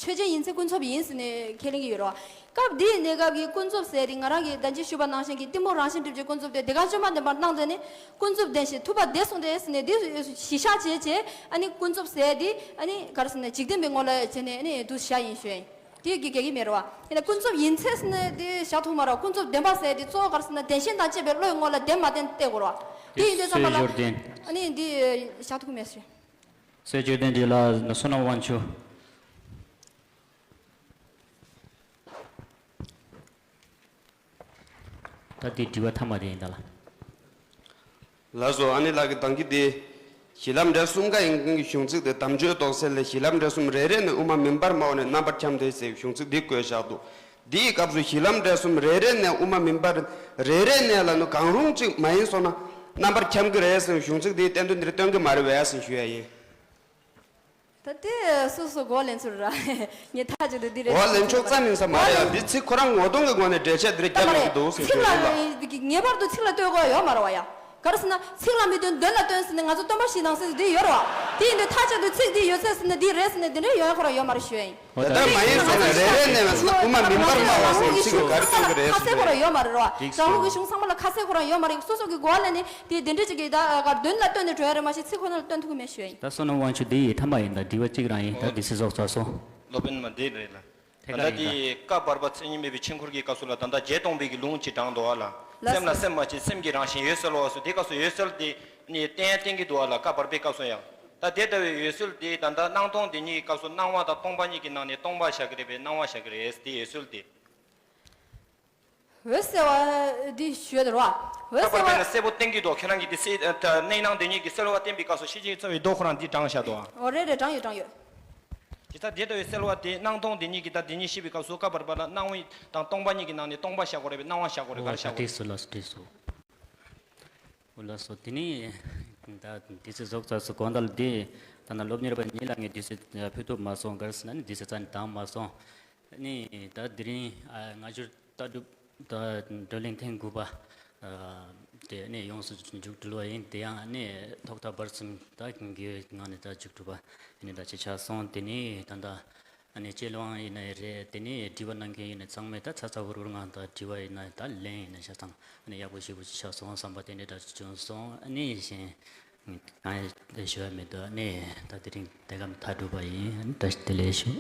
ཆོས་ཅན་ཡིན་ཚེ་ཀུན་རྫོབ་ཡིན་ཟེར་ནས་ཁས་ལེན་གྱི་ཡོད་རེད་བ། སྐབས་འདིའི་གནས་སྐབས་ཀྱི་ཀུན་རྫོབ་ཟེར་དེ་ང་རང་གིས་ད་ཅི་ཞུས་པ་ནང་བཞིན་གྱི་གཏི་མུག་རང་བཞིན་སྒྲིབ་ཀྱི་ཀུན་རྫོབ་དེ་དེ་ག་བཅོམ་པ་ནན་པར་སྣང་མཛད་ནས་ཀུན་རྫོབ་བདེན་ཞེས་ཐུབ་པ་བདེ་གསུངས་ཏེ་ཟེར་ནས་འདི་གཞི་བཞག་བྱས་བྱས་ཨ་ནི་ཀུན་རྫོབ་ཟེར་དེ་ཨ་ནི་ག་རེ་ཟེར་ན་འཇིག་རྟེན་པའི་ངོ་ལ་བྱས་ནས་ཨ་ནི་འདུ་བཞག་ཡིན་ཞུ་ཡིན། དེ་གི་གེ་གི་མེད་རེད་བ། ཡིན་ན་ཀུན་རྫོབ་ཡིན་ཚད་ཟེར་ནས་དེ་བཞག་ཐུབ་མ་རེད་བ། ཀུན་རྫོབ་བདེན་པ་ཟེར་དེ་གཙོ་བོ་ག་རེ་ཟེར་ན་བདེན་ཞེན་དང་བཅས་པའི་བློའི་ངོ་ལ་བདེན་མ་བདེན་བལྟས་དགོས་རེད་བ། དེ་ཡིན་དུས་ཙམ་པ་ལ་ཨ་ནི་འདི་བཞག་ཐུབ་ཀྱི་མེད་ཞུ། གསོལ་ཇོ་ལྡན་འདྲི་ལ་བསོད་ནམས་དབང་ཕྱུག་ད་འདི་དྲི་བ་ཐ་མ་དེ་ཡིན་ད་ལ། ལགས་སོ། ཨ་ནི་ལགས་ཀྱི་དང་གི་དེ། གཞི་ལམ་འབྲས་གསུམ་ཀ་ཡིན་མཁན་གྱི་གཞུང་ཚིག་དེ་དམ་ཆོས་རྟོགས་གསལ་ལས་གཞི་ལམ་འབྲས་གསུམ་རེ་རེ་ནས་དབུ་མ་མིན་པར་སྨྲ་བ་ནས་རྣམ་པར་འཁྱམས་ཏེ་ཟེར་གཞུང་ཚིག་འདི་བཀོད་བཞག་འདུག་འདིའི་སྐབས་སུ་གཞི་ལམ་འབྲས་གསུམ་རེ་རེ་ནས་དབུ་མ་མིན་པར་རེ་རེ་ནས་ལ་ནི་གང་རུང་གཅིག་མ་ཡིན་སོང་ན་རྣམ་པར་འཁྱམས་ཀྱི་རེད་ཟེར་གཞུང་ཚིག་འདིའི་བསྟན་དོན་འདིར་སྟོན་གྱི་མ་རེད་པས་ཟེར་ཞུ་ཡ་ཡིན། ད་དེ་སོ་སོ་གོ་ལེན་ཚུལ་ར། ངས་ཐག་ཆོད་དུ་འདི་རེད་གོ་ལེན་ཆོག་ཙམ་ཡིན་ས་མ་རེད་ཡ། འདི་ཚིག་ཁོ་རང་ངོ་གདོང་གི་ངོས་ནས་འགྲེལ་བཤད་འདི་རེད་རྒྱབ་ཡོང་གི་འདུག་ཟེར་ཚིག་ཞུ་ཡ་ཡིན་ལ། ལ་ངེས་པར་དུ་ཚིག་ལ་ལྟོས་དགོས་ཡོད་མ་རེད་བ་ཡ། ག་རེ་ཟེར་ན་ཚིག་ལ་མི་སྟོན་དོན་ལ་སྟོན་ཟེར་ནས་ང་ཚོ་སྟོན་པ་བཞི་དང་ཟེར་འདི་ཡོད་རེད་བ། དེ་ཡིན་དུས་ཐག་ཆོད་དུ་ཚིག་འདི་ཡོད་ཚད་ཟེར་ནས་འདི་རེད་ཟེར་ནས་འདི་འདྲའི་ཡོང་ཡ་ཁོ་རང་ཡོད་མ་རེད་ཞུ་ཡ་ཡིན། ད་ལྟ་མ་ཡིན་ཟེར་ན་རེ་རེ་ནས་མ་ཟེར་ན་དབུ་མ་མིན་པར་སྨྲ་བ་ཟེར་ཚིག་གི་ག་རེ་སྟོན་གི་རེད་ཟེར་ཁ་གསལ་ཁོ་རང་ཡོད་མ་རེད་རོ། ཀྱི་རང་ལུགས་ཀྱི་གཞུང་ཚང་མ་ལ་ཁ་གསལ་ཁོ་རང་ཡོད་མ་རེད། སོ་སོ་གི་གོ་བ་ལ་ནི་དེ་དེ་འདྲ་ཅིག་གི་ད་གར་དོན་ལ་ལྟོས་ནས་འགྲོ་ཡ་རེད་མ་གཞི་ཚིག་ཁོ་ན་ལ་ལྟོས་ཐུབ་ཀྱི་མེད་ཞུ་ཡ་ཡིན། ད་བསོད་ནམས་དབང་ཕྱུག་འདི་ཡི་ཐམ་པ་ཡིན། ད་དྲི་བ་གཅིག་རང་ཡིན། ད་འདི་སེ་ཟོག་ཚ་སོང་། སློབ་དཔོན་མ་འདི་རེད་ལ། ད་ལྟ་དེ་ཀ་བར་པ་མཚན་ཉིད་མེད་པའི་ཆོས་འཁོར་གྱི་སྐབས་སུ་ལ་ད་ལྟ་བརྒྱད་སྟོང་པའི་གི་ལུང་ཅིག་དྲངས་འདུག་ཨ་ལ། སེམས་ལ་སེམས་མ་བྱེད་སེམས་ཀྱི་རང་བཞིན་ཡོད་གསལ་བ་སོ། དེ་སྐབས་སུ་ཡོད་གསལ་དེ་ནི་བསྟན་བསྟན་གྱི་འདུག་ཨ་ལ། ཀ་བར་པའི་སྐབས་སུ་ཡང་ད་དེ་ལྟ་བུའི་ཡོད་གསལ་དེ་ད་ལྟ་སྣང་སྟོང་དེ་ཉིད་ཀྱི་སྐབས་སུ་སྣང་བ་དང་སྟོང་པ་ཉིད་ཀྱི་ནང་ནས་སྟོང་པ་བཞག་གི་རེད་པས་སྣང་བ་བཞག་གི་རེད་དེ་ཡོད་གསལ་དེ། འོད་གསལ་བ་འདི་ཞུས་དེ་རོ། འོད་ཀ་བར་པས་ན་གསལ་བ་གསལ་པོ་བསྟན་གྱི་འདུག་ཁྱེད་རང་གིས་དེ་སེ་ད་གནས་སྣང་དེ་ཉིད་ཀྱི་གསལ་བ་བསྟན་པའི་སྐབས་སུ་ཤེས་བྱའི་རྩ་བའི་མདོ་ཁོ་རང་འདི་དྲངས་བཞག་འདུག་ཨ། འོ་རེད་རེད། དྲངས་ཡོད་དྲངས་ཡོད། ཇི་ལྟར་དེ་ལྟ་བུའི་གསལ་བ་དེ་སྣང་སྟོང་དེ་ཉིད་ཀྱིས་ད་དེ་ཉིད་ཤེས་པའི་སྐབས་སུ་ཀ་བར་པ་ལ་སྣང་བ་དང་སྟོང་པ་ཉིད་ཀྱི་ནང་ནས་སྟོང་པ་བཞག་དགོས་རེད་པས་སྣང་བ་བཞག་དགོས་རེད། ག་རེ་བཞག་དགོས་རེད། འོ་ད་འགྲིགས་སོང་ལགས་སོ། འགྲིགས་སོང་། འོ་ལགས་སོ། དེ་ནས་ད་དུས་ཚོད་རྫོགས་ཚར་སོང་། དགོང་དག་ལ་དེ་ད་ནང་སློབ་གཉེར་པ་གཉིས་ལ་ངས་དུས་ཚོད་ཕུལ་ཐུབ་མ་སོང་། ག་རེ་ཟེར་ན་ནི་དུས་ཚོད་རྩ་ནས་འདང་མ་སོང་། ནི་ད་དེ་རིང་ཨ་སྔ་འགྱུར་ལྟ་གྲུབ་ད་བགྲོ་གླེང་ཐེངས་དགུ་པ་ཨ་དེ་ནི་ཡོངས་སུ་མཇུག་སྒྲིལ་བ་ཡིན། དེ་ཡང་ནི་ཐོག་མཐའ་བར་གསུམ་ད་དགེ་བའི་ངང་ནས་ད་མཇུག་གྲུབ་པ་ནི་ད་ཅིག་ཆགས་སོང་། དེ་ནི་ད་ལྟ་ཨ་ནི་དཔྱད་གླེང་ཡིན་ནའི་རེད། དེ་ནི་དྲི་བ་གནང་མཁན་ཡིན་ནའི་ཚང་མས་ད་ཚ་ཚ་འུར་འུར་ངང་ད་དྲི་བ་ཡིན་ན་ད་ལན་ཡིན་ན་ཆ་ཚང་ཨ་ནི་ཡག་པོ་ཞེ་པོ་ཅིག་ཆགས་སོང་བསམ་པ་དེ་འདྲ་འདྲ་ཅིག་བྱུང་སོང་། ཨ་ནི་གཞན་གང་ཡང་ཞུ་བ་མི་འདུག་ཨ་ནི་ད་དེ་རིང་དེ་ག་མཐའ་གྲུབ་པ་ཡིན། ཨ་ནི་བཀྲ་ཤིས་བདེ་ལེགས་ཞུ།